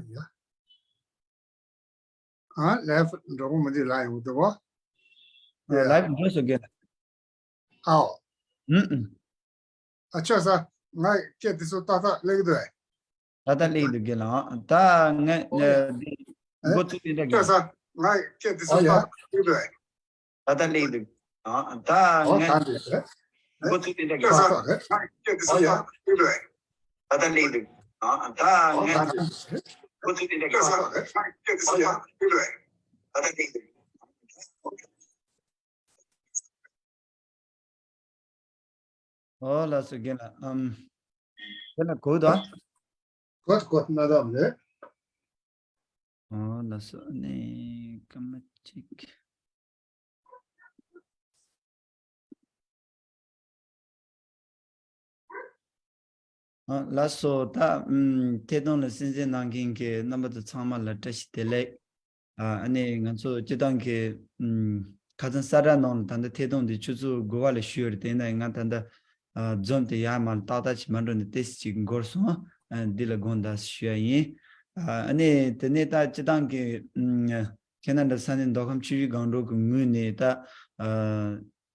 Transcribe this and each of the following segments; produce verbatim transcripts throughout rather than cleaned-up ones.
ཡ། ཨ་ལའིབ་འགྲོ་གི་མི་འདུག་ལ་ཡོང་གི་འདུག་གོ། ལའིབ་འགྲོ་སོང་གི། ཨའོ། ཨུམ་ཨུམ། ཨ་ཆོས་ས། ང་སྐད་དེ་ཚོ་ཏག་ཏག་སླེབས་ཀྱི་འདུག་ཨེ། ད་ལྟ་སླེབས་འདུག་གི་ལ། ད་ང་འདི་འགོ་ཚུགས་དེ་འདྲ་གི། ཨ་ཆོས་ས། ང་སྐད་དེ་ཚོ་ཏག་ཏག་སླེབས་ཀྱི་འདུག་ཨེ། ད་ལྟ་སླེབས་འདུག་ཨ་ད་ཨོ་ང་ད་འདི་ཟེར། འགོ་ཚུགས་དེ་འདྲ་གི། ཨ་ད་ལྟ་སླེབས་འདུག་ཨ་ད་ལྟ་སླེབས་འདུག་ཨ་ད་ང་ད་འདི་ཟེར། འགོ་ཚུགས་དེ་འདྲ་གི། ཨ་ད་ལྟ་སླེབས་འདུག་ཨོ་ལགས་སོ། རྒན་ལགས། ཨམ། རྒན་ལགས་གོ་དང་། གོ་གོ་ན་དམ་ལེ། ཨོ་ལགས་སོ། ཨ་ནི་སྐར་མ་གཅིག་ཨ་ལགས་སོ། ད་ཨམ་ཐད་གཏོང་ལ་གསན་གཟིགས་གནང་མཁན་གྱི་རྣམ་པ་ཚོ་ཚང་མ་ལ་བཀྲ་ཤིས་བདེ་ལེགས། ཨ་ཨ་ནི་ང་ཚོ་སྤྱི་བཏང་གི་ཨམ་ཁ་སང་ས་ཁྲ་ནང་ལ་ད་ལྟ་ཐད་གཏོང་འདི་ཆུ་ཚོད་དགུ་པ་ལ་ཞུས་ཡོད་རེད། དེ་ཡིན་ན་ང་ད་ལྟ་ཨ་འཛོམས་ཏེ་ཡར་མར་ཏག་ཏག་ཅིག་མ་འགྲོ་ནས་ཏོག་ཙམ་ཅིག་འགོར་སོང་། ཨ་འདི་ལ་དགོངས་དག་ཞུ་ཡ་ཡིན། ཨ་ཨ་ནི་དེ་ནས་ད་སྤྱི་བཏང་གི་ཨམ་ཁེ་ན་ཌ་ས་གནས་མདོ་ཁམས་ཆུ་བཞི་སྒང་དྲུག་གི་ངོས་ནས་ད་ཨ་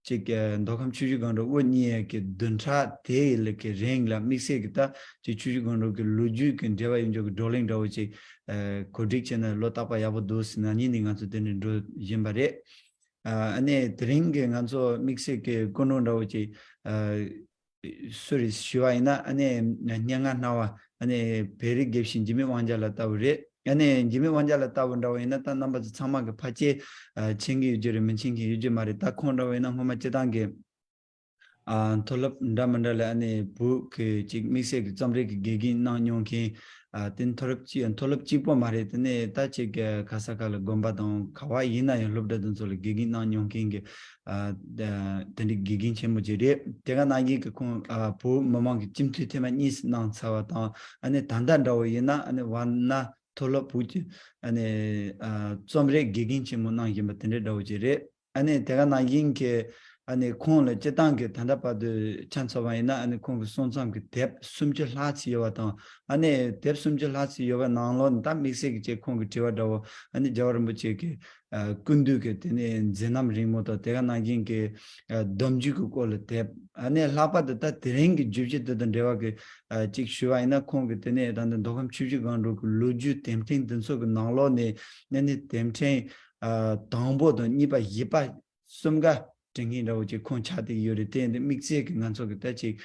ཅིག་ཨ་མདོ་ཁམས་ཆུ་བཞི་སྒང་དྲུག་དབུ་བརྙེས་ཡས་ཀྱི་བདུན་ཕྲག་དེ་ཡི་ལ་གི་རིང་ལ་དམིགས་བསལ་གྱི་ད་ཅིག་ཆུ་བཞི་སྒང་དྲུག་གི་ལོ་རྒྱུས་ཀྱི་འབྲེལ་བ་ཡོད་འཇོག་གི་བགྲོ་གླེང་འདྲ་བོ་ཅིག་ཨ་གོ་སྒྲིག་བྱས་ན་ལོ་རྟག་པ་ཡག་པོ་འདུག་ཟེར་ན་ཉིན་ནས་ང་ཚོ་དེ་འདྲ་འགྲོ་བཞིན་པ་རེད། ཨ་ཨ་ནི་དེ་རིང་གི་ང་ཚོ་དམིགས་བསལ་གྱི་སྐུ་མགྲོན་འདྲ་བོ་ཅིག་ཨ་སུ་རེད་ཞུ་བ་ཡིན་ན། ཨ་ནི་སྙན་ངག་སྣང་བ། ཨ་ནི་བོད་རིགས་དགེ་བཤེས་འཇིགས་མེད་དབང་རྒྱལ་ལགས་ལྟ་བུ་རེད། ཨ་ནི་འཇིགས་མེད་དབང་རྒྱལ་ལགས་ལྟ་བུ་འདྲ་བོ་ཡིན་ན་ད་རྣམ་པ་ཚོ་ཚང་མ་གི་ཕལ་ཆེར་ཨ་མཁྱེན་གྱི་ཡོད་རྒྱུ་རེད། མི་མཁྱེན་མཁན་ཡོད་རྒྱུ་མ་རེད། ད་ཁོང་འདྲ་བོ་ཡིན་ན་སྔོན་མ་སྤྱི་བཏང་གི་ཨ་མཐོ་སློབ་འདྲ་མི་འདྲ་ལ་ཨ་ནི་བོད་ཀྱི་ཅིག་དམིགས་བསལ་གྱི་རྩོམ་རིག་གི་དགེ་རྒན་གནང་མྱོང་མཁན། ཨ་དེ་མཐོ་སློབ་གཅིག་མཐོ་སློབ་གཅིག་པོ་མ་རེད། དེ་ནས་ད་ཅིག་ག་ས་ག་ལ་དགོན་པ་དང་ག་བ་ཡིན་ན་ཡང་སློབ་གྲྭ་དེ་ཚོ་ལ་དགེ་རྒན་གནང་མྱོང་མཁན་གྱི་ཨ་དེ་འདྲའི་དགེ་རྒན་ཆེན་མོ་ཅིག་རེད། དེ་ག་ནང་བཞིན་གྱི་ཁོང་ཨ་བོད་མི་མང་གི་སྤྱི་འཐུས་ཐེངས་མ་གཉིས་སུ་གནང་ཚར་བ་དང་། ཨ་ནི་ད་ལྟ་འདྲ་བོ་ཡིན་ན་ཨ་ནི་ཝཱ་ཎ་མཐོ་སློབ་བོད་ཀྱི་ཨ་ནི་ཨ་རྩོམ་རིག་དགེ་རྒན་ཆེན་མོ་གནང་བཞིན་པ་དེ་འདྲའི་འདྲ་བོ་ཅིག་རེད། ཨ་ནི་དེ་ག་ནང་བཞིན་གྱི་ཨ་ནི་ཁོང་ལ་སྤྱི་བཏང་གི་ད་ལྟ་བར་དུ་ཆ་མཚོན་པ་ཡིན་ན། ཨ་ནི་ཁོང་གི་གསུང་རྩོམ་གྱི་དེབ་སུམ་ཅུ་ལྷག་ཙམ་ཡོད་པ་དང་། ཨ་ནི་དེབ་སུམ་ཅུ་ལྷག་ཙམ་ཡོད་པའི་ནང་ལོགས་ནས་ད་དམིགས་བསལ་གྱི་ཅིག་ཁོང་གི་དྲི་བ་འདྲ་བོ། ཨ་ནི་རྒྱལ་བ་རིན་པོ་ཆེ་གི་ཨ་སྐུ་མདུན་གྱི་དེ་ནས་མཛད་རྣམ་རིང་མོ་དང་། དེ་ག་ནང་བཞིན་གྱི་ཨ་སྡོམ་རྒྱུན་གྱི་སྐོར་ལ་དེབ། ཨ་ནི་ལྷག་པར་དུ་ད་དེ་རིང་གི་བརྗོད་གཞི་དེ་དང་འབྲེལ་བ་གི་ཨ་ཅིག་ཞུ་བ་ཡིན་ན། ཁོང་གི་དེ་ནས་ད་ལྟ་མདོ་ཁམས་ཆུ་བཞི་སྒང་དྲུག་གི་ལོ་རྒྱུས་དེབ་ཕྲེང་འདི་ཚོ་གི་ནང་ལོགས་ནས། ཨ་ནི་དེབ་ཕྲེང་ཨ་དང་པོ་དང་གཉིས་པ་བཞི་པ་གསུམ་ཀ་འབྲི་མཁན་འདྲ་བོ་ཅིག་ཁོང་ཆགས་བསྡད་ཀྱི་ཡོད་རེད། དེ་ཡིན་དུས་དམིགས་བསལ་གྱི་ང་ཚོ་གི་ད་ཅིག་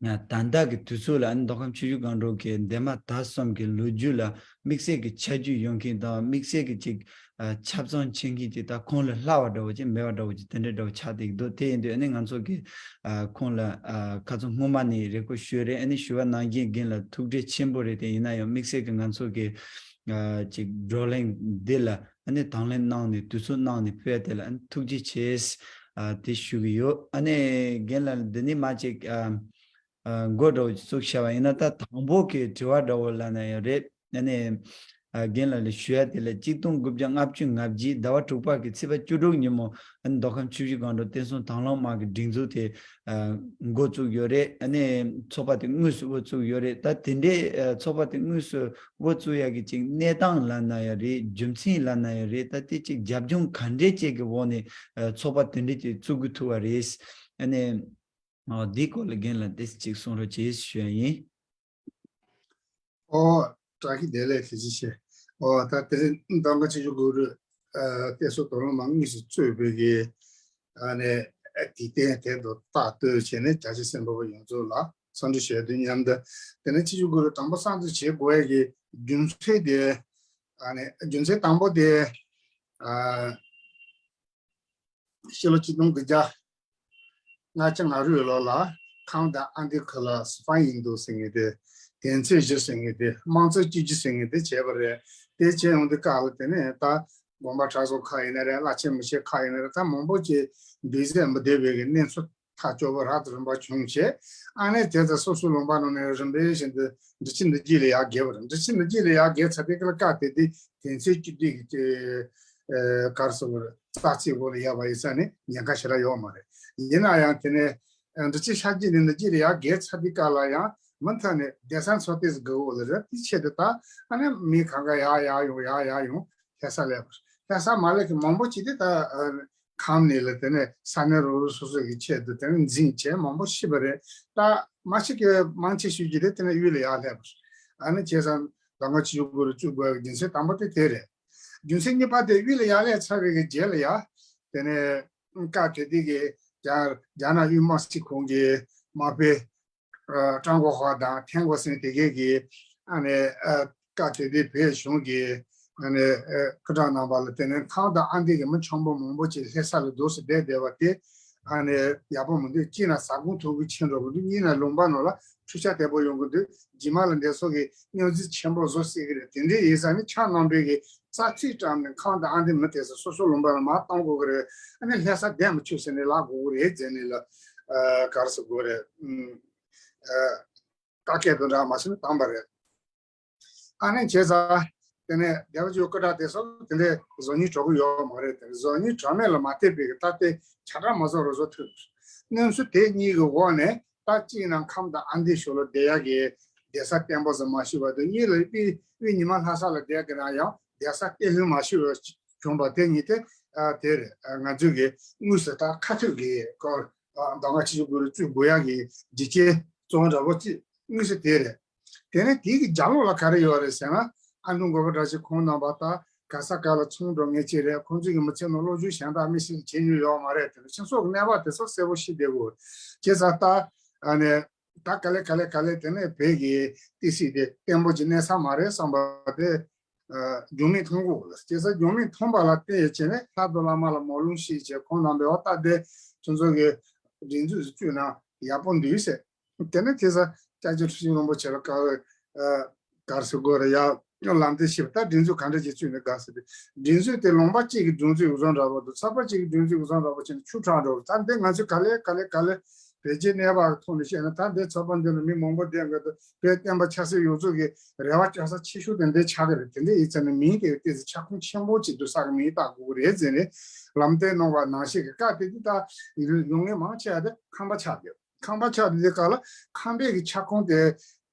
ཨ་ད་ལྟ་གི་དུས་ཚོད་ལ་ཨ་ནི་མདོ་ཁམས་ཆུ་བཞི་སྒང་དྲུག་གི་འདས་མ་ད་གསུམ་གྱི་ལོ་རྒྱུས་ལ་དམིགས་བསལ་གྱི་ཆ་རྒྱུས་ཡོད་མཁན་དང་། དམིགས་བསལ་གྱི་ཅིག་ཨ་ཆ་ཚང་ཆེ་མཁན་ཅིག་ད་ཁོང་ལ་ལྷག་པ་འདྲ་བོ་ཅིག་མེད་པ་འདྲ་བོ་ཅིག་དེ་འདྲ་འདྲ་བོ་ཆགས་བསྡད་ཀྱི་འདུག་དེ་ཡིན་དུས་ཨ་ནི་ང་ཚོ་གི་ཨ་ཁོང་ལ་ཨ་ཁ་སང་སྔོན་མ་ནས་རེ་སྐུལ་ཞུས་རེད། ཨ་ནི་ཞུ་བ་ནང་བཞིན་རྒན་ལ་ཐུགས་རྗེ་ཆེན་པོ་རེད། དེ་ཡིན་ན་ཡང་དམིགས་བསལ་གྱི་ང་ཚོ་གི་ཨ་ཅིག་བགྲོ་གླེང་འདི་ལ་ཨ་ནི་དང་ལེན་གནང་ནས་དུས་ཚོད་གནང་ནས་ཕུལ་བ་དེ་ལ་ཨ་ནི་ཐུགས་རྗེ་ཆེ། ཨ་དེ་ཞུ་གི་ཡོད། ཨ་ནི་རྒན་ལ་འདི་ནས་མ་ཅིག་ཨ་ཨ་འགོ་འདྲ་བོ་ཅིག་བཙུགས་བྱ་བ་ཡིན་ན། ད་དང་པོ་གི་དྲི་བ་འདྲ་བོ་ལབ་ན་ཡང་རེད། ཨ་ནི་ཨ་རྒན་ལགས་ལ་ཞུ་ཡ་དེ་ལ་གཅིག་སྟོང་དགུ་བརྒྱ་ལྔ་བཅུ་ང་བརྒྱད་ཟླ་བ་དྲུག་པ་གི་ཚེས་པ་བཅུ་དྲུག་ཉིན་མོ་ཨ་ནི་མདོ་ཁམས་ཆུ་བཞི་སྒང་དྲུག་བསྟན་སྲུང་དང་བླངས་དམག་གི་སྒྲིག་འཛུགས་དེ་ཨ་འགོ་བཙུགས་ཡོད་རེད། ཨ་ནི་ཚོགས་པ་དེ་དངོས་སུ་དབུ་བཙུགས་ཡོད་རེད། ད་དེ་འདྲའི་ཨ་ཚོགས་པ་དེ་དངོས་སུ་དབུ་བཙུགས་ཡ་གི་ཅིག་གནས་སྟངས་ལབ་ན་ཡང་རེད། རྒྱུ་མཚན་ལབ་ན་ཡང་རེད། ད་དེ་ཅིག་རྒྱབ་ལྗོངས་ག་འདྲའི་ཅིག་གི་འོག་ནས་ཨ་ཚོགས་པ་དེ་འདྲའི་ཅིག་བཙུགས་དགོས་ཐུག་པ་རེད། ཨ་ནི་ཨ་འདིའི་སྐོར་ལ་རྒན་ལགས་ཏོག་ཙམ་ཅིག་གསུང་རོགས་བྱེད་ཞུ་ཡ་ཡིན། ཨོ། བཀྲ་ཤིས་བདེ་ལེགས། ཐུགས་རྗེ་ཆེ། ཨོ། ད་དེ་རིང་མདོ་ཁམས་ཆུ་བཞི་སྒང་དྲུག་ཨ་བསྟན་སྲུང་དང་བླངས་དམག་དངོས་སུ་གཙོས་པའི་གི་ཨ་ནི་དུས་སྟོན་དེ་དང་ལྟག་ལྟོས་བྱས་ནས་བཀྲ་ཤིས་སེམས་པ་ཡོངས་རྫོགས་ལ་འཚམས་འདྲི་ཞུ་དུས་མཉམ་དུ། དེ་ནས་ཆུ་བཞི་སྒང་དྲུག་དང་པོ་གསར་འཛུགས་བྱེད་དགོས་ཡ་གི་རྒྱུ་མཚན་དེ། ཨ་ནི་རྒྱུ་མཚན་དང་པོ་དེ་ཨ། ཕྱི་ལོ་ཆིག་སྟོང་དགུ་བརྒྱ་ལྔ་བཅུ་ང་དྲུག་ལོ་ལ་ཁམས་དང་ཨ་མདོའི་ཁུལ་ལ་སི་ཕ་ཡིན་འདུག་ཟེར་མཁན་དེ། དོན་ཚན་བཞི་ཟེར་མཁན་དེ། དམངས་གཙོ་བཅོས་བསྒྱུར་ཟེར་མཁན་དེ་བྱས་པ་རེད། དེ་བྱས་ཡོང་དུས་སྐབས་ལ་དེ་ནས་ད་དགོན་པ་གྲྭ་ཚང་ཁག་ཡིན་ན་རེད། བླ་ཆེན་མི་ཆེན་ཁག་ཡིན་ན་རེད། ད་མང་པོ་ཅིག་འདུས་ཚད་མི་བདེ་བའི་གི་གནས་ཚུལ་ཐག་གཅོད་པ་རབ་དང་རིམ་པ་བྱུང་བྱས། ཨ་ནི་དེ་ཚོ་སོ་སོའི་ལུང་པ་ནང་ནས་རིམ་པས་བཞིན་དུ་འབྲི་ཆུ་འདུ་བརྒྱུད་ལ་ཡར་བརྒལ་བ་རེད། འབྲི་ཆུ་འདུ་བརྒྱུད་ལ་ཡར་བརྒལ་ཚར་དུས་སྐབས་ལ་སྐབས་དེ་དུས་དོན་ཚན་བཅུ་བདུན་གྱི་ཨ་ག་རེ་ཟེར་དགོས་རེད། རྩ་ཚིག་འོག་ལ་ཡོད་པ་ཡིན་ཙང་ནི་ཉེན་ཁ་ཞེ་དྲག་ཡོད་མ་རེད། ཡིན་ན་ཡང་དེ་ནས་ཨ་འབྲི་ཆུ་ཤར་རྒྱུད་ནས་འདུ་བརྒྱུད་ལ་ཡར་བརྒལ་ཚར་དུས་སྐབས་ལ་ཡང་ མུ་མཐུད་ནས་བསྡད་ས་འཚོལ་ཏེ་ཟིག་དགོས་འོ་ལ་རེད། དེ་ཆེད་དུ་ད་ཨ་ནི་མི་གང་ག་ཡར་ཡར་ཡོང་ཡར་ཡར་ཡོང་ལྷ་ས་སླེབས་པ། ལྷ་ས་མ་སླེབས་ཀྱི་མང་པོ་ཅིག་དེ་ད་ཨ་ནི་ཁམས་ནས་ལ་དེ་ནས་ས་གནས་རོགས་རོགས་སོ་སོ་གི་ཆེད་དུ་དེ་ནས་འཛིང་བྱས་མང་པོ་ཤི་བ་རེད། ད་མ་ཤི་གི་མང་ཆེ་ཤོས་ཀྱི་དེ་དེ་ནས་དབུས་ལ་ཡར་སླེབས་པ། ཨ་ནི་བྱས་ཙང་ཟླ་ངོ་ཆུ་ཚོད་དགུ་རུ་བཅུ་དགོས་ཀྱི་རྒྱུ་མཚན་དང་པོ་དེ་དེ་རེད། རྒྱུ་མཚན་གཉིས་པ་དེ་དབུས་ལ་ཡར་སླེབས་ཚར་བའི་གི་རྗེས་ལ་ཡ། དེ་ནས་སྐབས་དེ་དུས་ཀྱི་རྒྱ་རྒྱ་ནག་དབུས་དམག་སྤྱི་ཁང་གི་དམག་དཔོན་ཀྲང་གོ་ཧྭ་དང་ཐན་གོ་སན་དེ་གས་ཀྱི་ཨ་ནི་སྐབས་དེ་དུས་བོད་གཞུང་གི་ཨ་ནི་སྐུ་དྲག་རྣམ་པ་ལ་དེ་ནས་ཁམས་དང་ཨ་མདོ་གི་མི་ཆེན་པོ་མང་པོ་ཅིག་ལྷ་ས་ལ་འདུག་སེ་བསྡད་བསྡད་པ་དེ། ཨ་ནི་ཡག་པོ་མི་འདུག་གཅིག་ན་ཟ་ཁང་མཐོ་པོ་ཕྱིན་འགྲོ་གི་འདུག་གཉིས་ན་ལུང་པ་ནང་ལ་འཕྲུལ་ཆས་བདེ་པོ་ཡོང་གི་འདུག་རྗེས་མ་ལ་འདི་ཚོ་གི་སྙོན་འཛུགས་ཆེན་པོ་བཟོ་སྲིད་ཀྱི་རེད། དེ་འདྲའི་ཡིན་ཙང་ནི་ཆ་རྣམ་པའི་གི་རྩ་ཚིག་བཀྲམ་ནས་ཁམས་དང་ཨ་མདོའི་མི་དེ་ཚོ་སོ་སོ་ལུང་པ་ལ་མར་གཏོང་དགོས་ཀྱི་རེད། ཨ་ནི་ལྷ་ས་བསྡད་མི་ཆོག་ཟེར་ནས་ལབ་དགོས་ཀྱི་རེད་ཟེར་ནས་ལ་ག་རེ་ཟེར་དགོས་རེད། བཀའ་སྐད་དུ་འདྲ་མ་བྱས་ན་བཏང་པ་རེད། ཨ་ནི་བྱས་ཙང་དེ་ནས་སྡེ་པ་ཚོའི་སྐུ་དྲག་དེ་ཚོ་དེ་འདྲའི་བཟོ་སྙིང་བྲོ་གི་ཡོད་མ་རེད། དེ་བཟོ་སྙིང་བྲོ་མེད་ལ་མ་བལྟས་པའི་གི་ད་ལྟའི་ཆ་འདྲ་མ་བཟོ་རུ་བཟོ་ཐུབ། གནས་ཚུལ་དེ་གཉིས་ཀྱི་འོག་ནས་ད་གཅིག་ན་ཁམས་དང་ཨ་མདོའི་ཕྱོགས་ལ་བསྡད་ཡག་གི་བསྡད་ས་བརྟན་པོ་ཟིག་མ་ཤེས་པ་དང་། གཉིས་ལ་དབུས་དབུས་ཉི་མ་ལྷ་ས་ལ་བསྡད་ཀྱི་ན་ཡང་བསྡད་ས་བརྟན་ལྷིང་མ་ཤེས་པ་བྱུང་བ་དེ་གཉིས་དེ་ཨ་དེ་རེད། ང་ཚོས་གི་དངོས་སུ་ད་ཁ་ཐུག་གི་སྐོར་ཟླ་ལྔ་ཕྱི་ཚོད་དགུ་རུ་བཙུགས་དགོས་ཡག་གི་རྒྱུ་རྐྱེན་གཙོ་བོ་འདྲ་པོ་གཅིག་དངོས་སུ་དེ་རེད། དེ་ནས་དེའི་གི་རྒྱབ་ལོགས་ལ་ག་རེ་ཡོད་རེད་ཟེར་ན། ཨ་འབྲུག་འགོ་པ་བཀྲ་ཤིས་ཁོང་རྣམ་པ་ད་ག་ས་ག་ལ་ཚོང་འགྲོ་མཁན་ཅིག་རེད། ཁོང་ཚོའི་གི་མི་ཚེ་ནང་བློ་སྦྱོང་གཞན་དག་དམིགས་བསལ་བྱེད་མྱོང་ཡོད་མ་རེད། དེ་ནས་སྤྱི་ཚོགས་ཀྱི་གནས་བབ་དེ་ཚོ་གསལ་པོ་ཤེས་བསྡད་དགོས། བྱས་ཙང་ད་ཨ་ནི་ད་ག་ལེ་ག་ལེ་ག་ལེ་དེ་ནས་བོད་ཀྱི་ཏི་སི་དེ་བརྟན་པོ་ཅིག་གནས་ས་མ་རེད་བསམ་པ་དེ་རྒྱུས་མེད་མཐོང་གི་ཡོད་རེད། བྱས་ཙང་རྒྱུས་མེད་མཐོང་པ་ལ་བརྟེན་བྱས་ནས་ལྷ་དང་བླ་མ་ལ་མོ་ལུང་ཞིག་བྱས། ཁོང་རྣམ་པས་འོ་ད་དེ་ཁྱོད་ཚོ་གི་སྒྲིག་འཛུགས་སུ་བཅུག་ན་ཡག་པོ་འདུག་ཟེར། དེ་ནས་དེ་ས་སྐྱབས་རྗེ་ཁྲི་བྱང་རིན་པོ་ཆེ་ལ་བཀའ་ཨ་ག་རེ་ཟེར་དགོས་རེད། ཡ་ལམ་སྟོན་ཞུས་པ། ད་སྒྲིག་འཛུགས་ག་འདྲ་ཅིག་བཙུགས་ནས་དགའ་ཟེར་ཏེ། སྒྲིག་འཛུགས་དེ་ལུང་པ་གཅིག་གི་སྒྲིག་འཛུགས་བཟོ་འདྲ་པོ་འདུག་ཚོགས་པ་གཅིག་གི་སྒྲིག་འཛུགས་བཟོ་འདྲ་པོ་བྱས་ནས་ཆུ་དྲག་འགྲོ་གི། ད་འདི་ང་ཚོས་ག་ལེ་ག་ལེ་ག་ལེ་བོད་རྒྱའི་གནས་བབ་ཀྱི་ཐོག་ནས་བཤད་ན། ད་འདི་ཚོགས་པ་འདི་ལ་མི་མང་པོ་བསྡད་འགྲོ་འདུག་བོད་བསྟན་པ་ཆབ་སྲིད་ཡོངས་རྫོགས་ཀྱི་རེ་བ་བཅོལ་ས་ཆེ་ཤོས་དེ་འདི་ཆགས་ཀྱི་རེད། དེ་འདྲ་ཡིན་ཙང་ནས་མིང་དེ་ཏོག་ཙམ་ཁྱབ་ཁོངས་ཆེན་པོ་ཅིག་འདུག་ས་གི་མིང་བཏགས་དགོས་ཀྱི་རེད་ཟེར་ནས་ལམ་སྟོན་གནང་བ་ནང་བཞིན་གྱི། སྐབས་དེ་དུས་ད་ཡོང་མཁན་མང་ཆེ་བ་དེ་ཁམས་པ་ཆགས་བསྡད། ཁམས་པ་ཆགས་དེ་སྐབས་ལ་ཁམས་པའི་གི་ཁྱབ་ཁོངས་དེ་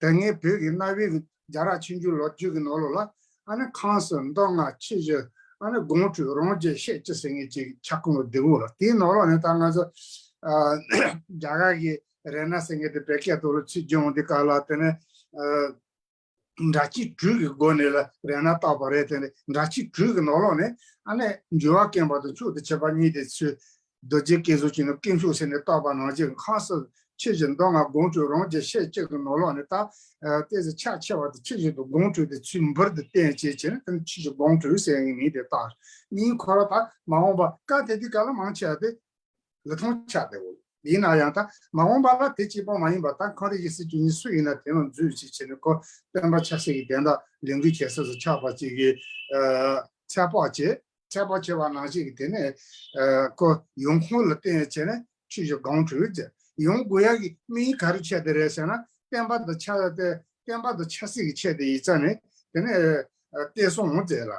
དེ་སྔའི་བོད་ཀྱི་གནའ་བོའི་གི་རྒྱལ་རབས་ཆོས་འབྱུང་ལོ་རྒྱུས་ཀྱི་ནང་ལོགས་ལ་ཨ་ནི་ཁམས་སུ་མདོ་སྔགས་ཆོས་བཞི། ཨ་ནི་སྒོམ་སྒྲུབ་རང་རྒྱལ་སྲས་བཅས་ཟེར་མཁན་ཅིག་ཁྱབ་ཁོངས་ལ་བསྡུས་ཡོད་ལ། དེའི་ནང་ལོགས་ནས་ད་ང་ཚོ་ཨ་རྒྱ་གར་གྱི་རཏྣ་ཟེར་མཁན་དེ་བོད་སྐད་ཐོག་ལ་ཚུར་བསྒྱུར་འོང་དུས་སྐབས་ལ་དེ་ནས་ཨ་འདྲ་བྱེད་དྲུག་གི་སྒོ་ནས་ལ་རཏྣ་བཏགས་པ་རེད། དེ་ནས་འདྲ་བྱེད་དྲུག་གི་ནང་ལོགས་ནས་ཨ་ནི་འགྱུར་བ་ཀུན་འབར་དང་མཆོག་ཏུ་གྱུར་པ་གཉིས་དེ་ཚུར་རྡོ་རྗེ་སྐལ་བཟང་ཅན་དང་དཀོན་མཆོག་ཟེར་ནས་བཏགས་པ་ནང་བཞིན། ཁམས་སུ་ཆོས་བཞི་མདོ་སྔགས་སྒོམ་སྒྲུབ་རང་རྒྱལ་སྲས་བཅས་ཀྱི་ནང་ལོགས་ནས་ད་ཨ་ཏོག་ཙམ་ཕྱག་ཆེ་བ་དེ་ཆོས་བཞི་དང་སྒོམ་སྒྲུབ་དེ་ཚུར་འབུར་དུ་བསྟན་བྱས་བྱས་ནས་དེ་ནི་ཆོས་བཞི་སྒོམ་སྒྲུབ་ཟེར་བའི་མིང་དེ་བཏགས། མིང་ཁོ་རང་ད་མ་འོངས་པ་སྐབས་དེ་དུས་སྐབས་ལ་མང་ཆེ་བ་དེ་ལི་ཐང་ཆགས་བསྡད་ཡོད། ཡིན་ན་ཡང་ད་མ་འོངས་པ་ལ་དེ་གཅིག་པོ་མ་ཡིན་པ། ད་འཁོར་རིགས་ཀྱི་སྲིད་བྱུས་ནི་སུ་ཡིན་ན་དེ་ལ་འཛུལ་ཞིག་བྱས་ནས་ཁོ་སྟོན་པ་ཆབ་སྲིད་ཀྱི་བདེན་མཐའ་ལས་འགུལ་བྱེད་ས་སུ་ཆགས་པ་ཅིག་གི་ཨ་ཚད་དཔག་བྱས། ཚད་དཔག་བྱས་པ་ནང་བཞིན་གྱི་དེ་ནས་ཨ་ཁོ་ཡོང་ཁུངས་ལ་བརྟེན་བྱས་ནས་ཆོས་བཞི་སྒོམ་སྒྲུབ་ཟེར། ཡོང་དགོས་ཡག་གི་དམིགས་ཡུལ་ག་རེ་བྱས་ཏེ་རེད་ཟེར་ན། བསྟན་པ་དང་ཆབ་སྟེ་བསྟན་པ་དང་ཆབ་སྲིད་ཀྱི་ཆེད་དུ་ཡིན་ཙང་ནས་དེ་ནས་ཨ་བསྟན་སྲུང་ཟེར་ལ།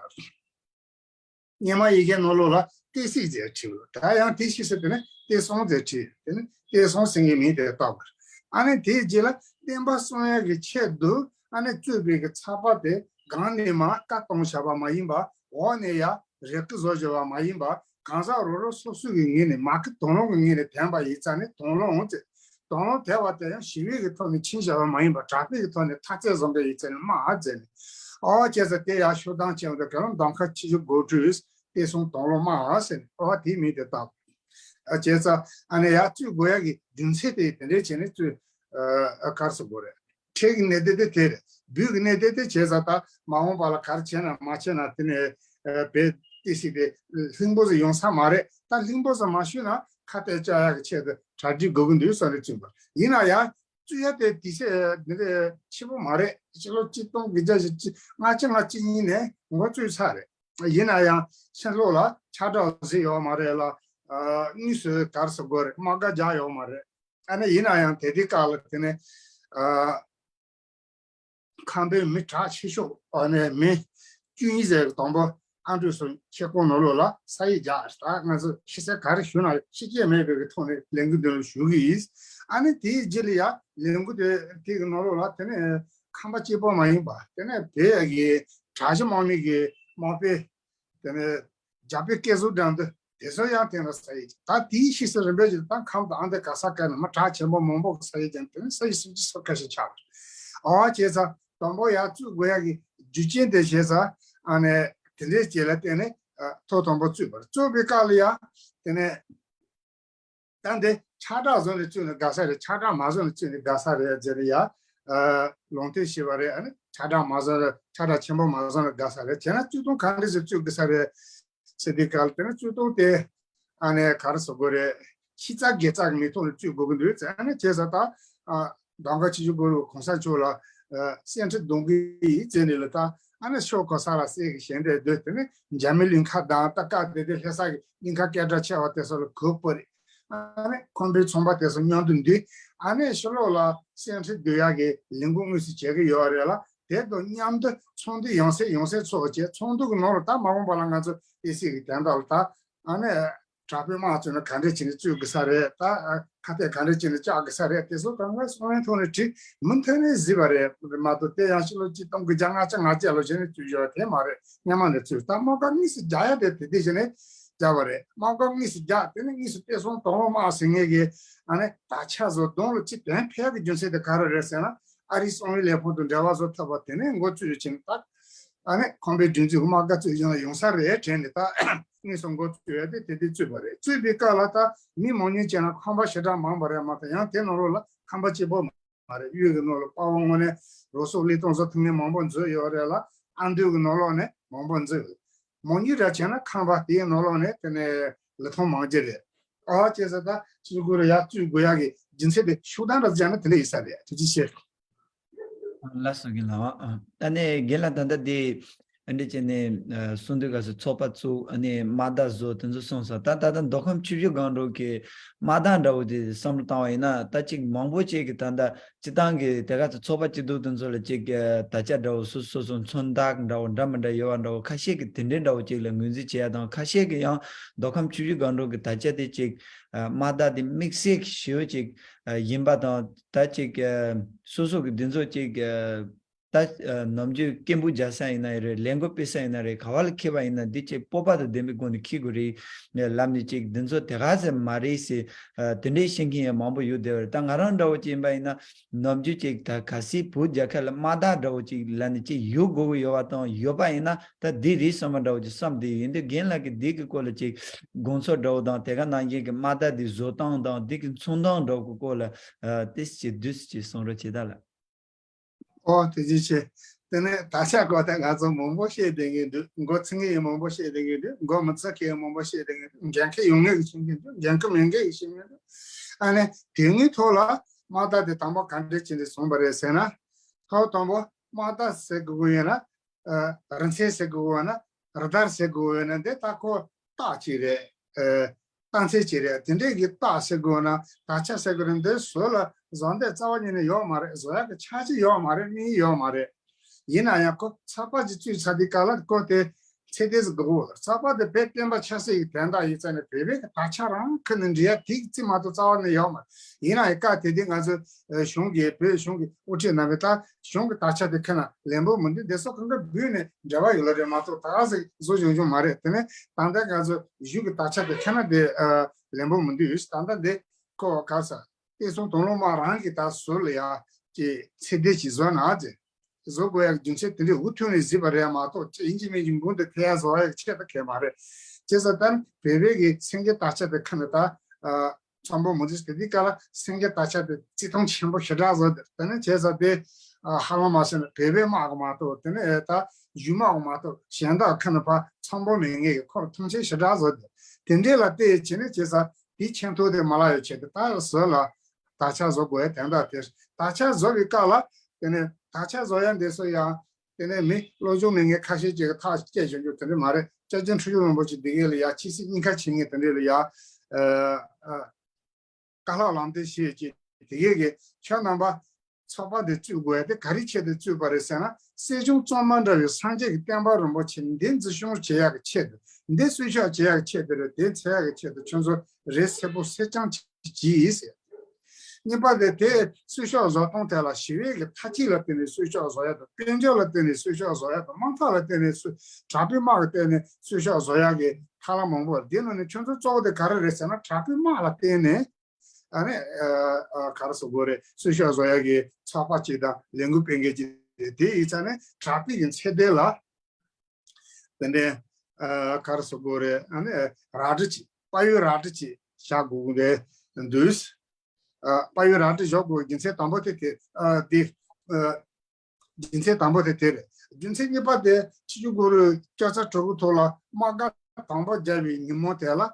སྔོན་མ་ཡི་གེ་ནང་ལོགས་ལ་བསྟན་སྲིད་ཟེར་བྲིས་ཡོད། ད་ཡང་དེ་ཕྱིས་སུ་དེ་ནས་བསྟན་སྲུང་ཟེར་བྲིས། དེ་ནས་བསྟན་སྲུང་ཟེར་མཁན་མིང་དེ་བཏགས་པ་རེད། ཨ་ནི་དེའི་རྗེས་ལ་བསྟན་པ་སྲུང་ཡག་གི་ཆེད་དུ་ཨ་ནི་བཙུགས་པའི་གི་ཚོགས་པ་དེ་གང་ནས་མར་བཀའ་གཏོང་བྱས་པ་མ་ཡིན་པ། འོག་ནས་ཡར་རེ་སྐུལ་བཟོ་བྱས་པ་མ་ཡིན་པ། གང་ཟག་རོ་རོ་སོ་སོ་གི་ངོས་ནས་མ་སྐུལ་དོགས་སློང་གི་ངོས་ནས་འཐེན་པ་ཡིན་ཙང་ནས་དོགས་སློང་ཟེར། དོགས་སློང་དེ་བ་དེ་ཡང་ཞི་བའི་གི་ཐོག་ནས་ཕྱིན་བྱས་པ་མ་ཡིན་པ། དྲག་པོའི་གི་ཐོག་ནས་ཐ་ཚིག་བཟོ་མཁན་ཡིན་ཙང་ནས་དམག་ཟེར་ནས། ཨོ་བྱས་ཙང་དེ་ཡང་ཤུགས་ཐང་ཆེན་པོ་དེ་ག་ལ་མདོ་ཁམས་ཆོས་བཞི་སྒོམ་སྒྲུབ་བསྟན་སྲུང་དོགས་སློང་དམག་ཟེར་ནས། ཨོ་དེའི་མིང་དེ་བཏགས། ཨ་བྱས་ཙང་ཨ་ནི་ཡར་བཙུགས་དགོས་ཡག་གི་རྒྱུ་མཚན་དེ་དེ་འདྲས་བྱས་ནས་བཙུགས། ཨ་ག་རེ་ཟེར་དགོས་རེད། འཕྲལ་གྱི་གནད་དོན་དེ་དེ་རེད། སྦུག་གི་གནད་དོན་དེ་བྱས་ཙང་ད་མ་འོངས་པ་ལ་ག་རེ་བྱས་ན་མ་བྱས་ན་དེ་ནས་ཨ་བོད་བསྟན་སྲིད་དེ་ལྷིང་པོ་ཟིག་ཡོང་ས་མ་རེད། ད་ལྷིང་པོ་ཟིག་མ་ཞུས་ན་ཁ་གཏད་གཅོག་ཡག་གི་ཆེད་དུ་གྲ་སྒྲིག་དགོས་ཀྱི་འདུག་བསམ་ནས་བཙུགས་པ་ཡིན་ན་ཡང་། བཙུགས་ཡ་དེ་དུས་ཚོད་འདི་འདྲ་ཕྱི་པོ་མ་རེད། ཕྱི་ལོ་ཆིག་སྟོང་དགུ་བརྒྱ་ལྔ་བཅུ་ང་གཅིག་ལྔ་བཅུ་གཉིས་ནས་འགོ་བཙུགས་ཚར་རེད། ཡིན་ན་ཡང་ཕྱི་ལོགས་ལ་ཆགས་སྒྲ་ཟིག་ཡོད་མ་རེད་ལ། ཨ་དངོས་སུ་ག་རེ་ཟེར་དགོས་རེད། དམག་སྒར་རྒྱག་ཡོད་མ་རེད། ཨ་ནི་ཡིན་ན་ཡང་དེ་དུས་སྐབས་ལ་དེ་ནས་ཨ་ཁམས་པའི་མི་གྲགས་ཆེ་ཤོས་ཨ་ནི་མི་བཅུ་གཉིས་ཟེར་གི་དང་པོ་ ཨ་འགྲོས་སུ་ཆེ་ཁོང་ནང་ལོགས་ལ་ས་ཡིག་རྒྱག་ད་ང་ཚོ་ཤི་ས་ག་རེ་ཞུ་ན་ཤི་སྐྱེ་མེད་པའི་གི་ཐོག་ནས་ལས་འགུལ་འདི་ལ་ཞུགས་གི་ཡིན། ཨ་ནི་དེའི་རྗེས་ལ་ཡ་ལས་འགུལ་དེ་དེ་གི་ནང་ལོགས་ལ་དེ་ནས་ཁམས་པ་གཅིག་པོ་མ་ཡིན་པ་དེ་ནས་བོད་ཀྱི་གྲྭ་བཞི་དམག་མི་གི་དམག་དཔོན་དེ་ནས་རྒྱ་བོད་སྐད་གསོ་འགྲན་བསྡུར་དེ་ཚོ་ཡང་དེ་ལ་ས་ཡིག་ད་དེའི་ཤི་ས་རིམ་པས་ཀྱི་ད་ཁམས་དང་ཨ་འདི་ག་ས་ག་ནས་མ་གྲགས་ཆེན་པོ་མང་པོ་གི་ས་ཡིག་ཀྱང་དེ་ནས་ས་ཡིག་སུམ་ཅུ་སོ་ཁ་ཤས་ཆགས་པ་རེད། ཨོ་བྱས་ཙང་དང་པོ་ཡར་བཙུགས་དགོས་ཡག་གི་རྒྱུ་རྐྱེན་དེ་བྱས་ཙང་ཨ་ནས་དེ་འདྲའི་རྗེས་ལ་བརྟེན་ནས་ཨ་ཐོག་དང་པོ་བཙུགས་པ་རེད། བཙུགས་པའི་སྐབས་ལ་ཡང་དེ་ནས་ད་འདི་ཆགས་སྒྲ་བཟོ་ནས་བཙུགས་ནས་དགའ་ས་རེད། ཆགས་སྒྲ་མ་བཟོ་ནས་བཙུགས་ནས་དགའ་ས་རེད་ཟེར་ནས་ཡ་ཨ་ལུང་བསྟན་བྱས་པ་རེད། ཨ་ནི་ཆགས་སྒྲ་མ་བཟོ་ནས་ཆགས་སྒྲ་ཆེན་པོ་མ་བཟོ་ནས་དགའ་ས་རེད། བྱས་ན་བཙུགས་སྟངས་ག་འདྲ་ཞིག་བཙུགས་དགོས་ས་རེད། ཟེར་དུས་སྐབས་ལ་དེ་ནི་བཙུགས་སྟངས་དེ་ཨ་ནི་ག་རེ་ཟེར་དགོས་རེད། ཕྱི་རྩ་སྒེར་རྩ་གི་མི་ཐོག་ནས་བཙུགས་དགོས་ཀྱི་འདུག་ཟེར། ཨ་ནི་བྱས་ཙང་ད་ཨ་གདམ་ག་ཆེ་ཆུང་གུ་རུ་གོང་ས་མཆོག་ལ་ཨ་སེམས་ཁྲལ་གཏོང་གི་ཡིན་ཟེར་ནས་ལ་ད་ཨ་ནི་ཤོག་གོ་ས་ལ་གསེར་གྱི་ཞལ་འདེབས་འདོད་དེ་ནི་འཇར་མན་གླིང་ཁ་དང་ད་སྐབས་དེ་དུས་ལྷ་ས་གི་གླིང་ཁ་སྐད་གྲགས་ཆེ་བ་དེ་ཚོ་ལ་གོ་སྤོ་རེད། ཨ་ནི་ཁང་པའི་ཚོང་པ་དེ་ཚོ་མཉམ་དུ་འདུས། ཨ་ནི་ཕྱི་ལོགས་ལ་སེམས་ཁྲལ་འདོན་ཡག་གི་ལས་འགུལ་དངོས་སུ་བྱེད་ཀྱི་ཡོད་རེད་ལ། དེ་དང་མཉམ་དུ་ཚོགས་འདུ་ཡང་སེ་ཡང་སེ་ཚོགས་བྱས། ཚོགས་འདུ་གི་ནང་ལ་ད་མ་འོངས་པ་ལ་ང་ཚོ་ཨེ་སི་གི་དོན་དག་ལ་ད་ཨ་ནི་དྲག་པོའི་དམག་བཙུགས་ན་ག་འདྲས་བྱས་ནས་བཙུགས་དགོས་ས་རེད། ད་ཁ་གཏད་ག་འདྲས་བྱས་ནས་བཅག་དགོས་ས་རེད། དེ་ཚོ་གང་ག་གསང་བའི་ཐོག་ནས་བྲིས་མུ་མཐུད་ནས་གཟིགས་པ་རེད་མ་གཏོགས། དེ་ཡང་ཕྱི་ལོ་གཅིག་སྟོང་དགུ་བརྒྱ་ལྔ་བཅུ་ང་བརྒྱད་ལོ་བྱས་ནས་བཙུགས་ཡོད་དེ་མ་རེད། སྔོན་མ་ནས་བཙུགས། ད་དམག་སྒར་དངོས་སུ་རྒྱག་ཡ་དེ་དེ་དེ་བྱས་ནས་རྒྱག་པ་རེད། དམག་སྒར་དངོས་སུ་རྒྱག་དེ་ནས་དངོས་སུ་བསྟན་སྲུང་དང་པོ་དམག་ཟེར་མཁན་གྱི་ཨ་ནི་དར་ཆ་བཟོ་གདོང་ལ་ཅི་དོན་ཕན་གྱི་རྒྱུ་མཚན་དེ་ག་རེ་རེད་ཟེར་ན། ཨ་རིའི་གསང་བའི་ལས་ཁུངས་དང་འབྲེལ་བ་བཟོ་ཐུབ་པ་དེ་ནས་འགོ་བཙུགས་ཡོད་ཅིང་། ད་ཨ་ནི་ཁང་པའི་སྒྲིག་འཛུགས་དམག་སྒར་བཙུགས་ཡོང་ཡོང་ས་རེད་དྲན་ནས་ད་དངོས་སུ་འགོ་བཙུགས་ཡོད་དེ་དེ་དུས་བཙུགས་པ་རེད། བཙུགས་པའི་སྐབས་ལ་ད་མི་མང་ཉུང་བྱས་ན་ཁང་པ་ཞེ་དྲག་མང་བ་རེད་མ་གཏོགས། ཡང་དེ་ནང་ལོགས་ལ་ཁང་པ་གཅིག་པོ་མ་རེད། གཡུས་ཀྱི་ནང་ལ་དཔའ་བོ་དངོས་གནས་རོགས་སོག་ལས་གཏོང་བཟོ་ཐུབ་མཁན་མང་པོ་འཛུལ་ཡོད་རེད་ལ། ཨ་མདོའི་གི་ནང་ལོགས་ནས་མང་པོ་འཛུལ། མང་ཉུང་ར་བྱས་ན་ཁང་པ་དེའི་ནང་ལོགས་ནས་དེ་ནས་ལི་ཐང་མང་རྒྱུ་རེད། ཨ་བྱས་ཙང་ད་ཕྱི་གུ་རུ་ཡར་བཙུགས་དགོས་ཡག་གི་རྒྱུ་མཚན་དེ་ཤུགས་ལྡན་ར་བྱས་ན་དེ་འདྲ་ཡིན་ས་རེད། ཐུགས་རྗེ་ཆེ། ལགས་སོ་རྒན་ལགས། ཨ་ནི་རྒན་ལགས་ད་ལྟ་དེ་ཨ་འདྲ་བྱས་ནས་ཨ་གསུང་དུས་སྐབས་སུ་ཚོགས་པ་བཙུགས། ཨ་ནི་དམག་བརྡ་བཟོ་དེ་ཚོ་གསུངས་སོང་། ད་ད་ལྟ་མདོ་ཁམས་ཆུ་བཞི་སྒང་དྲུག་གི་དམག་བརྡ་འདྲ་བོ་དེ་བསམ་བློ་བཏང་བ་ཡིན་ན། ད་ཅིག་མང་པོ་ཅིག་གི་ད་ལྟ་སྤྱི་བཏང་གི་དེ་ག་ཚོད་ཚོགས་པ་སྐྱིད་སྡུག་དེ་ཚོ་ལ་ཅིག་ཨ་དར་ཆ་འདྲ་བོ་སོ་སོ་སོ་མཚོན་རྟགས་འདྲ་བོ་འདྲ་མི་འདྲ་ཡོད་པ་འདྲ་བོ་ཁ་ཤས་ཀྱིས་དེ་འདྲའི་འདྲ་བོ་ཅིག་ལ་ངོས་འཛིན་བྱེད་ཡ་དང་། ཁ་ཤས་ཀྱིས་ཡང་མདོ་ཁམས་ཆུ་བཞི་སྒང་དྲུག་གི་དར་ཆ་དེ་ཅིག་ཨ་དམག་བརྡ་དེ་དམིགས་བསལ་ཞེ་པོ་ཅིག་ཨ་ཡིན་པ་དང་། ད་ཅིག་ཨ་སོ་སོ་གི་འདི་ཚོ་ཅིག་ཨ་ད་ཨ་ནམ་རྒྱུན་སྐད་འབོད་རྒྱག་ས་ཡིན་ན་རེད། ལས་འགུལ་སྤེལ་ས་ཡིན་ན་རེད། ག་བ་ལ་འཁེལ་བ་ཡིན་ན་འདི་ཅིག་སྤོབས་པ་དང་ལྡན་པའི་སྒོ་ནས་འཁེལ་དགོས་རེད་ལབ་ནས་ཅིག་འདི་ཚོ་དེ་ག་ཚོད་མ་རེད་ཟེར། ཨ་དེ་འདྲའི་བཤད་མཁན་ཡང་མང་པོ་ཡོད་བསྡད་པ་རེད། ད་ང་རང་འདྲ་བོ་ཅིག་ཡིན་པ་ཡིན་ན་ནམ་རྒྱུན་ཅིག་ད་གལ་སྲིད་བོད་རྒྱལ་ཁབ་ལ་དམག་བརྡ་འདྲ་བོ་ཅིག་ལབ་ནས་ཅིག་ཡོད་དགོས་ཀྱི་ཡོད་པ་དང་། ཡོད་པ་ཡིན་ན་ད་འདི་རེད་བསམ་པ་འདྲ་བོ་ཅིག་བསམ་བསྡད་ཡོད། འདི་རྒན་ལགས་ཀྱིས་འདི་གི་སྐོར་ལ་ཅིག་དགོངས་ཚུལ་འདྲ་བོ་དང་། དེ་ག་ནང་བཞིན་གྱི་དམག་བརྡ་འདི་བཟོ་སྟངས་དང་འདི་གི་མཚོན་སྟངས་འདྲ་བོ་གི་སྐོར་ལ་ཨ་ཏོག་ཙམ་ཅིག་བསྡུས་ཏེ་ཅིག་གསུང་རོགས་བྱེད་དང་ལགས། ཨོ་ཐུགས་རྗེ་ཆེ། དེ་ནས་ད་ཆ་གོ་ད་ང་ཚོ་མང་པོ་བཤད་བསྡད་མཁན་འདུག་མགོ་ཚོས་མཁན་ཡང་མང་པོ་བཤད་བསྡད་མཁན་འདུག་མགོ་མི་ཚོས་མཁན་ཡང་མང་པོ་བཤད་བསྡད་མཁན་འདུག་འགན་ཁུར་ཡོད་མཁན་གྱིས་བཤད་མཁན་འདུག་འགན་ཁུར་མེད་མཁན་གྱིས་བཤད་མཁན་འདུག་ཨ་ནི་དེ་སྔའི་ཐོག་ལ་དམག་བརྡ་དེ་དང་པོ་ག་འདྲས་བྱས་ནས་བཟུང་བ་རེད་ཟེར་ན། ཐོག་དང་པོ་དམག་བརྡ་ཟེར་དགོས་ཀྱི་ཡོད་ན། ཨ་རི་མཚན་ཟེར་དགོས་ཀྱི་ཡོད་ན། རི་དར་ཟེར་དགོས་ཀྱི་ཡོད་ན་འདི་ད་ཁོ་རྟགས་ཅིག་རེད། ཨ་རྟགས་མཚན་ཅིག་རེད། དེ་འདྲས་ཀྱི་རྟགས་ཟེར་དགོས་ན། དར་ཆ་ཟེར་དགོས་ན་འདི་བཟོ་ལ་བཟོ་འདོད་རྩ་བ་ཉིད་ནས་ཡོད་མ་རེད། བཟོ་ཡག་གི་འཆར་གཞི་ཡོད་མ་རེད། དམིགས་ཡུལ་ཡོད་མ་རེད། ཡིན་ན་ཡང་ཁོ་ཚགས་པར་ཅིག་བཙུགས་ཚར་དུས་སྐབས་ལ་ཁོ་དེ་ཚད་ལྡན་ཟིག་དགོས། ཚགས་པར་དེ་བོད་བསྟན་པ་ཆབ་སྲིད་ཀྱི་དོན་དག་ཡིན་ཙང་ནས་བོད་པའི་གི་དར་ཆ་རང་ཁུར་ནས་འབྲི་ཡ་དེ་ཙམ་མ་གཏོགས་རྩ་བ་ནས་ཡོད་མ་རེད། ཡིན་ན་ཡང་སྐབས་དེ་དུས་ང་ཚོ་ཨ་གཞུང་གི་བོད་གཞུང་གི་དབུ་ཁྲིད་རྣམ་པས་ད་གཞུང་གི་དར་ཆ་དེ་ཁུར་ན་ལན་པོ་མི་འདུག་འདི་ཚོ་གང་ག་འབུད་ནས་འབྲེལ་བ་ཡོད་ལ་རེད་མ་གཏོགས་ད་ག་ཟིག་བཟོ་བྱུང་བྱུང་མ་རེད། དེ་ནས་ད་ལྟ་ང་ཚོ་གཞུང་གི་དར་ཆ་དེ་ཁུར་ན་དེ་ཨ་ལན་པོ་མི་འདུག་ད་ལྟ་འདི་ཁོ་ག་ས་བསྟན་སྲུང་དང་བླངས་དམག་རང་གི་ད་ཟུར་ལ་ཡ་ཅིག་ཚད་ལྡན་ཅིག་བཟོ་ན་ཅེ། བཟོ་དགོས་ཡག་རྒྱུ་མཚན་དེ་འདྲའི་འུ་ཐུག་ནས་གཟིགས་པ་རེད་མ་གཏོགས་ཅིག་ཡིན་གཅིག་མིན་གཅིག་མགོ་འདི་ཐེ་ཡ་བཟོ་བ་ཡག་ཆེད་དུ་གལ་མ་རེད། བྱས་ཙང་ད་བོད་པའི་གི་སེང་གེ་དར་ཆ་དེ་ཁུར་ནས་ད་ཨ་ཚོང་པོ་མི་འདུག་དེ་དུས་སྐབས་ལ་སེང་གེ་དར་ཆ་དེ་བརྩི་མཐོང་ཆེན་པོ་ཞེ་དྲག་བཟོ་དེ་དེ་ནས་བྱས་ཙང་དེ་ཨ་ཧ་ལམ་མ་བྱས་ན་བོད་པའི་དམག་གི་མ་གཏོགས་དེ་ནས་ཨེ་ད་གཞུང་དམག་གི་མ་གཏོགས་གཞན་དག་ཁུར་ནས་ཕར་ཚོང་པོ་མེད་མཁན་གྱི་ཁོར་མཐོང་ཆེན་ཞེ་དྲག་བཟོ་དེ་དེ་འདྲས་ལ་བལྟས་བྱས་ནས་བྱས་ཙང་དེའི་ཆེ་མཐོ་དེ་མ་ལག་ཡོད་ཆེད་དུ་ད་ལ་བཟོ་ལ། དར་ཆ་བཟོ་དགོས་དོན་དག་དེ་རེད། དར་ཆ་བཟོ་བའི་སྐབས་ལ་དེ་ནས་དར་ཆ་བཟོ་ཡ་འདི་ཚོ་ཡང་དེ་ནས་མི་བློ་སྦྱོང་མེད་མཁན་ཁ་ཤས་ཅིག་གིས་ཐག་བཅད་བཞག་རྒྱུ་དེ་འདྲ་མ་རེད། སྐྱབས་རྗེ་ཁྲི་བྱང་རིན་པོ་ཆེ་འདི་གས་ལ་ཡ་ཆེས་སྲིད་གཉིས་ཀ་བྱེད་མཁན་དེ་འདྲས་ལ་ཡ་ཨ་ཨ་བཀའ་སློབ་ལམ་སྟོན་བྱེད་ཅིག་དེ་གས་ཀྱི་ཁྱོད་རྣམ་པ་ ཚོགས་པ་འདི་བཙུགས་དགོས་ཡ་དེ་ག་རེ་ཆེད་དུ་བཙུགས་པ་རེད་ཟེར་ན། སྲིད་སྐྱོང་གཙང་མ་འདྲ་བའི་སངས་རྒྱས་ཀྱི་བསྟན་པ་རིན་པོ་ཆེ་འདི་འཛིན་སྐྱོང་བྱེད་ཡག་གི་ཆེད་དུ། འདི་གསོ་སྐྱོང་བྱེད་ཡག་གི་ཆེད་དུ་རེད། དེ་འཚོལ་ཡག་གི་ཆེད་དུ་ཁྱོད་ཚོ་རེ་གསལ་པོ་གསལ་རྐྱང་གྱིས་ཟེར། གཉིས་པ་དེ་དེ་གསོ་སྐྱོང་བཟོ་སྟངས་དེ་ལ་ཞི་བའི་གི་མཐའ་དཔྱད་ལ་བརྟེན་ནས་གསོ་སྐྱོང་བཟོ་ཡག་དང་། དཔལ་འབྱོར་ལ་བརྟེན་ནས་གསོ་སྐྱོང་བཟོ་ཡག་དང་། དམངས་ཁྲོད་ལ་བརྟེན་ནས་གསོ། དྲག་པོའི་དམག་གི་བརྟེན་ནས་གསོ་སྐྱོང་བཟོ་ཡག་གི་ཐབས་ལམ་མང་པོ་རེད། དེ་ནང་ནས་ཁྱོད་ཚོ་གཙོ་བོ་དེ་ག་རེ་རེད་ཟེར་ན། དྲག་པོའི་དམག་ལ་བརྟེན་ནས། ཨ་ནི་ཨ་ཨ་ག་རེ་ཟེར་དགོས་རེད། གསོ་སྐྱོང་བཟོ་ཡག་གི་ཚོགས་པ་གཅིག་དང་ལས་འགུལ་སྤེལ་མཁན་གཅིག་རེད། དེ་ཡིན་ཙང་ནས་དྲག་པོའི་གི་ཚད་ལྡན་ལ། དེ་འདྲའི་ཨ་ག་རེ་ཟེར་དགོས་རེད། ཨ་ནི་རལ་གྲི་གཅིག་དཔལ་ཡོན་རལ་གྲི་གཅིག་བཞག་དགོས་ཀྱི་འདུག་ཨ་དཔལ་ཡོན་རལ་གྲི་བཞག་དགོས་རྒྱུ་མཚན་དང་པོ་དེ་དེ་ཨ་དེ་ཨ་རྒྱུ་མཚན་དང་པོ་དེ་དེ་རེད། རྒྱུ་མཚན་གཉིས་པ་དེ་ཆོས་རྒྱལ་གུ་རུ་སྐྱབས་རྩ་དྲུག་གི་ཐོག་ལ་དམག་སྒར་དང་པོ་བརྒྱབ་པའི་ཉིན་མོ་དེ་ལ། ཨ་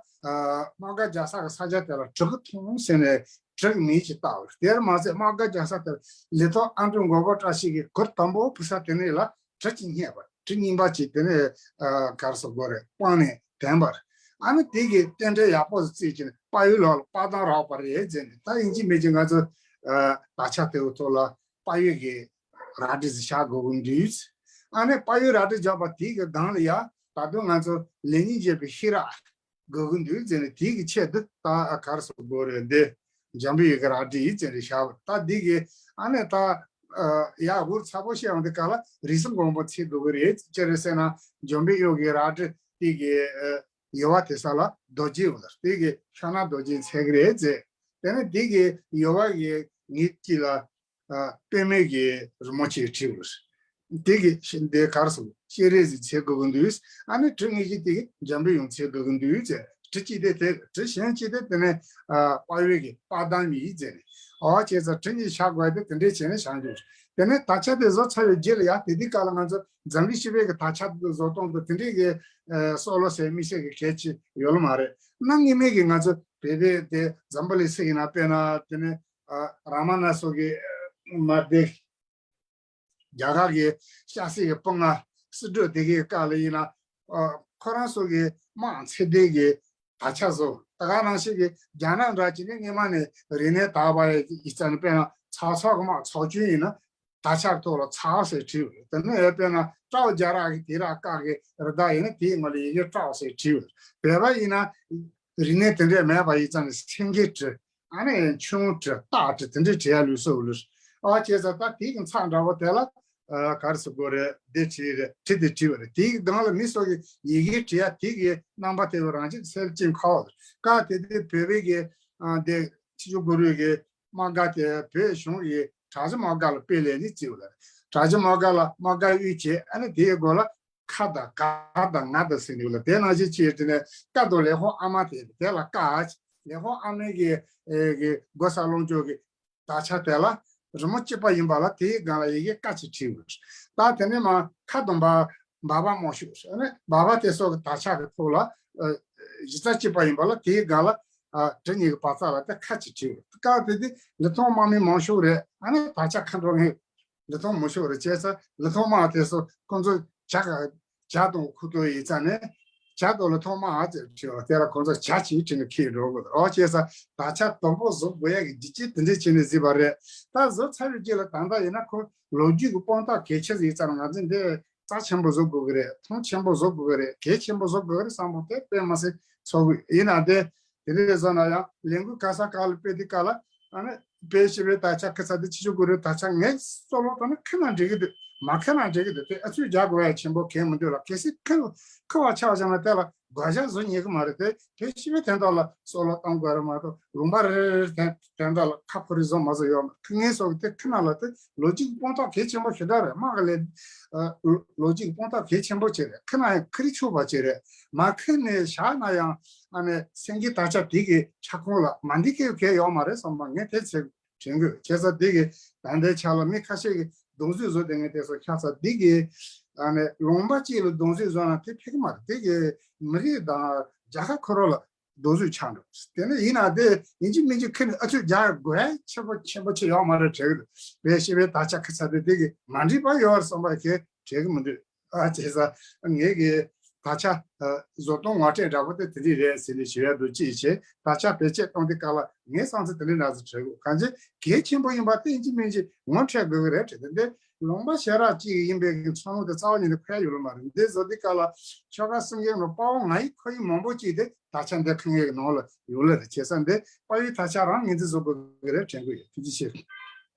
དམག་སྒར་རྒྱག་ས་གི་ས་ཆ་དེ་ལ་གྲི་གུ་ཐོང་ཟེར་ནས་གྲི་གི་མིང་ཞིག་བཏགས་པ་རེད། དེར་མ་ཟད་དམག་སྒར་རྒྱག་ས་དེར་ལི་ཐང་ཨ་འབྲུག་མགོན་པོ་བཀྲ་ཤིས་ཀྱིས་གུར་དམ་པོ་ཕུབ་ས་དེ་ནས་ལ་གྲི་གཅིག་རྙེད་པ། གྲི་རྙིང་པ་གཅིག་དེ་ནས་ཨ་ག་རེ་ཟེར་དགོས་རེད། སྤངས་ནས་བསྡད་པ་རེད། ཨ་ནི་དེ་གི་རྟེན་འབྲེལ་ཡག་པོ་ཞིག་བརྩིས་བྱས་ནས་དཔལ་ཡོན་ལོག་ལ་དཔའ་གདམས་རག་པ་རེད་ཟེར་ནས། ད་ཡིན་གཅིག་མིན་གཅིག་ང་ཚོ་ཨ་དར་ཆ་དེའི་ཐོག་ལ་དཔལ་ཡོན་གྱི་རལ་གྲི་ཟིག་བཞག་དགོས་ཀྱི་འདུག་ཨ་ནི་དཔལ་ཡོན་རལ་གྲི་བཞག་པ་དེའི་གི་སྒང་ལ་ཡ་ད་དུང་ང་ཚོ་ལེགས་ཉེས་འབྱེད་པའི་ཤེས་རབ་དགོས་ཀྱི་འདུག་ཟེར་ནས། དེའི་གི་ཆེད་དུ་ད་ཨ་ག་རེ་ཟེར་དགོས་རེད། འདི་འཇམ་པའི་ཡུལ་གྱི་རལ་གྲི་ཡིན་ཟེར་ནས་བཞག་པ། ད་འདི་གི་ཨ་ནི་ད་ཨ་ཡ་འུར་ཚ་པོ་བཤད་ཡོང་དུས་སྐབས་ལ་རིགས་གསུམ་མགོན་པོ་འཚོལ་དགོས་ཀྱི་རེད། ཅི་རེད་ཟེར་ན། འཇམ་པའི་ཡུལ་གྱི་རལ་གྲི་དེ་གི་ཨ་ཡོལ་བ་དེ་ས་ལ་རྡོ་རྗེ་ཡོད་ལ། དེ་གི་ཕྱག་ན་རྡོ་རྗེ་འཚོལ་གྱི་རེད་ཟེར། དེ་ནས་དེ་གི་ཡོལ་བ་གི་ངོས་དཀྱིལ་ལ་ཨ་པདྨའི་གི་རི་མོ་ཅིག་བྲིས་ཡོད། དེ་གི་ཤིང་དེ་གར་སོང་སྤྱན་རས་གཟིགས་འཚོལ་དགོས་ཀྱི་འདུག་ཨ་ནི་གྲི་ངོས་ཀྱི་དེ་གི་འཇམ་པའི་ཡུམ་འཚོལ་དགོས་ཀྱི་འདུག་ཟེར། གྲི་གཅིག་དེ་དེ་གྲི་གཞན་གཅིག་དེ་དེ་ནས་ཨ་དཔའ་བོའི་གི་དཔའ་གདམས་ཡིན་ཟེར། འོ་བྱས་ཙང་གྲི་གཉིས་བཞག་དགོས་དེ་དེ་འདྲས་བྱས་ནས་བཞག་འདུག་དེ་ནས་དར་ཆ་དེ་བཟོ་ཚར་བའི་རྗེས་ལ་ཡ་དེ་དུས་སྐབས་ལ་ང་ཚོ་འཛམ་གླིང་སྤྱི་པའི་གི་དར་ཆ་དེ་བཟོ་སྟངས་དེ་དེ་འདྲས་གི་ཨ་སྲོག་བླུ་ཟེར་དམིགས་བསལ་གི་གལ་ཆེ་ཡོད་ལ་མ་རེད། གནའ་སྔ་མའི་གི་ང་ཚོ་བོད་པའི་དེ་འཛམ་བུ་གླིང་སྲིད་ཡིན་ན། དཔེར་ན་དེ་ནས་ཨ་རཱ་མ་ན་སོགས་ཀྱི་མ་དེ་རྒྱ་གར་གྱི་ཤཱ་སྟག་གི་དཔུང་ང་སྲིད་འགྲོ་དེ་གའི་སྐབས་ལ་ཡིན་ན། ཨ་ཁོ་རང་ཚོ་གི་དམག་འཚོལ་སྡེ་གི་དར་ཆ་བཟོ། ད་ག་ནང་བཞིན་གྱི་རྒྱ་ནག་འདྲ་བྱས་ནས་སྔོན་མ་ནས་རིག་གནས་དར་བ་ཡི་རྩ་ནས། དཔེར་ན་ཚྭ་ཚྭ་གི་དམག་ཚྭ་ཅུན་ཡིན་ན་དར་ཆ་ཐོག་ལ་ཚྭ་ཟེར་བྲིས་ཡོད། དེ་ནས་དཔེར་ན་ཀྲའོ་རྒྱ་ར་གི་དེ་ར་ཀ་གི་རི་དྭགས་ཡིན་ན་དེའི་ངོས་ལ་ཡི་གེ་ཀྲའོ་ཟེར་བྲིས་ཡོད། བོད་པ་ཡིན་ན་རིག་གནས་དེ་འདྲས་མེད་པ་ཡི་རྩ་ནས་སེང་གེ་བྲིས། ཨ་ནི་ཆུང་བྲིས། སྟག་བྲིས། དེ་འདྲས་བྲིས་ཡ་ལུགས་སྲོལ་ལུགས། ཨ་བྱས་ཙང་ད་དེ་གི་མཚམས་འདྲ་བོ་དེ་ལ་ཨ་ག་རེ་ཟེར་དགོས་རེད། འདི་བྲིས་རེད། བྲིས་དེ་བྲིས་པ་རེད། དེ་གི་སྒང་ལ་མི་སོགས་ཀྱི་ཡི་གེ་བྲིས་ཡ་དེ་གི་རྣམ་པ་དེ་བས་རང་བཞིན་གསལ་རྐྱང་ཁ་བ་རེད། སྐབས་དེ་དུས་བོད་པའི་གི་ཨ་འདི་ཆོས་རྒྱལ་གུ་རུ་གི་དམག་སྒར་དེ་བོད་གཞུང་གི་དྲག་ཆས་དམག་སྒར་ལ་དཔེ་ལེན་ནི་བརྩིས་པ་རེད། དྲག་ཆས་དམག་སྒར་ལ་དམག་སྒར་དབུས་བྱས། ཨ་ནི་དེའི་མགོ་ལ་ཁ་དང་ག་དང་ང་དང་ཟེར་ནི་ཡོད་ལ། དེ་ནང་བཞིན་བྱས་དེ་ནས་ཀ་དང་ལེགས་ཧོ་ཨ་མ་དེ་དེ་ལ་ཀ། ལེགས་ཧོ་ཨ་མའི་གི་ཨེ་གི་སྒོ་ས་ལོངས་སྤྱོད་ཀྱི་དར་ཆ་དེ་ལ་རི་མོ་གཅིག་པ་ཡིན་པ་ལ་དེའི་སྒང་ལ་ཡི་གེ་ཀ་གཅིག་བྲིས་ཡོད། ད་དེ་ནས་མ་ཁ་དང་བ་བ་བ་མང་ཤོས། ཨ་ནི་བ་བ་དེ་སོགས་ཀྱི་དར་ཆ་གི་ཐོག་ལ་ཨ་གཞི་རྩ་གཅིག་པ་ཡིན་པ་ལ་དེའི་སྒང་ལ་ཨ་གྲི་གཉིས་ཀྱི་བར་ཐག་ལ་དེ་ཁ་གཅིག་བྲིས་ཡོད། སྐབས་དེ་དུས་ལི་ཐང་དམག་མི་མང་ཤོས་རེད། ཨ་ནི་དར་ཆ་ཁ་འགྲོ་ངེས། ལི་ཐང་མང་ཤོས་རེད། བྱས་ཙང་ལི་ཐང་དམག་དེ་ཚོ་ཁོང་ཚོ་ཇ་ག་ཇ་དང་ཁུ་ཏོ་ཡིན་ཙང་ནས་ཇ་དང་ལི་ཐང་དམག་ཨ་ཙི་བྲིས་པ་དེ་ལ་ཁོང་ཚོ་ཇ་གཅིག་བྲིས་ནས་འཁྱེར་འགྲོ་དགོས། འོ་བྱས་ཙང་དར་ཆ་དང་པོ་བཟོ་དགོས་ཡ་གི་རྒྱུ་རྐྱེན་དེ་འདྲས་བྱས་ནས་བཟོས་པ་རེད། ད་བཟོ་ཚར་བའི་རྗེས་ལ་ད་ལྟ་ཡིན་ན་ཁོ་ལོ་རྒྱུས་ཀྱི་དཔང་རྟགས་གལ་ཆེ་ཟིག་ཡིན་ཙང་ང་ཚོས་འདི་རྩ་ཆེན་པོ་བཟོ་དགོས་ཀྱི་རེད། མཐོང་ཆེན་པོ་བཟོ་དགོས་ཀྱི་རེད། གལ་ཆེན་པོ་བཟོ་དགོས་ཀྱི་རེད་བསམ་པ་དེ་དཔེ་མ་སྲིད་ཚོར་གི་ཡིན། ན་དེ་དེ་འདྲས་བཟོ་ན་ཡང་ལས་འགུལ་ག་ས་ག་ལ་སྤེལ་དུས་སྐབས་ལ། ཨ་ནི་དཔེ་ཞིག་བའི་དར་ཆ་ཁུ་ཚ་དེ་ཆི་ཆུ་གུ་རུའི་དར་ཆ་ངས་སོ་ལོ་ཏོ་ནི་ཁེ་ན་འགྲིག་གི་འདུག་མ་ཁེ་ན་འགྲིག་གི་འདུག་དེ་ཨ་ཚུགས་རྒྱག་དགོས་ཡ་ཆེན་པོ་གང་མི་འདུག་ལ། གལ་སྲིད་ཁེ་ཁེ་བ་ཆགས་བཞག་ན་དེ་ལ་དགོས་ཆ་བཟོ་ཉན་གི་མ་རེད། དེ་དཔེ་ཞིག་བའི་དོན་དག་ལ་སོ་ལོ་གཏོང་དགོས་རེད་མ་གཏོགས་ལུང་པ་རེ་རེ་དོན་དག་ལ་ཁ་ཕོ་རི་བཟོ་མ་བཟོ་ཡོད་མ་རེད། ཁེ་ངས་སོ་གི་དེ་ཁེ་ན་ལ་དེ་ལོ་རྒྱུས་ཀྱི་དཔང་རྟགས་གལ་ཆེན་པོ་ཞེ་དྲག་རེད། དམག་གི་ལས་ལོ་རྒྱུས་ཀྱི་དཔང་རྟགས་གལ་ཆེན་པོ་ཅིག་རེད། ཁེ་ན་ཡང་ཁེ་རི་ཆུག་པ་ཅིག་རེད། མ་ཁེ་ནས་བཞག་ན་ཡང་ཨ་ནི་སེང་གེ་དར་ཆ་དེ་གི་ཁྱབ་ཁོངས་ལ་མ་འདི་གའི་གལ་ཡོད་མ་རེད་བསམ་པ་ངས་དེ་ཚེ་དྲན་དགོས། བྱས་ཙང་འདི་གི་ད་ལྟའི་ཆ་ལ་མི་ཁ་ཤས་ཀྱིས་སྡོམ་རྩིས་བཟོ་བསྡད་མཁན་དེ་ཚོ་ཆགས་ཚར། འདི་གི་ཨ་ནི་ལུང་པ་གཅིག་ལ་སྡོམ་རྩིས་བཟོ་ན་དེ་ཕན་གི་མ་རེད། འདི་གི་མི་རིགས་དང་རྒྱལ་ཁབ་ཁོ་རང་ལ་སྡོམ་རྩིས་ཆགས་འགྲོ། དེ་ནས་ཡིན་ན་དེ་ཡིན་གཅིག་མིན་གཅིག་ཁེ་ནས་ཨ་ཚུགས་རྒྱག་དགོས་ཆེན་པོ་ཆེན་པོ་ཆེ་ཡོད་མ་རེད་དྲན་གི་འདུག་བའི་ཤེས་པའི་དར་ཆ་ཁ་ཚ་དེ་འདི་གི་མ་འགྲིག་པ་ཡོད་རེད་བསམ་པ་གི་དྲན་གི་མི་འདུག་ཨ་བྱས་ཙང་ངས་གི་ ད་ཆ་བཟོ་སྟངས་ངོ་སྤྲོད་འདྲ་པོ་དེ་དེ་འདྲ་རེད་ཟེར་ནས་ཞུ་ཡ་འདུག་ཅེས་བྱས། ད་ཆ་བེད་སྤྱོད་གཏོང་དུས་སྐབས་ལ་ངའི་བསམ་ཚུལ་དེ་འདྲ་འདྲ་ཟེར་དྲན་གོ། གང་ཅི་གལ་ཆེན་པོ་ཡིན་པ་དེ་ཡིན་གཅིག་མིན་གཅིག་ངོ་འཕྲོད་དགོས་ཀྱི་རེད་དྲན། དེ་འདྲ་ལུང་པ་ཞེ་དྲག་ཅིག་ཡིན་པའི་གི་ཚོར་སྣང་དེ་རྩ་བ་ཉིད་ནས་འཁོར་ཡ་ཡོད་ལ་མ་རེད། འདི་བཟོ་དུས་སྐབས་ལ་ཆོལ་ཁ་གསུམ་གའི་ནང་དཔའ་བོ་ང་ཡི་ཁོ་ཡི་མང་པོ་ཅིག་དེ་ད་ཆ་འདི་ཁང་གི་ནང་ལ་ཡོད་ལ་རེད། བྱས་ཙང་འདི་དཔའ་བོའི་ད་ཆ་རང་ངོས་འཛིན་བཟོ་དགོས་ཀྱི་རེད་དྲན་གྱི་ཡོད། ཐུགས་རྗེ་ཆེ།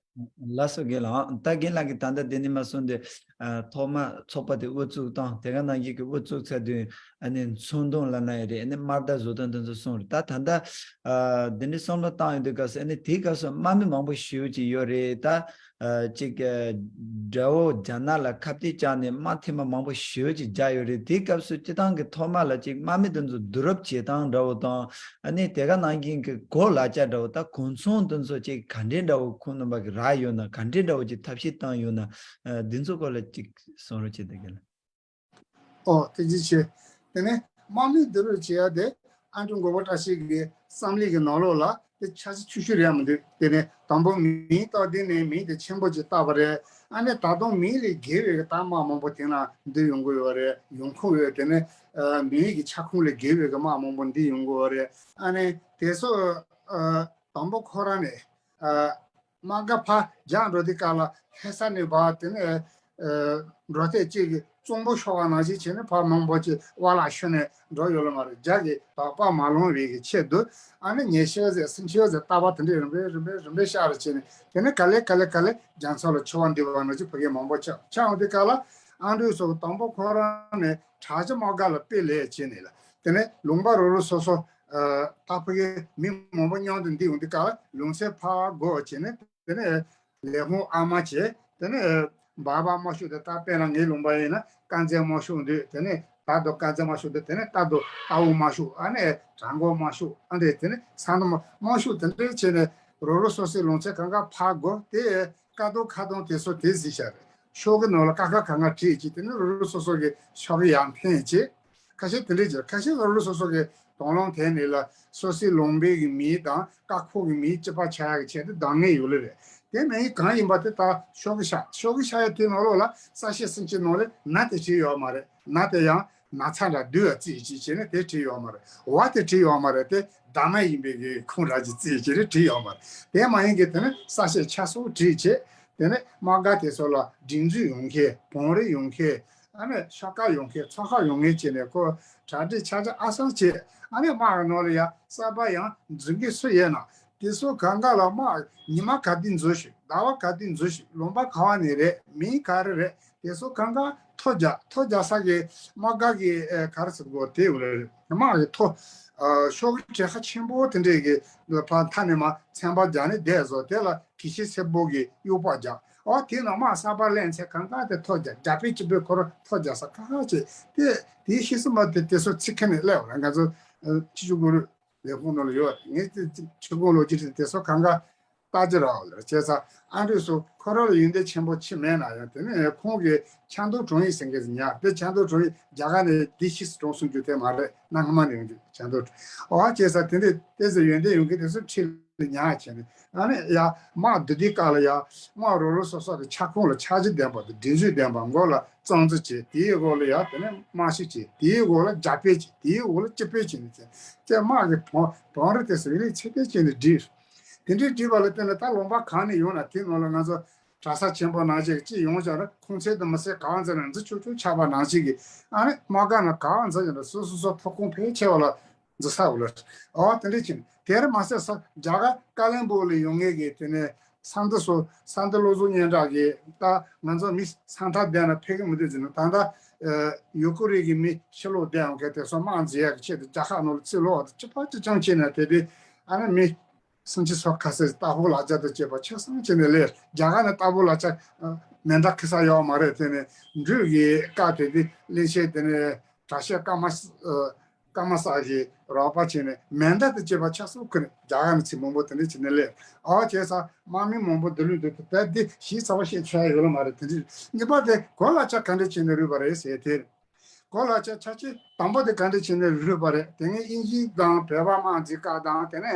ལགས་སོ། རྒན་ལགས། ད་རྒན་ལགས་ཀྱིས་ད་ལྟ་འདི་ནས་མར་གསུངས་ཏེ། ཨ། ཐོག་མར་ཚོགས་པ་དེ་དབུ་བཙུགས་བཏང་། དེ་ག་ནང་བཞིན་གྱི་དབུ་བཙུགས་ཚར་དུས་ཨ་ནི་ཚོགས་འདུ་ལབ་ན་ཡང་རེད། ཨ་ནི་དམར་མདའ་བཟོ་སྟངས་དེ་ཚོ་གསུངས་རེད། ད་ད་ལྟ་ཨ་འདི་འདྲའི་བསམ་བློ་བཏང་ཡོང་དུས་སྐབས་སུ། ཨ་ནི་དེའི་སྐབས་སུ་དམག་མི་མང་པོ་ཞེ་པོ་ཅིག་ཡོད་རེད། ད་ཨ་ཅིག་ཨ་དགྲ་བོ་རྒྱ་ནག་ལ་ཁ་གཏད་བཅག་ནས་དམག་ཐེངས་མ་མང་པོ་ཞེ་པོ་ཅིག་བརྒྱབ་ཡོད་རེད། དེའི་སྐབས་སུ་སྤྱིར་བཏང་གི་ཐོག་མ་ལ་ཅིག་དམག་མི་དེ་ཚོ་བསྡུ་རུབ་བྱེད་སྟངས་འདྲ་བོ་དང་། ཨ་ནི་དེ་ག་ནང་བཞིན་གྱི་གོ་ལག་ཆ་འདྲ་བོ། ད་གོ་མཚོན་དེ་ཚོ་ཅིག་ག་འདྲའི་འདྲ་བོ་ཁོང་རྣམ་པ་གིས་རག་ཡོད་ན། ག་འདྲའི་འདྲ་བོ་ཅིག་ཐབས་ཤེས་བཏང་ཡོད་ན། ཨ། འདི་ཚོ་སྐོར་ལ་ཅིག་གསུང་རོགས་བྱེད་དང་རྒན་ལགས། ཨོ། ཐུགས་རྗེ་ཆེ། དེ་ནས་དམག་མི་བསྡུ་རུབ་བྱེད་ཡ་དེ་ཨ་འབྲུག་མགོན་པོ་བཀྲ་ཤིས་ཀྱི་བསམ་བློའི་གི་ནང་ལོགས་ལ་དེ་ཆ་ཆེ་ཆུང་ཆུང་རེད་མི་འདུག་དེ་ནས་དང་པོ་མིང་བཏགས་དེ་ནས་མིང་དེ་ཆེན་པོ་ཅིག་བཏགས་པ་རེད། ཨ་ནི་ད་དུང་མིང་ལས་བརྒལ་བའི་གི་ད་དམག་མང་པོ་དེ་ན་འདུས་ཡོང་གི་ཡོད་རེད། ཡོང་ཁུངས་ཡོད། དེ་ནས་ཨ་མིང་གི་ཁྱབ་ཁོངས་ལས་བརྒལ་བའི་གི་དམག་མང་པོ་འདུས་ཡོང་གི་ཡོད་རེད། ཨ་ནི་དེ་ཚོ་ཨ་དང་པོ་ཁོ་རང་ནས་ཨ་དམག་སྒར་ཕར་རྒྱག་འགྲོ་དུས་སྐབས་ལ་ལྷ་ས་ནས་ཕར་དེ་ནས་ཨ་འགྲོ་སྟངས་གཅིག་གི་གཙང་པོ་ཤོར་བ་ནང་བཞིན་བྱས་ནས་ཕར་མང་པོ་ཅིག་བར་ལ་ཤོར་ནས་འགྲོ་ཡོད་ལ་མ་རེད། རྒྱ་གི་དོགས་པ་མ་ལངས་པའི་གི་ཆེད་དུ། ཨ་ནི་ཉི་ཤུ་ཙམ་སུམ་ཅུ་ཙམ་རྟ་པ་དེ་འདྲས་རིམ་པས་རིམ་པས་རིམ་པས་གཤགས་རེ་བྱས་ནས། དེ་ནས་ག་ལེ་ག་ལེ་ག་ལེ་རྒྱ་མཚོ་ལ་འཕྱུར་བ་འདི་བ་ནང་བཞིན་ཕ་གིའི་མང་པོ་ཆགས་ཆགས་འོང་དུས་སྐབས་ལ། ཨ་འབྲུག་སོགས་དང་པོ་ཁོ་རང་ནས་དྲག་ཆ་དམག་སྒར་ལ་དཔེ་ལས་བྱས་ནས་ལ། དེ་ནས་ལུང་པ་རོ་རོ་སོ་སོ་ཨ་ད་ཕ་གིའི་མི་མང་པོ་མཉམ་དུ་འདུས་ཡོང་དུས་སྐབས་ལ་ལུང་ཚན་ཕར་བགོ་བྱས་ནས། དེ་ནས་ལས་ཁུངས་ཨ་མ་བྱས། དེ་ནས་འབའ་པ་དམག་ཤོག་དེ། ད་དཔེར་ན་ངའི་ལུང་པ་ཡིན་ན་དཀར་མཛེས་དམག་ཤོག་འདུས། དེ་ནས་རྟ་རྡོ་དཀར་མཛེས་དམག་ཤོག་དེ། དེ་ནས་རྟ་རྡོ་རྟ་འོག་དམག་ཤོག་ཨ་ནི་བྲག་འགོ་དམག་ཤོག་ཨ་འདྲས། དེ་ནས་ས་མདོ་དམག་དམག་ཤོག་དེ་འདྲས་བྱས་ནས་རོ་རོ་སོ་སོའི་ལུང་ཚན་གང་ག་ཕར་བགོ་སྟེ། ཀ་དོ་ཁ་དོང་དེ་ཚོ་དེ་གཟིགས་བཞག་རེད། ཤོག་གུ་ནང་ལ་ཀ་ཁ་གང་ག་བྲིས་བྱས། དེ་ནས་རོ་རོ་སོ་སོ་གི་ཤོག་གུ་ཡར་འཕེན་བྱས། ཁ་ཤས་དེ་འདྲས་ཀྱི། ཁ་ཤས་རོ་རོ་སོ་སོ་གི་དང་བླངས་དེ་ནས་ལ་སོ་སོའི་ལུང་པའི་གི་མིང་དང་ཀ་ཁོག་གི་མིང་གཅིག་པ་ཆགས་ཡག་གི་ཆེད་དུ་འདང་ངེས་ཡོད་ལེ་རེད། དེ་མིན་གང་ཡིན་པ་དེ་ད་ཤོག་གུ་བཞག་ཤོག་གུ་བཞག་ཡ་དེ་ནང་ལོགས་ལ་ས་བཤད་སུམ་ཅུ་ནང་ལ་ན་དེ་བྲིས་ཡོད་མ་རེད། ན་དེ་ཡང་ན་ཚ་འདྲ་བསྡུས་ཡ་རྩིས་ཅིག་བྱས་ནས་དེ་བྲིས་ཡོད་མ་རེད། བ་དེ་བྲིས་ཡོད་མ་རེད། དེ་བདག་མ་ཡིན་པའི་གི་ཁུངས་ར་ཅིག་རྩིས་བྱས་ནས་བྲིས་ཡོད་མ་རེད། དེ་མ་ཡིན་གི་དེ་ནས་ས་བཤད་ཆ་ཚང་བྲིས་བྱས། དེ་ནས་དམག་སྒར་དེ་ཚོ་ལ་སྒྲིག་འཛུགས་ཡོང་མཁན། བང་རིམ་ཡོང་མཁན། ཨ་ནི་ཤོག་ཁག་ཡོང་མཁན། ཚོགས་ཁག་ཡོང་མཁན་བྱས་ནས་ཁོ་གྲ་སྒྲིག་ཆ་ཆ་ཨ་སང་བྱས། ཨ་ནི་དམག་གི་ནང་ལ་ཡ་གསར་པ་ཡང་འཛུལ་མཁན་སུ་ཡོད་ན། དེ་ཚོ་གང་ག་ལ་དམག་ཉི་མ་ག་དུས་འཛུལ་ཞིག་ཟླ་བ་ག་དུས་འཛུལ་ཞིག་ལུང་པ་ག་བ་ནས་རེད། མིང་ག་རེ་རེད། དེ་ཚོ་གང་ག་ཐོ་རྒྱག་ཐོ་རྒྱག་ས་གི་དམག་སྒར་གི་ཨེ་ག་རེ་ཟེར་དགོས། དེ་ཡོད་རེད། དམག་གི་ཐོ་ཨ་ཤོག་གུ་གྲལ་ཁ་ཆེན་པོ་དེ་འདྲས་གི་ལ་ཕར་མཐའ་ནས་མར་ཚན་པ་རྒྱག་ནས་བསྡད་བཟོ། དེ་ལ་གི་ཤི་སེར་པོ་གི་དབྱུག་པ་རྒྱག་ཨོ་དེ་ནང་དམག་གསར་པ་སླེབས་ཚེ་གང་ག་དེ་ཐོ་རྒྱག་རྒྱ་དཔེ་གཅིག་པོས་ཁོ་རང་ཐོ་རྒྱག་ས་ཁ་ཁ་བྱས། དེ་དེའི་ཤི་གསོན་པ་དེ་དེ་ཚོ་ཚིག་ཁ་ནས་སླེབས་པ་རེད། ང་ཚོ་ཨ་ཕྱི་ཕྱོགས་གུ་རུ་ལས་ཁུངས་ནང་ལ་ཡོད་རེད། ངས་དེ་ཕྱི་ཁོངས་ལོ་རྒྱུས་དེ་དེ་ཚོ་གང་ག་ལྟ་རྒྱུ་རག་ལ་བྱས་ཙང་། ཨ་འབྲུག་སོགས་ཁོ་རང་ལ་ཡོན་ཏན་ཆེན་པོ་ཅིག་མེད་ན་ཡང་། དེ་ནས་ཁོང་གིས་ཆབ་མདོ་དྲུང་ཡིག་ཟེར་མཁན་ཟིག་ཉར། དེ་ཆབ་མདོ་དྲུང་ཡིག་རྒྱ་གར་ནས་བདེ་ཤི་སི་གྲོངས་སོང་རྒྱུ་དེ་མ་རེད། གནའ་སྔ་མ་ནས་ཡོང་རྒྱུ་ཆབ་མདོ་དྲུང་། ཨོ་བྱས་ཙང་དེ་འདྲས་དེ་ཚོ་ཡོན་ཏན་ཡོད་མཁན་དེ་ཚོ་ཁྲིད་ལ་ཉར་བྱས་ནས། ཨ་ནི་ཡ་དམག་བསྡུ་དུས་སྐབས་ལ་ཡ་དམག་རོ་རོ་སོ་སོ་གི་ཁྱབ་ཁོངས་ལ་ཆ་རྒྱུས་ལྡན་པ་དང་སྒྲིག་འཛུགས་ལྡན་པ། མགོ་ལ་གཙང་འཛུལ་བྱས། དེའི་འོག་ལ་ཡ་དེ་ནས་དམག་ཞབས་བྱས། དེའི་འོག་ལ་རྒྱ་དཔོན་བྱས། དེའི་འོག་ལ་སྤྱི་དཔོན་བྱས་ནས་བྱས། དེ་དམག་གི་བང་བང་རིམ་དེ་ཚོ་ཡིན་ལས་ཚད་ལྡན་བྱས་ནས་བསྒྲིགས། དེ་འདྲའི་བསྒྲིགས་པ་ལ་བརྟེན་ནས་ད་ལུང་པ་གང་ནས་ཡོང་ན་དེའི་ནང་ལ་ང་ཚོ་གྲྭ་ས་ཆེན་པོ་ནང་བཞིན་གཅིག་ཡོང་བྱས་ན་ཁུངས་ཚད་དུ་མི་སེར་གང་ཚད་ན་འཛུལ་ཆོག་ཆོག་ཆགས་པ་ནང་བཞིན་གྱི། ཨ་ནི་དམག་སྒར་ནང་གང་འཛུལ་ཡོང་ན་སོ་སོ་སོ་ཐོབ་ཁུངས་ཕལ་ཆེ་བ་ལ་འཛུལ་ས་འོ་ལ། ཨོ་དེ་འདྲ་བྱས་ནས། དེར་མ་ཟད་ས་རྒྱ་གར་ཀ་ལོན་སྦུག་ལ་ཡོང་མཁན་གྱི་དེ་ནས་ས་འདི་སོ་ས་འདི་བློ་བཟང་སྙན་གྲགས་ཀྱིས། ད་ང་ཚོ་མི་ས་མཐའ་བསྡད་ན་ཕན་གི་མི་འདུག་ཟེར་ནས། ད་ལྟ་ཡུ་ཀེ་རེན་གྱི་མི་ཕྱིར་ལོག་བསྡད་ཡོང་མཁན་དེ་ཚོ་དམག་འཛིང་ཡག་གི་ཆེད་དུ་རྒྱ་གར་ནང་ལ་ཚུར་ལོག་ཏུ་ཅི་པ་ཅི་ཅང་བྱས་ནས་དེ་དུས་ཨ་ནི་མི་སུམ་ཅུ་སོ་ཁ་ཤས་རྟ་ཕོ་ལག་ཆ་དང་བཅས་པ་ཆ་ཚང་བྱས་ནས་སླེབས། རྒྱ་གར་ནས་རྟ་ཕོ་ལག་ཆ་མེ་མདའ་འཁྱེར་ས་ཡོད་མ་རེད། དེ་ནས་འབྲུག་གི་བཀའ་དེ་དུས་གླིང་ཆེན་དེ་ནས་གྲྭ་ཤག་ཀརྨ་ཀརྨ་སར་གྱི་རོགས་པ་བྱས་ནས་མེ་མདའ་དང་བཅས་པ་ཆ་ཚང་ཁུར་ནས་རྒྱ་གར་ནས་ཚུར་མང་པོ་དེ་འདྲ་བྱས་ནས་སླེབས། ཨོ་བྱས་ཙང་དམག་མི་མང་པོ་འདི་ལུས་འདུག་ད་འདི་ཞིབ་ཚགས་པོ་བཤད་ཆོག་ཡ་ཡོད་ལ་མ་རེད། དེ་འདྲ་གཉིས་པ་དེ་གོ་ལག་ཆ་ག་འདྲ་བྱས་ནས་རུལ་བ་རེད་ཟེར་དེ་རེད། གོ་ལག་ཆ་ཆ་ཆེ་དང་པོ་དེ་ག་འདྲ་བྱས་ནས་རུལ་བ་རེད། དེ་སྔའི་དབྱིན་ཇི་དང་བོད་པ་དམག་འཛིང་སྐབས་དང་། དེ་ནས་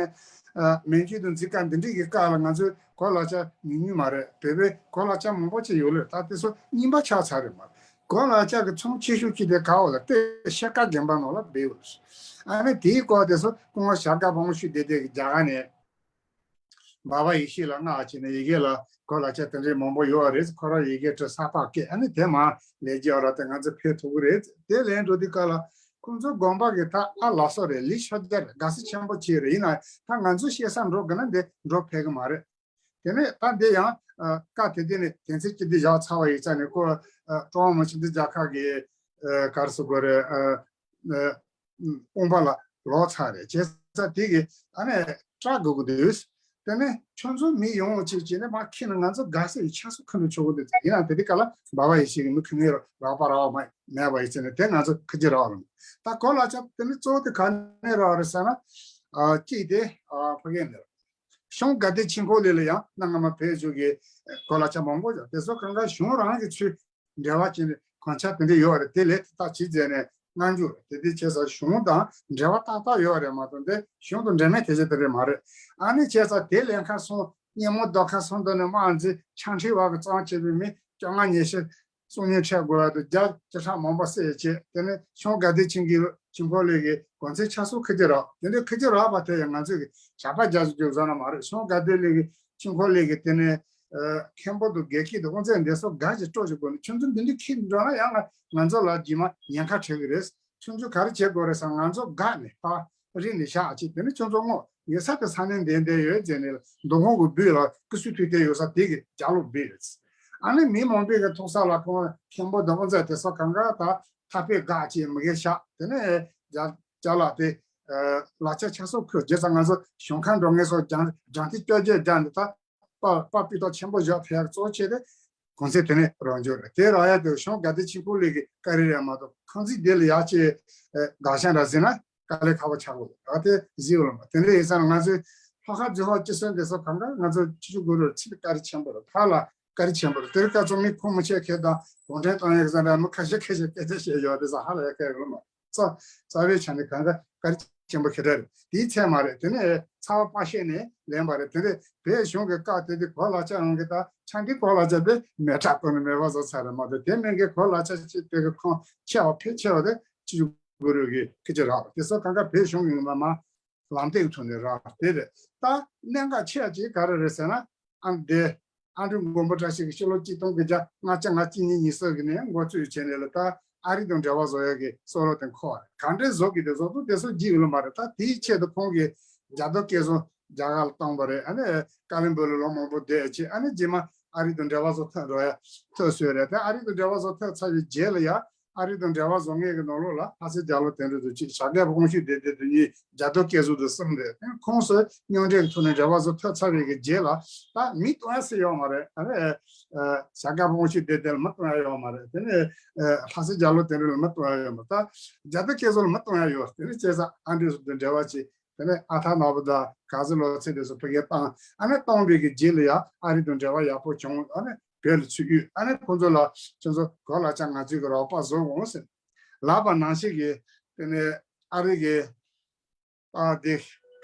ཨ་མན་ཇུ་དང་འཛིང་སྐབས་འདི་འདྲའི་གི་སྐབས་ལ་ང་ཚོའི་གོ་ལག་ཆ་ཉུང་ཉུང་མ་རེད། བོད་པའི་གོ་ལག་ཆ་མང་པོ་ཅིག་ཡོད་ལ། ད་དེ་ཚོ་རྙིང་པ་ཆགས་ཚར་རེད་མ་རེད། གོ་ལག་ཆ་གི་ཚོང་ཆེ་ཤོས་ཅིག་དེ་ག་བ་ལ་དེ་ཤ་ཀ་དགོན་པ་ནང་ལ་སྦས་ཡོད། ཨ་ནི་དེའི་སྐོར་དེ་ཚོ་སྐུ་ངོ་ཞྭ་སྒབ་དབང་ཕྱུག་སྡེ་བདེ་གི་རྒྱ་གར་ནས་འབའ་བ་ཡེ་ཤེས་ལ་མངགས་བྱས་ནས་ཡི་གེ་ལ་གོ་ལག་ཆ་དེ་འདྲའི་མང་པོ་ཡོད་རེད། ཁོ་རང་ཡི་གེ་བྲིས་ས་ཕག་སྐད། ཨ་ནི་དེ་མར་ལས་རྒྱུ་ར་དེ་ང་ཚོ་ཕེབས་ཐུབ་ཀྱི་རེད། དེ་ལན་འགྲོ་དུས་སྐབས་ལ་ཁོང་ཚོ་དགོན་པ་གི་ད་ཨ་ལགས་སོ་རེད། ལི་ཤོ་རྒྱ་རེད། དགའ་ས་ཆེན་པོ་བྱས་རེད། ཡིན་ན་ད་ང་ཚོ་བཤད་ས་འགྲོ་དགོས་ན་འདི་འགྲོ་ཕོད་ཀྱི་མ་རེད། དེ་ནས་ད་འདི་ཡང་ཨ་བཀའ་དེ་དེ་ནས་དེ་ཚེ་སྤྱི་འདི་བཞག་ཚར་བ་ཡིན་ཙང་ནས་ཁོ་ཨ་ཀྲོང་མ་ཆེན་འདི་རྒྱ་གར་གི་ཨ་གར་སུ་གོ་རེ་ཨ་ཨ་དཔུང་པ་ལ་ལོག་ཚར་རེད། བྱས་ཙང་དེ་གི་ཨ་ནས་སྐྲག་དགོས་ཀྱི་འདུག་དེ་ནས་ཁྱོད་ཚོ་མི་ཡོང་ཅིག་བྱས་ནས་མ་ཁྱེར་ན་ང་ཚོ་དགའ་སའི་ཆ་སུ་ཁ་ནས་ཆོག་གི་འདུག་ཡིན་ནའང་དེ་དུས་སྐབས་ལ་འབའ་བ་ཡེ་ཤེས་ཀྱི་མི་ཁོ་ངའི་རོགས་པ་རག་པ་མ་མེད་པ་ཡིན་ཙང་ནས་དེ་ང་ཚོ་ཁ་ཅིག་རག་ལ། ད་གོ་ལག་ཆ་དེ་ནི་གཙོ་བོ་དེ་ག་ནས་རག་རེད་ཟེར་ན། ཨ་གཅིག་དེ་ཨ་ཕ་གི་ནས་གཞུང་དགའ་ལྡན་ཆོས་འཁོར་གླིང་ལ་ཡང་གནའ་སྔ་མ་བོད་ཕྱོགས་ཀྱི་གོ་ལག་ཆ་མང་པོ་ཡོད། དེ་ཚོ་གང་ག་གཞུང་རང་གི་ཚུལ་འབྲེལ་བ་བྱས་ནས་གོན་ཆ་དེ་འདྲ་ཡོད་རེད། དེ་ལས་དེ་དག་ཇི་མཛད་ནས་སྔ་འཇུག་རེད། དེ་དེ་བྱས་ཙང་གཞུང་དང་འབྲེལ་བ་ཏག་ཏག་ཡོད་རེད་མ་གཏོགས་དེ་གཞུང་དང་འབྲེལ་མེད་དེ་ཚོ་དེ་རེད་མ་རེད། ཨ་ནི་བྱས་ཙང་དེ་ལེན་མཁན་སོང་སྙན་མོ་འདོན་མཁན་སོང་དོན་ནས་དམག་འཛིན་ཆང་ཁྲིའི་བར་གྱི་གཙང་བྱས་པའི་མི་བཅོ་ལྔ་ཉི་ཤུ་སྲུང་ཉེན་འཕྲད་དགོས་པ་དང་རྒྱ་བཅུ་ཕྲག་མང་པོ་བསད་བྱས། དེ་ནས་གཞུང་དགའ་ལྡན་ཆོས་ཀྱི་ཆོས་འཁོར་གླིང་གི་གོ་མཚོན་ཆ་སོགས་ཁ་ཅིག་རག་དེ་འདྲའི་ཁ་ཅིག་རག་པ་དེ་ཡང་ང་ཚོས་ཀྱི་ཞག་པ་རྒྱག་རྒྱུ་བཟོ་ན་མ་རེད། གཞུང་དགའ་ལྡན་གླིང་གི་ཆོས་འཁོར་གླིང་གི་དེ་ནས་ཨ་མཁན་པོ་དང་དགེ་བཤེས་དང་དབུ་མཛད་འདི་ཚོ་དགའ་ཞིང་སྤྲོ་ཞིང་དགོས་ནས་ཁྱོད་ཚོ་འདི་འདྲ་ཁྱེར་འགྲོ་ན་ཡང་ང་ང་ཚོ་ལ་རྗེས་མ་ཉེན་ཁ་འཕྲད་ཀྱི་རེད། ཁྱོད་ཚོ་ག་རེ་བྱེད་དགོས་རེད་ཟེར། ང་ཚོ་དགའ་ནས་ཕར་རིང་ནས་བཞག་ཅིག་དེ་ནས་ཁྱོད་ཚོ་སྔོན་ཡོད་ས་དེ་ས་གནས་འདི་འདི་ཡོད་ཟེར་ནས་མདོ་ཁམས་ཀྱི་སྦུག་ལ་སྐུ་གསུང་ཐུགས་རྟེན་ཡོད་ས་དེ་གི་ལྗགས་ལུང་འབུལ་ཡོད། ཨ་ནི་མི་མང་པོས་གི་ཐུག་ས་ལ་ཁོང་མཁན་པོ་དང་དབུ་མཛད་དེ་ཚོ་གང་ག་ད་ཐག་པས་དགག་ཅིག་མི་གེ་བཞག་དེ་ནས་རྒྱ་རྒྱ་ལགས་དེ་ལག་ཆ་ཆ་སོགས་ཁུར་རྗེས་ཙང་ང་ཚོ་ཞུང་ཁང་འགྲོ་ངེས་སོགས་རྒྱང་རྒྱང་ཐིག་བསྐྱོད་རྗེས་རྒྱ་འདི་ད་པ་པ་པི་ཏོག་ཆེན་པོ་བཞག་ཕེབས་གཙོ་ཆེ་དེ་གོང་ཚད་དེ་ནས་རང་འཇོག་རེད། དེ་རག་ཡ་དེ་གཞུང་དགའ་ལྡན་ཆོས་འཁོར་གླིང་གི་བཀའ་དྲིན་རེད་མ་གཏོགས་ཁང་བརྩེགས་དེ་ལ་ཡག་ཅིག་དགག་བྱ་འདྲ་ཟིན་ན་དཀའ་ལས་ཁག་པོ་ཆགས་དགོས་རེད། ཨ་དེ་གཟིགས་ཡོད་ལ་མ་དེ་འདྲ་ཡིན་ཙང་ང་ཚོའི་ལྷོ་ཁ་རྫི་ཧོ་སྐྱིད་སོན་དེ་ཚོ་གང་ག་ང་ཚོ་ཆུ་ཆུ་གུ་རུ་ཆེས་བཀའ་དྲིན་ཆེན་པོ་རེད། ཕར་ལ་བཀའ་དྲིན་ཆེན་པོ་རེད། དེར་སྐབས་ཚོ་མི་ཁུངས་མི་ཆད་མཁན་དང་གུང་ཁྲན་ཏང་ཡོན་གྱི་ས་འདྲ་མི་ཁ་ཤས་ཁ་ཤས་སྐད་ཆ་བཤད་ཡོད་དེ་ཚོ་ཧ་ལས་ཡ་སྐད་ཡོད་ལ་མ། རྩ་རྩ་བའི་ཆ་ནས་གང་ག་བཀའ་དྲིན་ཆེན་པོ་ཞེ་དྲག་རེད། དེའི་ཚད་མ་རེད། དེ་ནས་ཚ་བ་པ་ཤེས་ནས་ལེན་པ་རེད། དེ་ནས་བོད་གཞུང་གི་བཀའ་དེ་དེ་གོ་ལག་ཆ་ཡོང་གི་ད་ཆང་གི་གོ་ལག་ཆ་དེ་མེ་དྲག་ཏུ་ནས་མེད་པ་བཟོ་ཚར་རེད་མ་གཏོགས་དེ་མིན་གི་གོ་ལག་ཆ་ཅིག་དེ་གི་ཁོང་ཆེ་བ་ཕལ་ཆེ་བ་དེ་ཆུ་ཆུ་གུ་རུ་གི་ཁི་ཅི་རག་དེ་ཚོ་གང་ག་བོད་གཞུང་གི་ངོ་མ་ལམ་སྟེགས་ཐོག་ནས་རག་དེ་རེད། ད་གནད་འགག་ཆེ་ཅིག་ག་རེ་རེད་ཟེར་ན། ཨ་འདི་ཨ་འབྲུག་མགོན་པོ་བཀྲ་ཤིས་ཀྱི་ཕྱི་ལོ་གཅིག་སྟོང་དགུ་བརྒྱ་ལྔ་བཅུ་ང་གཅིག་གཉིས་ཉི་ཤུ་གི་ནས་འགོ་བཙུགས་བྱས་ནས་ལ་ད་ཨ་རི་དང་འབྲེལ་བ་བཟོ་ཡག་གི་བསམ་བློ་དེ་འཁོར་བ་རེད། གང་འདྲས་བཟོ་གི་དེ་བཟོ་ཐུབ་དེ་ཚོ་བགྱིས་ཡོད་ལ་མ་རེད། ད་དེའི་ཆེད་དུ་ཁོང་གིས་རྒྱ་རྡོ་སྐལ་བཟང་རྒྱ་གར་ལ་བཏང་བ་རེད། ཨ་ནི་ཀ་ལིན་སྦུག་ལ་ལོ་མང་པོ་བསྡད་བྱས་ཨ་ནི་རྗེས་མ་ཨ་རི་དང་འབྲེལ་བ་བཟོ་ཐུབ་འགྲོ་ཡ་ཐུབ་སོང་རེད། ད་ཨ་རི་དང་འབྲེལ་བ་བཟོ་ཐུབ་ཚར་བའི་རྗེས་ལ་ཡ། ཨ་རི་དང་འབྲེལ་བ་བཟོ་མཁན་གྱི་ནང་ལོགས་ལ་ལྷ་སྲས་རྒྱ་ལོ་དོན་གྲུབ་དང་གཅིག་ཞྭ་སྒབ་དབང་ཕྱུག་སྡེ་བདེ་དང་གཉིས་རྒྱ་རྡོ་སྐལ་བཟང་དང་གསུམ་རེད། ཁོང་ཚོས་མཉམ་འབྲེལ་གྱི་ཐོག་ནས་འབྲེལ་བ་བཟོ་ཐུབ་ཚར་བའི་གི་རྗེས་ལ་ད་མི་གཏོང་ཡ་སུ་ཡོད་མ་རེད། ཨ་རེ་ཞྭ་སྒབ་དབང་ཕྱུག་སྡེ་བདེ་ལ་མི་གཏོང་ཡ་ཡོད་མ་རེད། དེ་ནས་ལྷ་སྲས་རྒྱ་ལོ་དོན་གྲུབ་ལ་མི་གཏོང་ཡ་ཡོད་མ་རེད། ད་རྒྱ་རྡོ་སྐལ་བཟང་ལ་མི་གཏོང་ཡ་ཡོད། དེ་ནས་བྱས་ཙང་ཨ་འབྲུག་སོགས་དང་འབྲེལ་བ་བྱས། དེ་ནས་ཨ་ཐར་ནོར་བུ་དང་ག་ཟི་ལོ་ཚེ་དེ་ཚོ་ཕ་གིར་བཏང་། ཨ་ནི་བཏང་བའི་གི་རྗེས་ལ་ཡང་ཨ་རི་དང་འབྲེལ་བ་ཡག་པོ་བྱུང་། ཨ་ནི་བོད་ལ་ཚུར་གཡུགས། ཨ་ནི་ཁོང་ཚོ་ལ་ཁྱོད་ཚོ་གོ་ལག་ཆ་ང་ཚོའི་གི་རོགས་པ་བཟོ་དགོས་ཟེར་ལབ་པ་ནང་བཞིན་གི་དེ་ནས་ཨ་རི་གི་ཨ་དེ་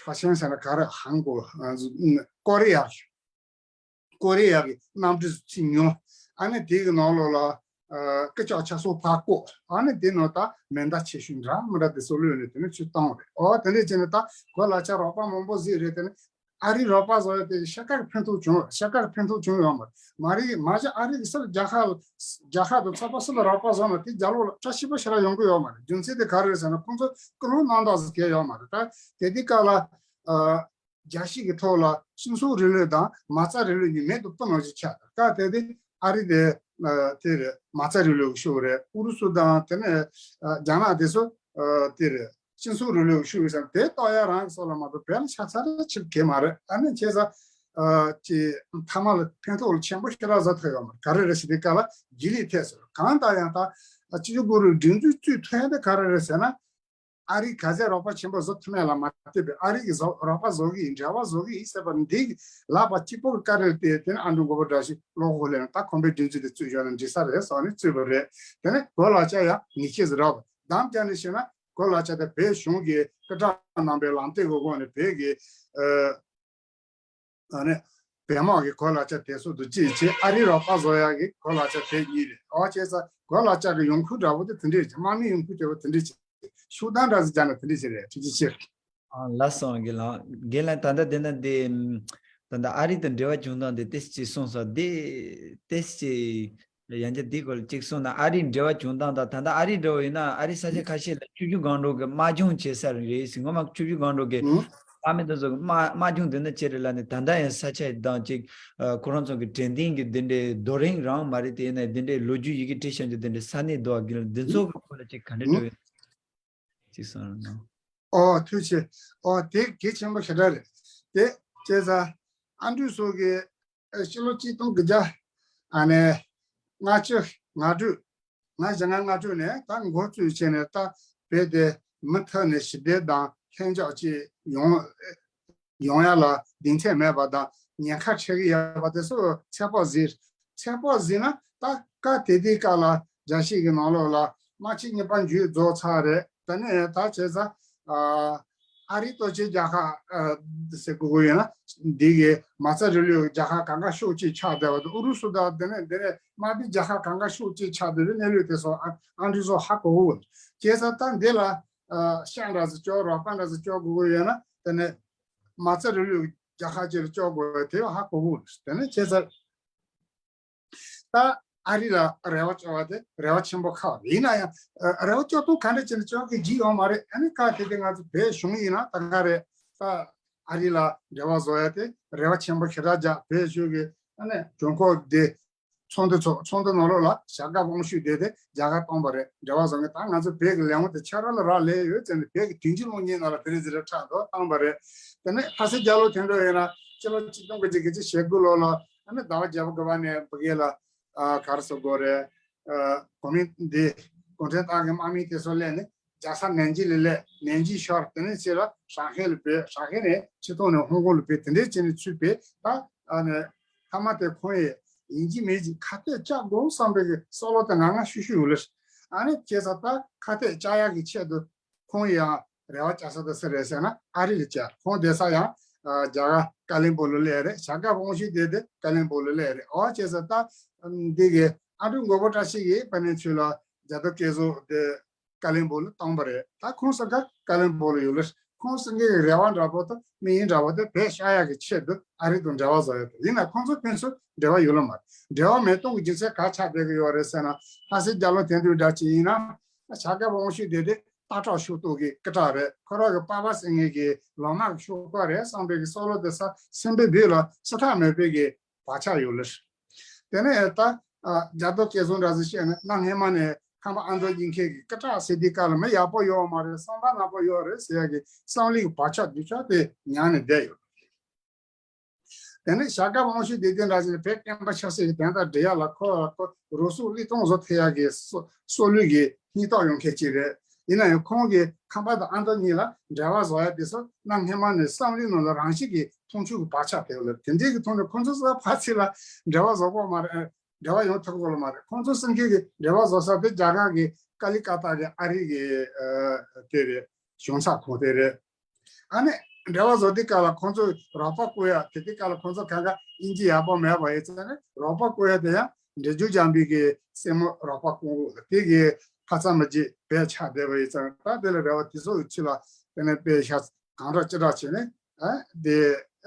ཁྲ་ཆེན་ཟེར་ན་ག་རེ་ཧང་གོ་ཀོ་རི་ཡ། ཀོ་རི་ཡ་གི་གནམ་གྲུ་ཚུར་ཉོ། ཨ་ནི་དེ་གི་ནང་ལོགས་ལ་ཨ་སྐུ་ལྕགས་ཆ་སོགས་ཕར་བཀོག་ཨ་ནི་དེ་ནང་ད་མེ་མདའ་ཆེ་ཤོས་འདྲ་མི་འདྲ་དེ་ཚོ་གློད་ནས་དེ་ནས་ཚུར་བཏང་བ་རེད། ཨོ་དེ་འདྲས་བྱས་ནས་ད་གོ་ལག་ཆ་རོགས་པ་མང་པོ་བཟོས་རེད། དེ་ནས་ཨ་རིའི་རོགས་པ་བཟོ་ཡ་དེ་ཤ་ཁར་ཕན་ཐོགས་བྱུང་། ཤ་ཁར་ཕན་ཐོགས་བྱུང་ཡོད་མ་རེད། མ་རེད། མ་གཞི་ཨ་རི་གི་སུ་ལ་རྒྱ་གར་རྒྱ་གར་དང་ཚོགས་པ་སུ་ལ་རོགས་པ་བཟོ་ན་དེ་རྒྱ་ལོ་ལ་བཀྲ་ཤིས་པ་ཞེ་དྲག་ཡོང་གི་ཡོད་མ་རེད། རྒྱུ་མཚན་དེ་ག་རེ་རེད་ཟེར་ན་ཁོང་ཚོ་ཀུན་སློང་རྣམ་དག་ཟིག་གས་ཡོད་མ་རེད། ད་དེ་དུས་སྐབས་ལ་ཨ། རྒྱལ་སྤྱི་གི་ཐོག་ལ་སྤྱི་ཚོགས་རིང་ལུགས་དང་མ་རྩ་རིང་ལུགས་གཉིས་མེད་དུ་གཏོང་བ་ཞིག་ཆགས་འདུག་སྐབས་དེ་དུས་ཨ་རི་དེ་དེ་རེད། མ་རྩ་རིང་ལུགས་ཤོར་རེད། ཨུ་རུ་སུ་དང་དེ་ནས་རྒྱ་ནག་དེ་ཚོ་དེ་རེད། སྤྱི་ཚོགས་རིང་ལུགས་ཤོར་ཡོད་ཙང་དེ་ལྟོགས་ཡ་རང་གི་སོགས་ལ་མ་གཏོགས་བོད་ལ་ཆགས་ཚར་ཆེར་གས་མ་རེད། ཨ་ནི་བྱས་ཙང་ཅི་མཐའ་མ་ལ་ཕན་ཐོགས་ལ་ཆེན་པོ་ཞེ་དྲག་བཟོ་ཐུབ་ཡོད་མ་རེད། ག་རེ་རེད་ཟེར་དུས་སྐབས་ལ་རྗེས་ལུས་ཐེབས་སོང་། གང་ལྟར་ཡང་ད་སྤྱི་ཚོགས་རིང་ལུགས་སྒྲིག་འཛུགས་བཙུགས་ཐུབ་ཡ་དེ་ག་རེ་རེད་ཟེར་ན། ཨ་རིས་ག་ཚད་རོགས་པ་ཆེན་པོ་བཟོ་ཐུབ་མེད་ལ་མ་ལྟོས་པའི་ཨ་རི་གི་བཟོ་རོགས་པ་བཟོ་གི་ཡིན། འབྲེལ་བ་བཟོ་གི་ཡིན་ཟེར་བ་འདི་ལབ་པ་གཅིག་པོ་གི་བཀའ་དྲིན་དེ་དེ་ནི་ཨ་འབྲུག་མགོན་པོ་བཀྲ་ཤིས་བློ་ཁོག་ལེན་ད་ཁོང་པའི་སྒྲིག་འཛུགས་དེ་བཙུགས་བཞག་ན་འགྲིག་ས་རེད་བསམ་ནས་བཙུགས་པ་རེད། དེ་ནི་གོ་ལག་ཆ་ཡང་ཉིས་ཆས་ཟིག་རག་པ་དམ་བཅའ་ནས་བཤད་ན་གོ་ལག་ཆ་དེ་བོད་གཞུང་གི་སྐུ་དྲག་རྣམ་པའི་ལམ་སྟོན་གྱི་སྒོ་ནས་བོད་ཀྱི་ཨ་ནི་ བལ་དམག་གི་གོ་ལག་ཆ་དེ་ཚོ་དང་གཅིག་བྱས། ཨ་རིའི་རོགས་པ་བཟོ་ཡག་གི་གོ་ལག་ཆ་དེ་གཉིས་རེད། ཨོ་བྱས་ཙང་གོ་ལག་ཆ་གི་ཡོང་ཁུངས་འདྲ་པོ་དེ་དེ་འདྲས་བྱས། དམག་མི་ཡོང་ཁུངས་འདྲ་པོ་དེ་འདྲས་བྱས། ཤུགས་ལྡན་འདྲ་ཟེར་རྒྱག་ན་དེ་འདྲས་ཞིག་རེད། ཐུགས་རྗེ་ཆེ། ཨ། ལགས་སོ། རྒན་ལགས། རྒན་ལགས། ད་ལྟ་དེ་ན་དེ། ད་ལྟ་ཨ་རི་དང་འབྲེལ་བ་བྱུང་སྟངས་དེ་ཏོག་ཙམ་གསུངས་སོང་། དེ་ཏོག་ཙམ་ཡང་བསྐྱར་དེའི་སྐོར་ལ་གཅིག་གསུངས་ན། ཨ་རིའི་འབྲེལ་བ་བྱུང་སྟངས་དང་། ད་ལྟ་ཨ་རིའི་འབྲེལ་བ་ཡིན་ན་ཨ་རི་ས་ཆ་ཁ་ཤས་ལ་ཆུ་བཞི་སྒང་དྲུག་གི་དམག་སྦྱོང་བྱེད་ས་རེད་ཟེར། སྔོན་མ་ཆུ་བཞི་སྒང་དྲུག་གི་ཨུ། དམག་མི་དེ་ཚོ་གི་དམག་དམག་སྦྱོང་དེ་འདྲ་བྱས་རེད་ལབ་ནས། ད་ལྟ་ཡང་ས་ཆ་དང་གཅིག་ཁོ་རང་ཚོ་གི་དྲན་རྟེན་གྱི་དེ་འདྲའི་རྡོ་རིང་རང་མ་རེད། དེ་ཡིན་ན་དེ་འདྲའི་ལོ་རྒྱུས་ཡི་གེ་བྲིས་བཞག་རྒྱུ་དེ་འདྲའི་ས་གནས་འདུག་ག་ལ། འདི་ཚོ་གི་སྐོར་ལ་ཅིག་ག་འདྲ་འདྲ་བའི་ཅིག་གསུངས་རོགས་གནང་། ཨོ། ཐུགས་རྗེ་ཆེ། ཨོ། དེ་གལ་ཆེན་པོ་ཞེ་དྲག་རེད། དེ་བྱས་ཙང་ཨ་འབྲུག་སོགས་ཀྱི་ཕྱི་ལོ་གཅིག་སྟོང་དགུ་བརྒྱ་ཨ་ནི་ལྔ་བཅུ་ང་དྲུག་ང་བཞི་ལྔ་ལྔ་དྲུག་ནས་ད་འགོ་བཙུགས་བྱས་ནས། ད་བོད་དེ་མུ་མཐུད་ནས་ཞི་བདེ་དང་ལྷིང་འཇགས་ཅིག་ཡོང་ཡོང་ཡ་ལ་གདེང་ཚོད་མེད་པ་དང་ཉེན་ཁ་འཕྲད་ཀྱི་ཡོད་པ་དེ་ཚོ་ཚོད་དཔག་གཟིགས། ཚོད་དཔག་གཟིགས་ན་ད་སྐབས་དེ་དུས་སྐབས་ལ་རྒྱལ་སྤྱི་གི་ནང་ལོགས་ལ་དམག་ཆེན་གཉིས་པ་མཇུག་རྫོགས་ཚར་རེད། དེ་ནས་ད་བྱས་ཙང་ཨ་རིའི་ལྟོ་ཆས་རྒྱལ་ཁབ་ཨ་ཟེར་དགོས་ཀྱི་ཡོད་ན། འདི་གི་མ་རྩ་རིང་ལུས་རྒྱལ་ཁབ་གང་ག་ཤོག་ཅིག་ཆགས་བསྡད་པ་དང་། ཨུ་རུ་སུ་དང་དེ་ནས་དེ་ནས་དམག་མི་རྒྱལ་ཁབ་གང་ག་ཤོག་ཅིག་ཆགས་བསྡད་པའི་གནས་ལུགས་དེ་ཚོ་ཨ་ཨ་འདི་ཚོ་ཧ་གོ་གི་ཡོད། བྱས་ཙང་ད་འདི་ལ་ཨ་ཤ་འདྲ་ཟིག་བཅོ། རོགས་པ་འདྲ་ཟིག་བཅོ་དགོས་ཀྱི་ཡོད་ན། དེ་ནས་མ་རྩ་རིང་ལུས་རྒྱལ་ཁབ་ཅིག་ལ་བཅོ་དགོས་དེ་ཧ་གོ་གི་ཡོད། དེ་ནས་བྱས་ཙང་ད་ཨ་རི་ལ་རེ་བ་བཅོལ་བ་དེ་རེ་བ་ཆེན་པོ་ཁག་རེད། ཡིན་ན་ཡང་ཨ་རེ་བ་བཅོལ་སྟངས་ག་འདྲ་བྱས་ནས་བཅོལ་གི་བགྱིས་ཡོད་མ་རེད། ཨ་ནི་སྐབས་དེ་དུས་ང་ཚོ་བོད་གཞུང་ཡིན་ན་ད་ག་རེད། ད་ཨ་རི་ལ་འབྲེལ་བ་བཟོ་ཡ་དེ་རེ་བ་ཆེན་པོ་ཞེ་དྲག་བརྒྱབ། བོད་གཞུང་གི་ཨ་ནི་དྲུང་འཁོར་དེ་ཚོགས་འདུ་ཚོགས། ཚོགས་འདུ་ནང་ལོགས་ལ་བྱ་དགའ་དབང་ཤུགས་དེ་དེ་རྒྱ་གར་བཏང་པ་རེད། འབྲེལ་བ་བཟོ་མཁན། ད་ང་ཚོ་བོད་ཀྱི་ལས་དབང་དེ་ཁྱེད་རང་ལ་རག་ལས་ཡོད་ཟེར་ནས། བོད་ཀྱི་དོན་གཅོད་གློག་བརྙན་ནང་ལ་དེ་རིང་ཟེར་རེ་ཁྲག་འདུག་བཏང་པ་རེད། དེ་ནས་ལྷ་སའི་རྒྱལ་ལོ་དོན་གྲུབ་ཡིན་ན་ཕྱི་ལོ་ཆིག་སྟོང་དགུ་བརྒྱ་བརྒྱད་ཅུ་ཞེ་དགུ་ལོ་ལ་ཨ་ནི་ཟླ་བ་བརྒྱད་པ་དགུ་པ་ནས་ཕ་གི་ལ་ཨ་ག་རེ་ཟེར་དགོས་རེད། ཨ་གོ་མིན་འདི་གུང་ཁྲན་ཏང་གི་དམག་མི་དེ་ཚོ་སླེབས་ནས་རྒྱལ་ས་ནན་ཅིང་ལ་སླེབས། ནན་ཅིང་ཤོར། དེ་ནས་ཕྱིར་ལ་ཧྲང་ཧའེ་ལ་བུད། ཧྲང་ཧའེ་ནས་ཕྱི་ཐོག་ནས་ཧོང་ཀོང་ལ་བུད། དེ་འདྲས་བྱས་ནས་ཚུར་བུད། ད་ཨ་ནི་མཐའ་མ་དེ་ཁོང་ཡིན་གཅིག་མིན་གཅིག་ཁ་གཏད་བཅག་དགོས་བསམ་པའི་གི་བསམ་བློ་དེ་ངང་ངང་ཤུགས་ཤུགས་ཡོད་ལ། ཨ་ནི་བྱས་ཙང་ད་ཁ་གཏད་བཅག་ཡག་གི་ཆེད་དུ་ཁོང་ཡང་རེ་བ་བཅའ་ས་དེ་སུ་རེད་ཟེར་ན་ཨ་རི་ལ་བཅར། ཁོང་བསྡད་ས་ཡང་ཨ་རྒྱ་གར་ཀ་ལིམ་པོང་ལ་སླེབས་རེད། བྱ་དགའ་དབང་ཤུགས་དེ་དེ་ཀ་ལིམ་པོང་ལ་སླེབས་རེད། འོ་བྱས་ཙང་ད་འདི་གི་ཨ་འབྲུག་མགོན་པོ་བཀྲ་ཤིས་ཀྱིས་དཔལ་ལྡན་ཚུལ་ལ་རྒྱ་རྡོ་སྐལ་བཟང་དེ་ཀ་ལིམ་པོང་ལ་བཏང་པ་རེད། ད་ཁོང་སང་ཁ་ཀ་ལིམ་པོང་ལ་ཡོད་ལ། ཁོང་སང་གི་རེ་བ་འདྲ་པོ་དང་དམིགས་ཡུལ་འདྲ་པོ་དེ་བོད་བཤའ་ཡག་གི་ཆེད་དུ་ཨ་རི་དང་འབྲེལ་བ་བཟོ་ཡག་དེ་ཡིན་ན། ཁོང་ཚོ་ཕན་ཚུན་འབྲེལ་བ་ཡོད་ལ་མ་རེད། འབྲེལ་བ་མེད་སྟངས་ཀྱི་རྒྱུ་མཚན་ག་ཆགས་བསྡད་ཀྱི་ཡོད་རེད་ཟེར་ན། ལྷ་སའི་རྒྱལ་ལོ་དོན་གྲུབ་འདྲ་ཅིག་ཡིན་ན། བྱ་དགའ་དབང་ཤུགས་དེ་དེ་སྟག་བྲག་ཤུག་ཏོག་གི་སྐུ་དྲག་རེད། ཁོ་རང་གི་པ་ཕ་ཟེར་མཁན་གྱི་ལོ་མ་གི་ཤུག་པ་རེད་བསམ་པའི་གི་བསམ་བློ་དེ་ས་སེམས་པའི་བུ་ལ་སྲིད་ཐག་མེད་པའི་གི་བག་ཆགས་ཡོད་ལ། དེ་ནས་ད་ཨ་རྒྱ་རྡོ་སྐལ་བཟང་འདྲ་ཟིག་བཤད་ན། གནའ་སྔས་མ་ནས་ཁམས་པ་ཨ་མདོ་དབྱིན་སྐད་ཀྱི་སྐུ་དྲག་ཟེར་དུས་སྐབས་ལ་མི་ཡག་པོ་ཡོད་མ་རེད། བསམ་པ་ནག་པོ་ཡོད་རེད་ཟེར་ཡག་གི་བསམ་བློའི་གི་བག་ཆགས་གདུལ་ཕྱོགས་དེ་ཉར་ནས་བསྡད་ཡོད། དེ་ནས་བྱ་དགའ་དབང་ཤུགས་དེ་དེ་འདྲ་ཞིག་ནས་བོད་བསྟན་པ་ཆབ་སྲིད་ཀྱི་དོན་དག་སྒྲུབ་ཡག་ལ་ཁོ་ཁོ་རང་སྲོག་བློས་གཏོང་བཟོ་ཐུབ་ཡག་གི་སྲོག་སྲོག་བློས་ཀྱི་སྙིང་སྟོབས་ཡོད་མཁན་ཅིག་རེད། ཡིན་ན་ཡང་ཁོང་གིས་ཁམས་པ་དང་ཨ་མདོ་གཉིས་ལ་འབྲེལ་བ་བཟོ་ཡག་དེ་ཚོ་གནའ་སྔས་མ་ནས་བསམ་བློའི་ནང་ལ་རང་བཞིན་གྱིས་མཐོང་ཆུང་གི་བག་ཆགས་དེ་ལ། དེ་འདྲའི་གི་ཐོག་ནས་ཁོང་ཚོ་ཚོ་ཕར་ཚུར་ལ་འབྲེལ་བ་བཟོ་གོ་མ་རེད། འབྲེལ་བ་ཡོང་ཐུབ་གོ་ལ་མ་རེད། ཁོང་ཚོ་སེམས་ཁྱེར་གྱི་འབྲེལ་བ་བཟོ་ས་དེ་རྒྱ་གར་གྱི་ཀ་ལི་ཀ་ཏ་གི་ཨ་རི་གི་ཨ་དེ་རེད། གཞུང་ཚབ་ཁང་དེ་རེད། ཨ་ནི་འབྲེལ་བ་བཟོ་དུས་སྐབས་ལ་ཁོང་ཚོས་རོགས་པ་བསྐོ་ཡ། དེ་དུས་སྐབས་ལ་ཁོང་ཚོ་གང་ག་དབྱིན་ཇི་ཡག་པོ་མེད་པ་ཡིན་ཙང་ནས། རོགས་པ་བསྐོ་ཡ་དེ་ཡང་འབྲས་ལྗོངས་འཇམ་དཔལ་གྱི་སྲས་མོ་རོགས་པ་བསྐོ་དགོས། དེ་གི་ཕ་ཚ་མི་རྗེ་བས་ཆགས་བསྡད་པ་ཡིན་ཙང་། ད་དེ་ལ་རེ་བ་དེ་ཚོ་ཡི་ཚུལ་ལ་དེ་ནས་དཔེ་ཤ་གང་དྲག་ཅི་དྲག་བྱས་ནས་ཨ་དེ་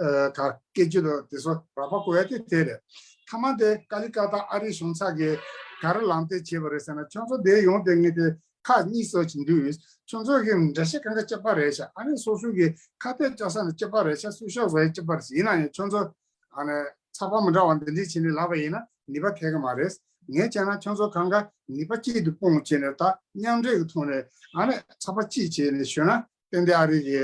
ཨ་ག་སྐད་ཅིག་ཏུ་དེ་ཚོ་རོགས་པ་བསྐོ་ཡ་དེ་དེ་རེད། མཐའ་མ་དེ་ཀ་ལི་ཀ་ཏ་ཨ་རིའི་གཞུང་ཚབ་ཀྱིས་ག་རེ་ལམ་སྟོན་བྱས་པ་རེད་ཟེར་ན། ཁྱོད་ཚོ་དེ་ཡོང་དེ་ངས་དེ་ཁག་གཉིས་སུ་ཅིག་འདུས། ཁྱོད་ཚོ་གི་འགྲེལ་བཤད་གང་ག་གཅིག་པ་རེད་ཤག་ཨ་ནི་སོ་སོ་གི་ཁ་གཏད་གཅོག་ས་ནི་གཅིག་པ་རེད་ཤག་སུས་ཤོག་བཟོ་ཡ་གཅིག་པ་རེད་ཤག་ཡིན་ན་ཡང་ཁྱོད་ཚོ་ཨ་ནི་ཚགས་པར་མི་འདྲ་བ་འདི་འདྲས་བྱས་ནས་ལབ་པ་ཡིན་ན་ནུས་པ་ཐེབས་ཀྱི་མ་རེད། ངས་བྱས་ན་ཁྱོད་ཚོ་གང་ག་ནུས་པ་གཅིག་ཏུ་སྤུངས་བྱས་ནས། ད་མཉམ་འབྲེལ་གྱི་ཐོག་ནས་ཨ་ནི་ཚགས་པར་གཅིག་བྱས་ནས་ཞུས་ན། ཏན་ཏན་ཨ་རི་གི་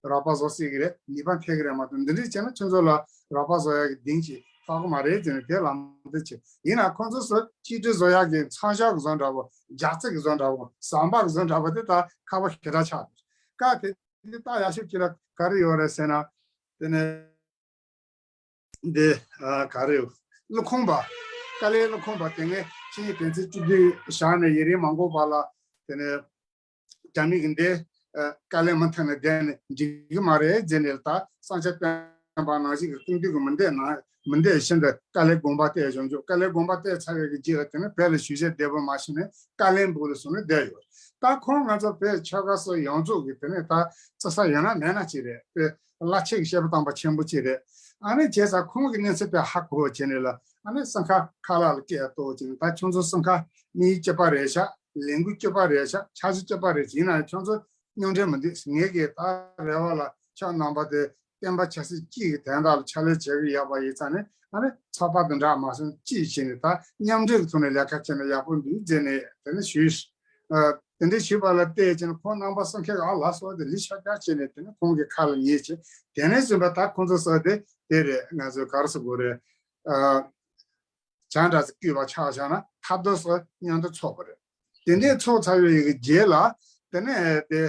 རོགས་པ་བཟོ་སྲིད་ཀྱི་རེད། ནུས་པ་ཐེབས་ཀྱི་རེད་མ་གཏོགས། འདི་འདྲས་བྱས་ན་ཁྱོད་ཚོ་ལ་རོགས་པ་བཟོ་ཡག་གི་གདེང་ཅིག་ཐོབ་ཀྱི་མ་རེད་ཟེར་ནས་དེ་ལམ་སྟོན་བྱས། ཡིན་ན་ཁོང་ཚོ་ཚོ་གཅིག་སྒྲིལ་བཟོ་ཡག་གི་མཚམས་ཞོག་གི་བཟོ་འདྲ་པོ། རྒྱག་རྩེ་གི་བཟོ་འདྲ་པོ། ཟམ་པ་གི་བཟོ་འདྲ་པོ་དེ་ད་ཁག་པོ་ཞེ་དྲག་ཆགས་འདུག་སྐབས་དེ་དུས་ད་ཡག་ཤོས་ཅིག་ལ་ག་རེ་ཡོད་རེད་ཟེར་ན། དེ་ནས་འདི་ཨ་ག་རེ་ཡོད། ཀླུ་ཁོང་པ། ཀ་ལའི་ཀླུ་ཁོང་པ་དེ་སྔའི་ཆིངས་ཡིག་དོན་ཚན་བཅུ་བདུན་བཞག་ནས་ཡུན་རིང་མ་འགོར་བར་ལ། དེ་ནས་རྒྱ་མི་གིས་འདི་ཨ་དཀའ་ལས་མུ་མཐུད་ནས་བསྡད་ནས་འགྲིག་གི་མ་རེད་ཟེར་ནས། ད་གསང་ཆེན་སྤེན་པ་ནང་བཞིན་གྱི་སྐུ་མདུན་གྱི་མི་འདོད་ན་ མི་འདས་ཤིན་ཏུ་དཀའ་ལས་དགོངས་པ་གཏད་བྱུང་ཆོག་དཀའ་ལས་དགོངས་པ་གཏད་ཚར་བའི་གི་རྗེས་ལ་དེ་ནས་བོད་ལ་ཞུ་བྱའི་བདེ་པོ་མ་བྱུང་ནས་བཀའ་བློན་སྦུག་ལ་སོང་ནས་བསྡད་ཡོད། ད་ཁོང་ང་ཚོ་བོད་ཆོལ་ཁ་སོགས་ཡོངས་རྫོགས་ཀྱི་དེ་ནས་ད་བརྩི་ས་ཡོད་ན་མེད་ན་ཅིག་རེད། བླ་ཆེ་གི་བཤད་པ་དམ་པ་ཆེན་པོ་ཅིག་རེད། ཨ་ནི་བྱས་ཙང་ཁོང་གི་གནས་ཚུལ་དེ་ཧ་གོ་བྱས་ནས་ལ་ཨ་ནི་སེམས་ཁ་ཁ་ལག་ལ་སྐད་གཏོང་བྱས་ནས། ད་ཁྱོད་ཚོ་སེམས་ཁ་མི་ཡི་སྐྱོ་པ་རེད་ཤག་ལས་འགུལ་སྐྱོ་པ་རེད་ཤག་ཆགས་སྲེད་སྐྱོ་པ་རེད་ཤག་ཡིན་ན་ཡང་ཁྱོད་ཚོ་སྙོམ་འཇུག་མི་འདུག་ངེད་ཀྱིས་ད་རེ་བ་ལ་ཁྱོད་རྣམ་པ་དེ་བསྟན་པ་ཆབ་སྲིད་སྤྱི་གི་དོན་དག་ལ་ཕྱག་ལས་བྱེད་ཀྱི་ཡོད་པ་ཡིན་ཙང་ནས། ཨ་ནི་ཚོགས་པ་དང་འདྲ་མ་སོང་ཅིག་བྱས་ནས་ད་མཉམ་འབྲེལ་གྱི་ཐོག་ནས་ལས་ཀ་བྱས་ན་ཡག་པོ་འདུག་ཟེར་ནས་དེ་ནས་ཞུས། ཨ། དེ་འདྲའི་ཞུས་པ་ལ་བལྟས་བྱས་ནས་ཁོང་རྣམ་པ་སེམས་ཁྲལ་ཨ་ལ་སོགས་དེ་ལི་ཤ་རྒྱག་བྱས་ནས་དེ་ནས་ཁོང་གི་ཁ་ལ་ཉན་བྱས། དེ་ནས་བཟུང་བ་ད་ཁོང་ཚོ་སོགས་དེ་དེ་རེད། ང་ཚོས་ག་རེ་ཟེར་དགོས་རེད། ཨ། བྱང་འདྲ་ཚོ་བསྐུལ་བ་ཆགས་བཞག་ན་ཐབས་རྡོ་སོགས་མཉམ་དུ་ཚོགས་པ་རེད། དེ་འདྲའི་ཚོགས་ཚར་བའི་རྗེས་ལ་དེ་ནས་དེ་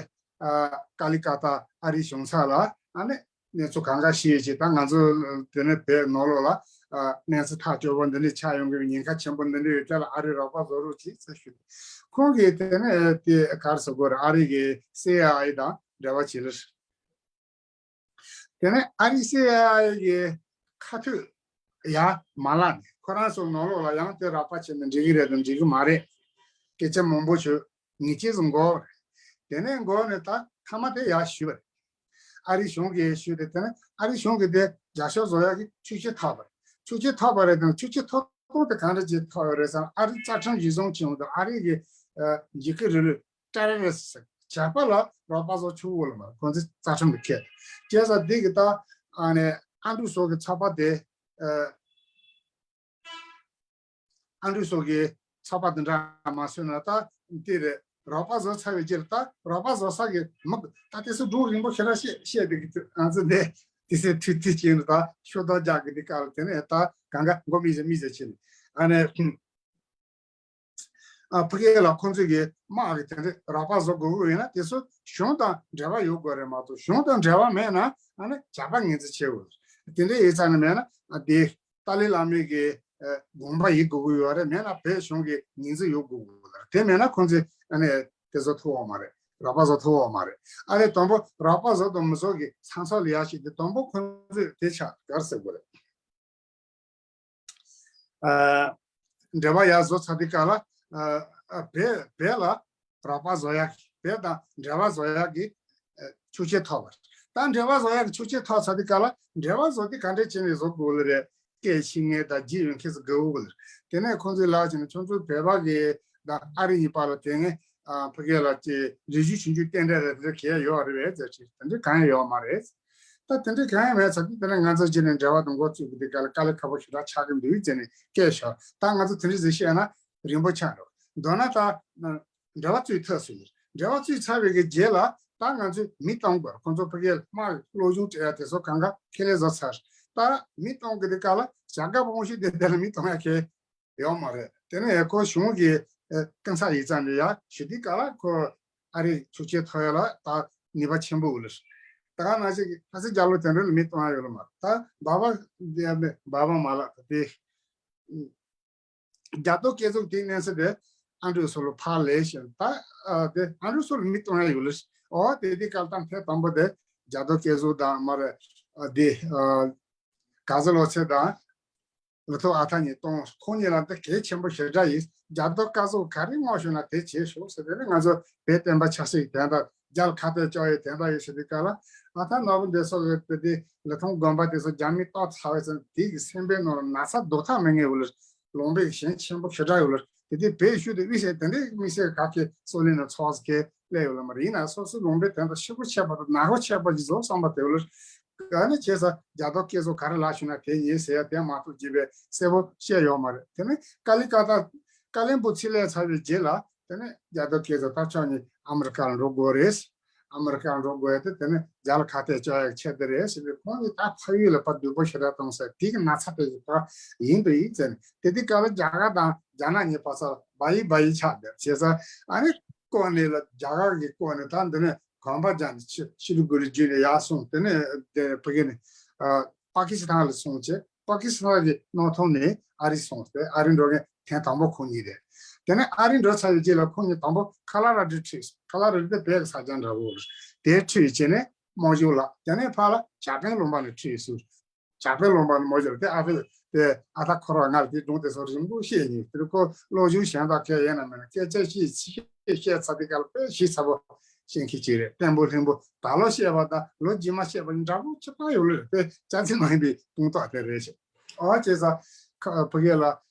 ཨ་ཀ་ལི་ཀ་ཏ་ཨ་རིའི་གཞུང་ཚབ་ལ་ཨ་ནི་གནས་ཚུལ་གང་ག་ཤེས་བྱས། ད་ང་ཚོ་དེ་ནས་བོད་ནང་ལོགས་ལ་ཨ་གནས་ཚུལ་ཐག་གཅོད་པོ་འདི་འདྲ་ཆགས་ཡོང་གི་ཉེན་ཁ་ཆེན་པོ་འདི་འདྲ་ཡོད་ཀྱང་ལ་ཨ་རིས་རོགས་པ་བཟོ་རོགས་བྱེད་ཟེར་ཞུས། ཁོང་གིས་དེ་ནས་དེ་ག་རེ་ཟེར་དགོས་རེད། ཨ་རི་གི་སི་ཨའི་ཨེ་དང་འབྲེལ་བ་བྱེད་ལ། དེ་ནས་ཨ་རི་སི་ཨའི་ཨེ་གི་ཁ་ཐུག་ཡར་མ་ལངས་ནས་ཁོ་རང་ཚོ་ནང་ལོགས་ལ་ཡང་དེ་རོགས་པ་བྱས་ན་འགྲིག་གི་རེད་དམ་འགྲིག་གི་མ་རེད། སྐད་ཆ་མང་པོ་བྱོས། ངེས་ཅན་ཟིག་འགོར་བ་རེད། དེ་ནས་འགོར་ནས་ད་མཐའ་མ་དེ་ཡར་ཞུས་པ་རེད། ཨ་རི་གཞུང་གིས་ཞུས་ཏེ། དེ་ནས་ཨ་རི་གཞུང་གིས་དེ་རྒྱབ་སྐྱོར་བཟོ་ཡག་གི་ཆོད་ཆེ་ཐོབ་པ་རེད། ཆོད་ཆེ་ཐོབ་པ་རེད་དང་། ཆོད་ཆེ་ཐོབ་སྟངས་དེ་གང་འདྲ་ཅིག་ཐོབ་ཡོད་རེད་ཟེར་ན། ཨ་རི་རྩ་ཁྲིམས་གཞི་བཟུང་བྱུང་དང་། ཨ་རི་གི་ཨ་འཇིགས་སྐུལ་རིང་ལུགས་ཊེ་རོ་རི་སི་ཊི་ཟེར་བྱ་བ་ལ་རོགས་པ་བཟོ་ཆོག་གོ་ལ་མ། ཁོང་ཚོའི་རྩ་ཁྲིམས་ལ་འཁེལ། བྱས་ཙང་འདི་གི་ད་ཨ་ནི་ཨ་འབྲུག་སོགས་ཀྱི་ཚོགས་པ་དེ་ཨ་ཨ་འབྲུག་སོགས་ཀྱི་ཚོགས་པ་དེ་འདྲ་མ་བཟོས་ན་ད་དེ་རེད། རོགས་པ་བཟོ་ཚར་བའི་རྗེས་ལ་ད་རོགས་པ་བཟོ་ས་གི་མི་ད་དེ་ཚོ་སྒྲུང་རིང་པོ་ཞེ་དྲག་བཤད་བཤད་དེ་གི་ང་ཚོ་འདི་དེ་སེ་ཐུག་དུས་ཅིག་ནི་ད་ཤོ་ཏོག་རྒྱག་གི་འདི་ག་ལ། དེ་ནས་ད་གང་ག་མགོ་མི་ཟེར་མི་ཟེར་བྱས་ནས་ཨ་ནི། ཨ། ཕ་གི་ལ་ཁོང་ཚོས་ཀྱི་དམག་གི་དེ་འདྲ་རོགས་པ་བཟོ་དགོས་ཀྱི་ཡོད་ན་དེ་ཚོ་གཞུང་དང་འབྲེལ་བ་ཡོད་དགོས་རེད་མ་གཏོགས། གཞུང་དང་འབྲེལ་བ་མེད་ན་ཨ་ནི་ཇག་པ་ངོས་འཛིན་བྱེད་དགོས། དེ་འདྲ་ཡིན་ཙང་ནི་མེད་ན་ཨ་དེ་ཏཱ་ལའི་བླ་མའི་གི་ཨ་དགོངས་པ་ཡིན་དགོས་ཀྱི་ཡོད་རེད། མེད་ན་བོད་གཞུང་གི་ངོས་འཛིན་ཡོད་དགོས་ཀྱི་ཡོད་རེད། དེ་མེད་ན་ཁོང་ཚོས་ཨ་ནི་དེ་བཟོ་ཐུབ་ཡོད་མ་རེད། རོགས་པ་བཟོ་ཐུབ་ཡོད་མ་རེད། ཨ་ནི་དང་པོ་རོགས་པ་བཟོ་དང་མི་བཟོ་གི་ཚང་ཚོགས་ལ་ཡ་ཞིག་དེ་དང་པོ་ཁོང་ཚོས་དེ་ཆགས་ག་རེ་ཟེར་དགོས་རེད། ཨ། འབྲེལ་བ་ཡར་བཟོ་ཚར་དུས་སྐབས་ལ་ཨ་ཨ་བོད་བོད་ལ་རོགས་པ་བཟོ་ཡག་གི་བོད་དང་འབྲེལ་བ་བཟོ་ཡག་གི་ཨ་ཆོད་ཆེ་ཐོབ་པ་རེད། ད་འབྲེལ་བ་བཟོ་ཡག་གི་ཆོད་ཆེ་ཐོབ་ཚར་དུས་སྐབས་ལ་འབྲེལ་བ་བཟོ་དུས་ག་འདྲས་བྱས་ནས་བཟོ་དགོས་ལེ་རེད། སྐད་ཤེས་མཁན་དང་རྗེས་ཡོང་མཁན་ཚོ་དགོས་ལེ་རེད། དེ་ནས་ཁོང་ཚོས་ལབ་བྱས་ནས་ཁྱོད་ཚོ་བོད་པ་གི་དང་ཨ་རི་གཉིས་བར་ལ་དེ་ནས་ཨ་ཕ་གི་ལ་ཅིག་རེ་ཞུ་ཞུ་རྒྱུ་རྟེན་འབྲེལ་རེ་རེ་གས་ཡོད་རེད་པས་ཟེར་ཅིག་དེ་འདྲ་གང་ཡང་ཡོད་མ་རེད། ད་དེ་འདྲ་གང་ཡང་མེད་ཚར་དུས་དེ་ནས་ང་ཚོ་རྗེས་ནས་འབྲེལ་བ་དང་འགོ་བཙུགས་པ་དེ་ག་ལ་དཀའ་ལས་ཁག་པོ་ཞེ་དྲག་ཆགས་ཀྱི་འདུག་ཟེར་ནས་སྐད་ཤོར། ད་ང་ཚོ་དེ་འདྲ་ཟིག་བཤད་ན་རིང་པོ་ཆགས་འགྲོ། མདོར་ན་ད་འབྲེལ་བ་བཙུགས་ཐུབ་སོང་ཡིན། འབྲེལ་བ་བཙུགས་ཚར་བའི་གི་རྗེས་ལ་ད་ང་ཚོས་མི་གཏོང་དགོས། ཁོང་ཚོ་ཕ་གིར་དམག་སློབ་སྦྱོང་སྤྲད་ཡ་དེ་ཚོ་གང་ག་ཁས་ལེན་བཟོ་ཚར། ད་མི་གཏོང་གི་དེ་ག་ལ་བྱ་དགའ་དཔང་ཤོས་དེ་དེ་ལ་མི་གཏོང་ཡ་གལ་ཡོད་མ་རེད། དེ་ནས་ཁོ་གཞུང་གི་ཨ་སྐུ་ཚབ་ཡིན་ཙང་ནས་ཡ་ཞུ་དུས་སྐབས་ལ་ཁོ་ཨ་རིའི་ཆོས་ཆེན་ཐོ་ཡ་ལ་ད་ནུས་པ་ཆེན་པོ་ཡོད་ལ། ད་ག་ནང་བཞིན་གྱི་ལྷ་སའི་རྒྱ་ལོ་དེ་འདྲ་ལ་མི་གཏོང་ཡ་ཡོད་ལ་མ་རེད། ད་འབའ་པ་འདི་ཡ་མེད་འབའ་པ་མ་ལགས་ད་དེ་རྒྱ་ཐོ་བཀོད་ཚོགས་དེའི་གནས་ཚུལ་དེ་ཨ་འབྲུག་སོགས་ལ་ཕར་ལས་ཤིང་ད་ཨ་དེ་ཨ་འབྲུག་སོགས་ལ་མི་གཏོང་ཡ་ཡོད་ལ། ཨོ་དེ་དེ་སྐབས་ད་ཐེངས་དང་པོ་དེ་རྒྱ་ཐོ་བཀོད་ཚོགས་དང་མ་རེད་ཨ་དེ་ཨ། ག་ཟི་ལོ་ཚེ་དང་། ལི་ཐོ་ཨ་ཐ་གཉིས་གཏོང་། ཁོང་གཉིས་ལ་འདི་གལ་ཆེན་པོ་ཞེ་དྲག་ཡིན། རྒྱ་རྡོ་སྐར་ཚོགས་ག་རེ་མངགས་བྱུང་ན་དེ་བྱེད་ཤོག་ཟེར། དེ་ནི་ང་ཚོ་བོད་བསྟན་པ་ཆབ་སྲིད་ཀྱི་དོན་དག་རྒྱ་ལ་ཁ་གཏད་གཅོག་ཡའི་དོན་དག་ཡོད་ཟེར་དུས་སྐབས་ལ་ཨ་ཐ་ནོར་བུ་འདི་སོགས་ཀྱི་དེ་དེ་ལི་ཐོ་དགོན་པ་དེ་ཚོ་རྒྱ་མིས་གཏོར་ཚར་བའི་ཚེ་དེ་གི་སེམས་པའི་ནང་ལ་ན་ཚ་ལྡོག་ཐབས་མེད་ངེས་འུ་ལ། ལུང་པའི་ཞེན་ཆེན་པོ་ཞེ་དྲག་ཡོད་ལ། དེ་དུས་བོད་གཞུང་དེ་དབུས་སའི་དེ་འདྲའི་དམིགས་བསལ་ག་གེ་སྲོག་ལེན་ན་ཚོགས་ཀྱི་སླེབས་ཡོད་ལ་མ་རེད། ཡིན་ན་སོ་སོའི་ལུང་པའི་དོན་དག་ཤུགས་པོ་ཆེ་བ་དང་ནག་པོ་ཆེ་བ་ཞིག་བཟོ་བསམ་པ་དེ་ལ་ག་ནས་བྱས་ས་རྒྱ་ཐོ་བཀོད་ཚོགས་ག་རེ་ལབ་བྱུང་ན་དེ་ཡིན་ཟེར་ཡ་དེ་མ་གཏོགས་ཅི་བས་གསལ་པོ་བཤད་ཡོད་མ་རེད། དེ་ནས་ཀ་ལི་ཀ་ཏ་ཀ་ལན་པུ་ཕྱིར་སླེབས་ཚར་བའི་རྗེས་ལ་དེ་ནས་རྒྱ་ཐོ་བཀོད་ཚོགས་ད་ཕྱོགས་གཉིས་ཨ་མི་རི་ཀ་ལ་འགྲོ་དགོས་རེད། ཨ་མི་རི་ཀར་འགྲོ་དགོས་ཏེ་དེ་ནི་རྒྱ་ལ་ཁ་གཏད་གཅོག་ཡག་ཆེད་དུ་རེད་ཟེར་ཏེ་ཁོང་གིས་ད་ཕ་ཡུལ་ལ་ཕར་སྡུག་པོ་ཞེ་དྲག་གཏོང་ས་དེ་གི་ན་ཚ་དེ་ཞིག་ཕར་ཡིན་དུ་ཡིན་ཟེར་ནས་དེ་དུས་སྐབས་ལ་རྒྱ་གར་དང་རྒྱ་ནག་གཉིས་བར་ས་བ་ཡི་བ་ཡི་ཆགས་བསྡད་བྱས་ས་ཨ་ནི་ལྐོག་ནས་ལ་རྒྱ་གར་གྱི་ལྐོག་ནས་ད་འདི་ནས་གོམ་པ་རྒྱག་ནས་ཕྱི་ཕྱི་ལུགས་དགུ་རུ་བརྒྱུད་ནས་ཡར་སོང་། དེ་ནས་དེ་ཕ་གི་ནས་ཨ་པ་ཀི་སི་ཐན་ལ་སོང་བྱས། པ་ཀི་སི་ཐན་གྱི་མནོ་ཐོང་ནས་ཨ་རི་སོང་སྟེ་ཨ་རི་འགྲོ་མཁན་ཐེངས་དང་པོ་ཁོང་གཉིས་རེད། དེ་ནས་ཨ་རི་འགྲོ་ཚར་བའི་རྗེས་ལ་ཁོང་གཉིས་དང་པོ་ཁ་ལ་ར་ཌི་ཁྲིད། ཁ་ལ་ར་ཌི་དེ་བོད་ཀྱི་ས་ཆ་འདྲ་བོ་རེད། དེ་ཁྲིད་བྱས་ནས་དམག་ཞུགས་ལ་དེ་ནས་ཕར་ལ་ཇ་པན་ལུང་པ་ནས་ཁྲིད་སོང་། ཇག་པའི་ལུང་པ་ནས་མོ་ཡོད་དེ་ཨ་ཕས་དེ་ཨ་ཐ་འཁོར་བ་ང་ལ་དེ་སྒྲུང་དེ་ཚོ་རིང་པོ་བཤད་ཡིན། དེ་ཁོ་བློ་སྦྱོང་གཞན་དག་གལ་ཡོད་ན་མེད་ན་སྐད་ཆ་བཤད་བཤད་ཚར་དེ་ག་ལ་དཔེ་ཞིབ་ཚགས་པོ་བཤད་མཁན་ཅིག་རེད། བརྟན་པོ་ལྷིང་པོ་ད་ལོ་བཤད་པ་དང་ལོ་རྗེས་མ་བཤད་པ་འདྲ་པོ་ཁྱད་པར་ཡོད་ལོས་དཔེ་ཅང་ཚིག་མ་ཡིན་པའི་དཔུང་རྟགས་དེ་རེད་ཤག་ཨོ་བྱས་ཙང་ཁ་ཕ་གི་ལ་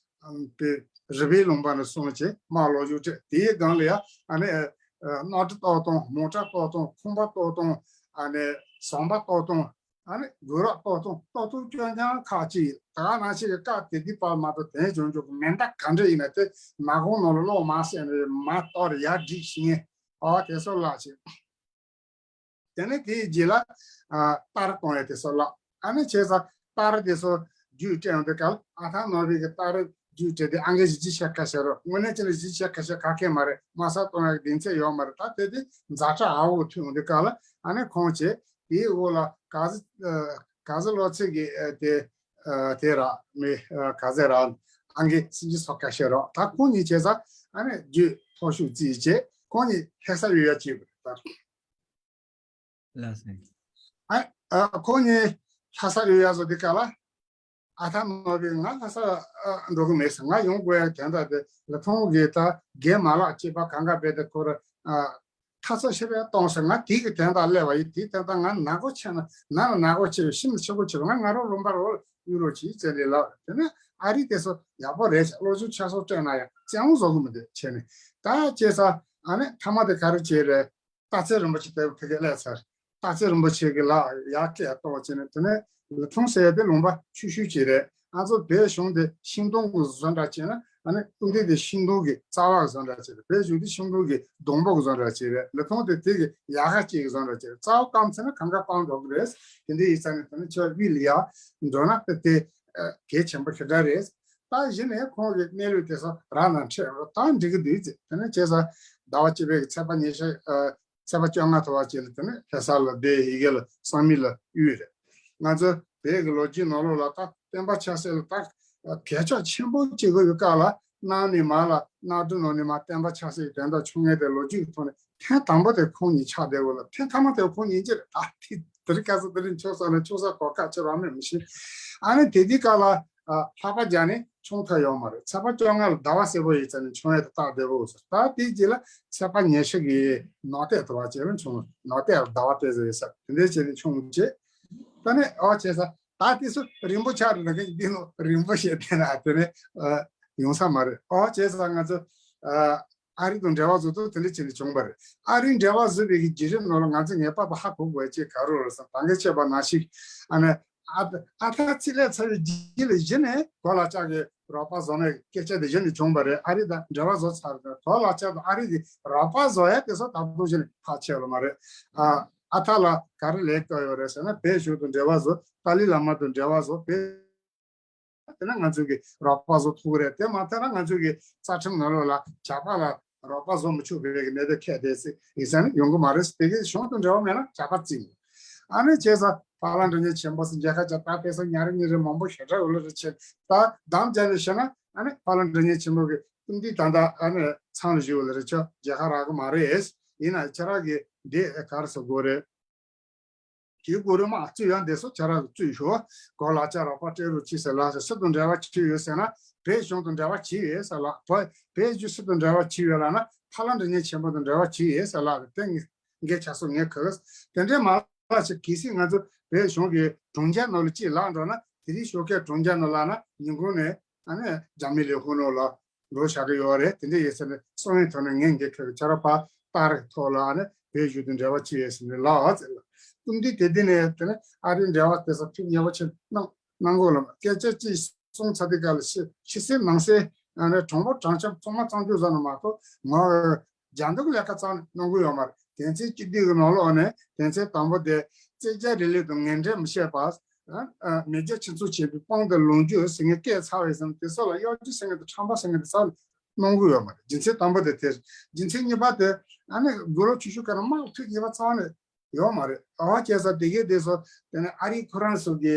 ཨམ་པའི་རི་པའི་ལུང་པ་ནས་གསུངས་བྱས་མར་ལོ་རྒྱུས་སྤྲད། དེའི་སྒང་ལ་ཡ་ཨ་ནི་ཨ་རྣག་ཁྲི་གཏོར་སྟངས། མོ་ཊ་གཏོར་སྟངས། ཁང་པ་གཏོར་སྟངས། ཨ་ནི་ཟམ་པ་གཏོར་སྟངས། ཨ་ནི་དགོན་རབས་གཏོར་སྟངས། གཏོར་སྟངས་སྐྱོན་ཀྱང་ཁག་ཅིག་ད་ག་ནང་བཞིན་གྱི་སྐབས་དེ་དུས་པར་མ་གཏོགས་དེ་བྱུང་བྱུང་གི་མེ་མདའ་ག་འདྲ་ཡིན་ན་དེ་ནག་ཁུང་ནང་ལ་གློག་མར་བསྲེགས་ནས་མར་གཏོར་ཡར་སྒྲིག་བྱེད་མཁན་ཨོ་དེ་ཚོ་ལགས་ཤིག་དེ་ནས་དེའི་རྗེས་ལ་ཨ་རྟགས་གཏོང་ཡ་དེ་ཚོ་ལགས། ཨ་ནི་བྱས་ཙང་རྟགས་དེ་ཚོ་རྒྱུད་སྤྲད་ཡོང་དུས་སྐབས་ཨ་ཐར་ནོར་བུའི་གི་རྟགས་རྒྱུད་སྤྲད་དེ་ཨང་ཀི་བཞི་བཅུ་ཞེ་ཁ་ཤས་རོ། དངོས་གནས་ཅི་ལ་བཞི་བཅུ་ཞེ་ཁ་ཤས་ག་གེ་མ་རེད། དམའ་ས་གཏོང་ཡ་གི་གདེང་ཚད་ཡོད་མ་རེད། ད་དེ་དེ་ཛ་དྲག་ཨ་འོ་ཐོན་ཡོང་དུས་སྐབས་ལ་ཨ་ནི་ཁོང་བྱས་དེའི་འོག་ལ་ག་ཟི་ཨ་ག་ཟི་ལོ་ཚིགས་ཀྱི་ཨ་དེ་ཨ་དེ་ར་མི་ཨ་ག་ཟེ་ར་ཨང་ཀི་སུམ་ཅུ་སོ་ཁ་ཤས་རོ། ད་ཁོང་གཉིས་བྱས་ཙང་ཨ་ནི་རྒྱུད་མཐོ་ཤོས་རྩིས་བྱས་ཁོང་གཉིས་ལྷ་ས་ཡོད་ཡ་གཅིག་པ་རེད། ད་ལགས་སོ། ཨ་ཨ་ཁོང་གཉིས་ལྷ་ས་ཡོད་ཡ་བཟོ་དེ་ག་ལ་ཨ་ཐར་ནོར་བུས་ང་ལྷ་ས་ཨ་འགྲོ་གི་མེད་ཟེར། ང་ཡོང་དགོས་ཡ་དོན་དག་དེ་ལ་ཐོང་གི་ད་རྒན་མ་ལགས་སྐྱེས་པ་གང་ག་བས་དེ་ཁོ་ར་ཨ་ཐ་ཚོ་ཤེས་པས་གཏོང་ཟེར། ང་དེ་གི་དོན་དག་སླེབས་པ་ཡིན། དེའི་དོན་དག་ང་ནག་པོ་ཆེ་ན་ན་ལ་ནག་པོ་ཆེ་བས་ཤིན་ཏུ་ཆེ་པོ་ཆེ་བས་ང་ང་རང་ལུང་པ་རོ་ཡུ་རོ་ཆི་ཙེ་ལི་ལ་དེ་ནས་ཨ་རི་དེ་ཚོ་ཡག་པོ་རེད་ཤག་བློ་སྦྱོང་ཆ་ཚང་སྤྲད་ན་ཡང་བཙན་དབང་བཟོ་གི་མི་འདུག་བྱས་ནས་ད་བྱས་ཙང་ཨ་ནི་མཐའ་མ་དེ་ག་རེ་བྱས་རེད། སྟག་འཚེར་རིན་པོ་ཆེ་དེ་ཕ་གིར་སླེབས་ཚར། སྟག་འཚེར་རིན་པོ་ཆེ་གི་ལག་ཡར་སྐད་གཏོང་བྱས་ནས་དེ་ནས་ལི་ཐུང་ཟེར་ཡ་དེ་ལུང་པ་ཆུང་ཤོས་ཅིག་རེད། ང་ཚོ་བོད་གཞུང་དེ་ཤིང་སྡོང་གི་བཟོ་འདྲ་བྱས་ན་ཨ་ནི་སྟོད་ལུང་དེ་ཤིང་སྡོང་གི་རྩ་བ་གི་བཟོ་འདྲ་ཅིག་རེད། བོད་གཞུང་དེ་ཤིང་སྡོང་གི་སྡོང་པོ་གི་བཟོ་འདྲ་ཅིག་རེད། ལི་ཐུང་དེ་དེ་གི་ཡལ་ག་ཅིག་གི་བཟོ་འདྲ་ཅིག་རེད། རྩ་བ་སྐམ་ཚར་ན་གང་ག་སྤང་འགྲོ་གི་རེད། དེ་འདྲ་ཡིན་ཙང་ནས་དེ་ནས་ཁྱོད་དབུས་ལ་ཡར་འགྲོ་ན་དེ་དེ་གལ་ཆེན་པོ་ཞེ་དྲག་རེད། ད་གཞི་ནས་ཁོང་གི་གནས་ལུགས་དེ་ཚོ་རང་དང་འཕྲད་རོགས་ད་འགྲིག་གི་འདུག་ཅེས། དེ་ནས་བྱས་ཙང་ཟླ་བ་བཅུ་པའི་གི་ཚེས་པ་ཉི་ཤུ་ཨ་ཚེས་པ་བཅོ་ལྔ་ཐོ་བ་བཅས་ལ་དེ་ནས་ལྷ་ས་ལ་བསྡད། ཡི་གེ་ལ་སང་མི་ལ་དབུས་རེད། ང་ཚོ་བོད་ཀྱི་ལོ་རྒྱུས་ནང་ལོགས་ལ་ད་བསྟན་པ་ཆབ་སྲིད་ལ་ད་གས་ཆག་ཆེན་པོ་བྱེད་དགོས་ཡོད་སྐབས་ལ་གནམ་ནས་མར་ལ་གནམ་གྲུ་ནང་ནས་མར་བསྟན་པ་ཆབ་སྲིད་ཀྱི་དོན་དག་བྱུང་ངེས་དེ་ལོ་རྒྱུས་ཀྱི་ཐོག་ནས་ཐེངས་དང་པོ་དེ་ཁོང་གཉིས་ཆགས་བསྡད་དགོས་ལ་ཐེངས་མཐའ་མ་དེ་ཁོང་གཉིས་ཀྱི་རེད། ད་དེ་དེ་རིང་ཁ་སང་དེ་རིང་ཆོག་ས་ནས་ཆོག་ས་གོ་སྐབས་ཆེ་བ་མེད་མི་ཤེས། ཨ་ནི་དེ་དུས་སྐབས་ལ་ཨ་ལྷག་པ་རྒྱག་ནས་བྱུང་ཐབས་ཡོད་མ་རེད། ཚེས་པ་བཅོ་ལྔ་ལ་ཟླ་བ་སེར་པོ་ཡིན་ཙང་ནས་བྱུང་ཡས་དེ་རྟགས་བདེ་པོ་ཟེར། ད་དེའི་རྗེས་ལ་ཚེས་པ་ཉི་ཤུ་གི་ནག་ཐིག་ཐོ་བ་བཅས་ལ་བྱུང་། ནག་ཐིག་ལ་ཟླ་བ་དེ་ཟེར་ཡོད་ས་དེ་འདྲའི་བྱས་ནས་བྱུང་རྗེས་ད་ནི་ཨོ་བྱས་ས་ད་དེ་ཚོ་རིང་པོ་ཆགས་རེད། ད་གིན་འདི་ནོ་རིང་པོ་བཤད་བསྡད་ན་དེ་ནས་ཨ་ཡོང་ས་མ་རེད། ཨོ་བྱས་ས་ང་ཚོ་ཨ་ཨ་རི་དང་འབྲེལ་བ་བཟོ་དུས་དེ་འདྲ་བྱས་ནས་བྱུང་བ་རེད། ཨ་རིའི་འབྲེལ་བ་བཟོས་པའི་གི་བརྒྱུད་རིམ་ནང་ལ་ང་ཚོས་ངེས་པར་དུ་ཧ་གོ་དགོས་ཅེས་ག་རེ་རེད་ཟེར་ན་ད་གིན་བཤད་པ་ནང་བཞིན་ཨ་ནི་ཨ་ཨ་ཐར་རྩིས་ལས་ཚར་བའི་རྗེས་ལ་གཞི་ནས་གོ་ལག་ལྕགས་ཀྱི་རོགས་པ་བཟོ་ནས་སྐད་ཆ་དེ་གཞི་ནས་བྱུང་བ་རེད། ཨ་རི་དང་འབྲེལ་བ་བཟོ་ཚར་དུས་གོ་ལག་ལྕགས་དང་ཨ་རི་གི་རོགས་པ་བཟོ་ཡ་དེ་ཚོ་ད་དུང་གཞི་ནས་ཁག་ཆེ་བ་མ་རེད། ཨ་ཨ་ཐར་ལ་ག་རེ་ལས་ཀ་ཡོད་རེད་ཟེར་ན་བོད་གཞུང་དང་འབྲེལ་བ་བཟོ། ཏཱ་ལའི་བླ་མ་དང་འབྲེལ་བ་བཟོ། བོད་དེ་ན་ང་ཚོ་གི་རོགས་པ་བཟོ་ཐུབ་ཀྱི་རེད། དེ་མ་ཐག་ན་ང་ཚོ་གི་རྩ་ཁྲིམས་ནང་ལོགས་ལ་ཇག་པ་ལ་རོགས་པ་བཟོ་མི་ཆོག་པའི་གི་གནད་དོན་འཁེལ་བསྡད་ཟེར་ཡིན་ས་ནི་ཡོང་གི་མ་རེད། དེ་གི་གཞུང་དང་འབྲེལ་བ་མེད་ན་ཇག་པ་བརྩི་དགོས། ཨ་ནི་བྱས་ཙང་ཕ་ལ་འདྲ་མཉམ་ཆེན་པོ་ཟེར་མཇལ་ཁ་བྱ་ད་དཔེ་ས་ཉ་རེ་གཉིས་རེ་མང་པོ་ཞེ་དྲག་ཡོད་ལ་རེ་བྱས་ད་དམ་བཅའ་ནས་བཤད་ན་ཨ་ནི་ཕ་ལ་འདྲ་མཉམ་ཆེན་པོ་གི་སྐུ་མདུན་ད་ལྟ་ཨ་ནི་ཚང་ལ་བཞུགས་ལ་རེ་ཆོག་མཇལ་ཁ་རག་གི་མ་རེད། ཡིན་ན་ཁྱེད་རང་གི་འདི་ག་རེ་ཟེར་དགོས་རེད། དེའི་གོ་རིམ་ཨ་བཙུགས་ཡང་འདི་སོ་ཁྱེད་རང་གིས་བཙུགས་ཤོག་གོ་ལག་ལྕགས་རོགས་པ་སྤྲད་རོགས་གྱིས་ཟེར་ལ་ཟེར། སུ་དང་འབྲེལ་བ་བྱས་ཡོད་ཟེར་ན་བོད་གཞུང་དང་འབྲེལ་བ་བྱས་ཡོད་ཟེར་ལ། བོད་བོད་བརྒྱུད་སུ་དང་འབྲེལ་བ་བྱས་ཡོད་ལ་ན་ཕ་ལ་འདྲ་མཉམ་ཆེན་པོ་དང་འབྲེལ་བ་བྱས་ཡོད་ཟེར་ལ། དེ་ངས་ངས་ཆ་སོ་ངས་ག་གི་དེ་འདྲའི་མ་ལ་ཞིག་གལ་སྲིད་ང་ཚོ་བོད་གཞུང་གི་དྲུང་ཆེན་ནང་ལ་ཅིག་ལངས་འགྲོ་ན་དེ་རིང་ཞོགས་ཀས་དྲུང་ཆེན་ནང་ལངས་ན་ཉིན་གུང་ནས་ཨ་ནི་རྒྱ་མི་ལས་ཁུངས་ནང་ལ་འགྲོ་བཞག་གི་ཡོད་རེད། དེ་འདྲ་ཡོད་ཟེར་ནས་གསང་བའི་ཐོག་ནས་ངས་འགན་འཁྱེར་གི་ཆ་ར་ཕ་སྟག་རི་ཐོག་ལ་ཨ་ནི་བོད་གཞུང་དང་འབྲེལ་བ་ཅི་ཡོད་ཟེར་ནས་ལབ་ཟེར་ལ། སྐུ་མདུན་དེ་དུས་ནས་དེ་ནས་ཨ་རིའི་འབྲེལ་བ་དེ་ཚོ་ཐུགས་མཉེས་པོ་ཆེ་གནང་གནང་དགོས་ལ། སྐད་ཆ་ཅིག་གསུངས་ཚར་དུས་སྐབས་ལ་ཕྱི་ཕྱི་གསལ་ནང་གསལ་ཨ་ནི་དྲང་པོ་དྲང་འཁྱམ་གཙང་མ་གཙང་རྒྱུ་བཟོ་ན་མ་གཏོགས་ངོ་རྒྱ་འདུག་ལས་ཀ་གཙང་གནང་གི་ཡོད་མ་རེད། དེང་ཚེ་སྤྱི་འཐུས་ཀྱི་ནང་ལོགས་ནས་དེང་ཚེ་དང་པོ་དེ་བཙན་རྒྱལ་རིང་ལུགས་དང་ངན་འབྲེལ་མི་བྱེད་པ། ཨ་ཨ་མེས་རྒྱལ་སྤྱི་ཚོགས་བྱེད་པའི་དཔུང་དང་ལོངས་སྤྱོད་ཟེར་མཁན་སྐད་ཚ་བའི་ཟེར་དེ་ཚོ་ལ་གཡོ་སྒྱུ་ཟེར་མཁན་དང་ཁྲམ་པ་ཟེར་མཁན་དེ་ཚོ་ལ་གནང་གི་ཡོད་མ་རེད། རྒྱུ་མཚན་དང་པོ་དེ་དེ་རེད། རྒྱུ་མཚན་གཉིས་པ་དེ་ཨ་ནི་དགུང་ལོ་ཆུང་ཆུང་སྐབས་ན་དམག་འཐུས་ཉེས་པ་རྩ་བ་ནས་ཡོད་མ་རེད། ཨ་བ་བྱས་ས་དེ་གའི་དེ་ཚོ་དེ་ནི་ཨ་རིའི་ཁོ་རང་ཚོ་གི་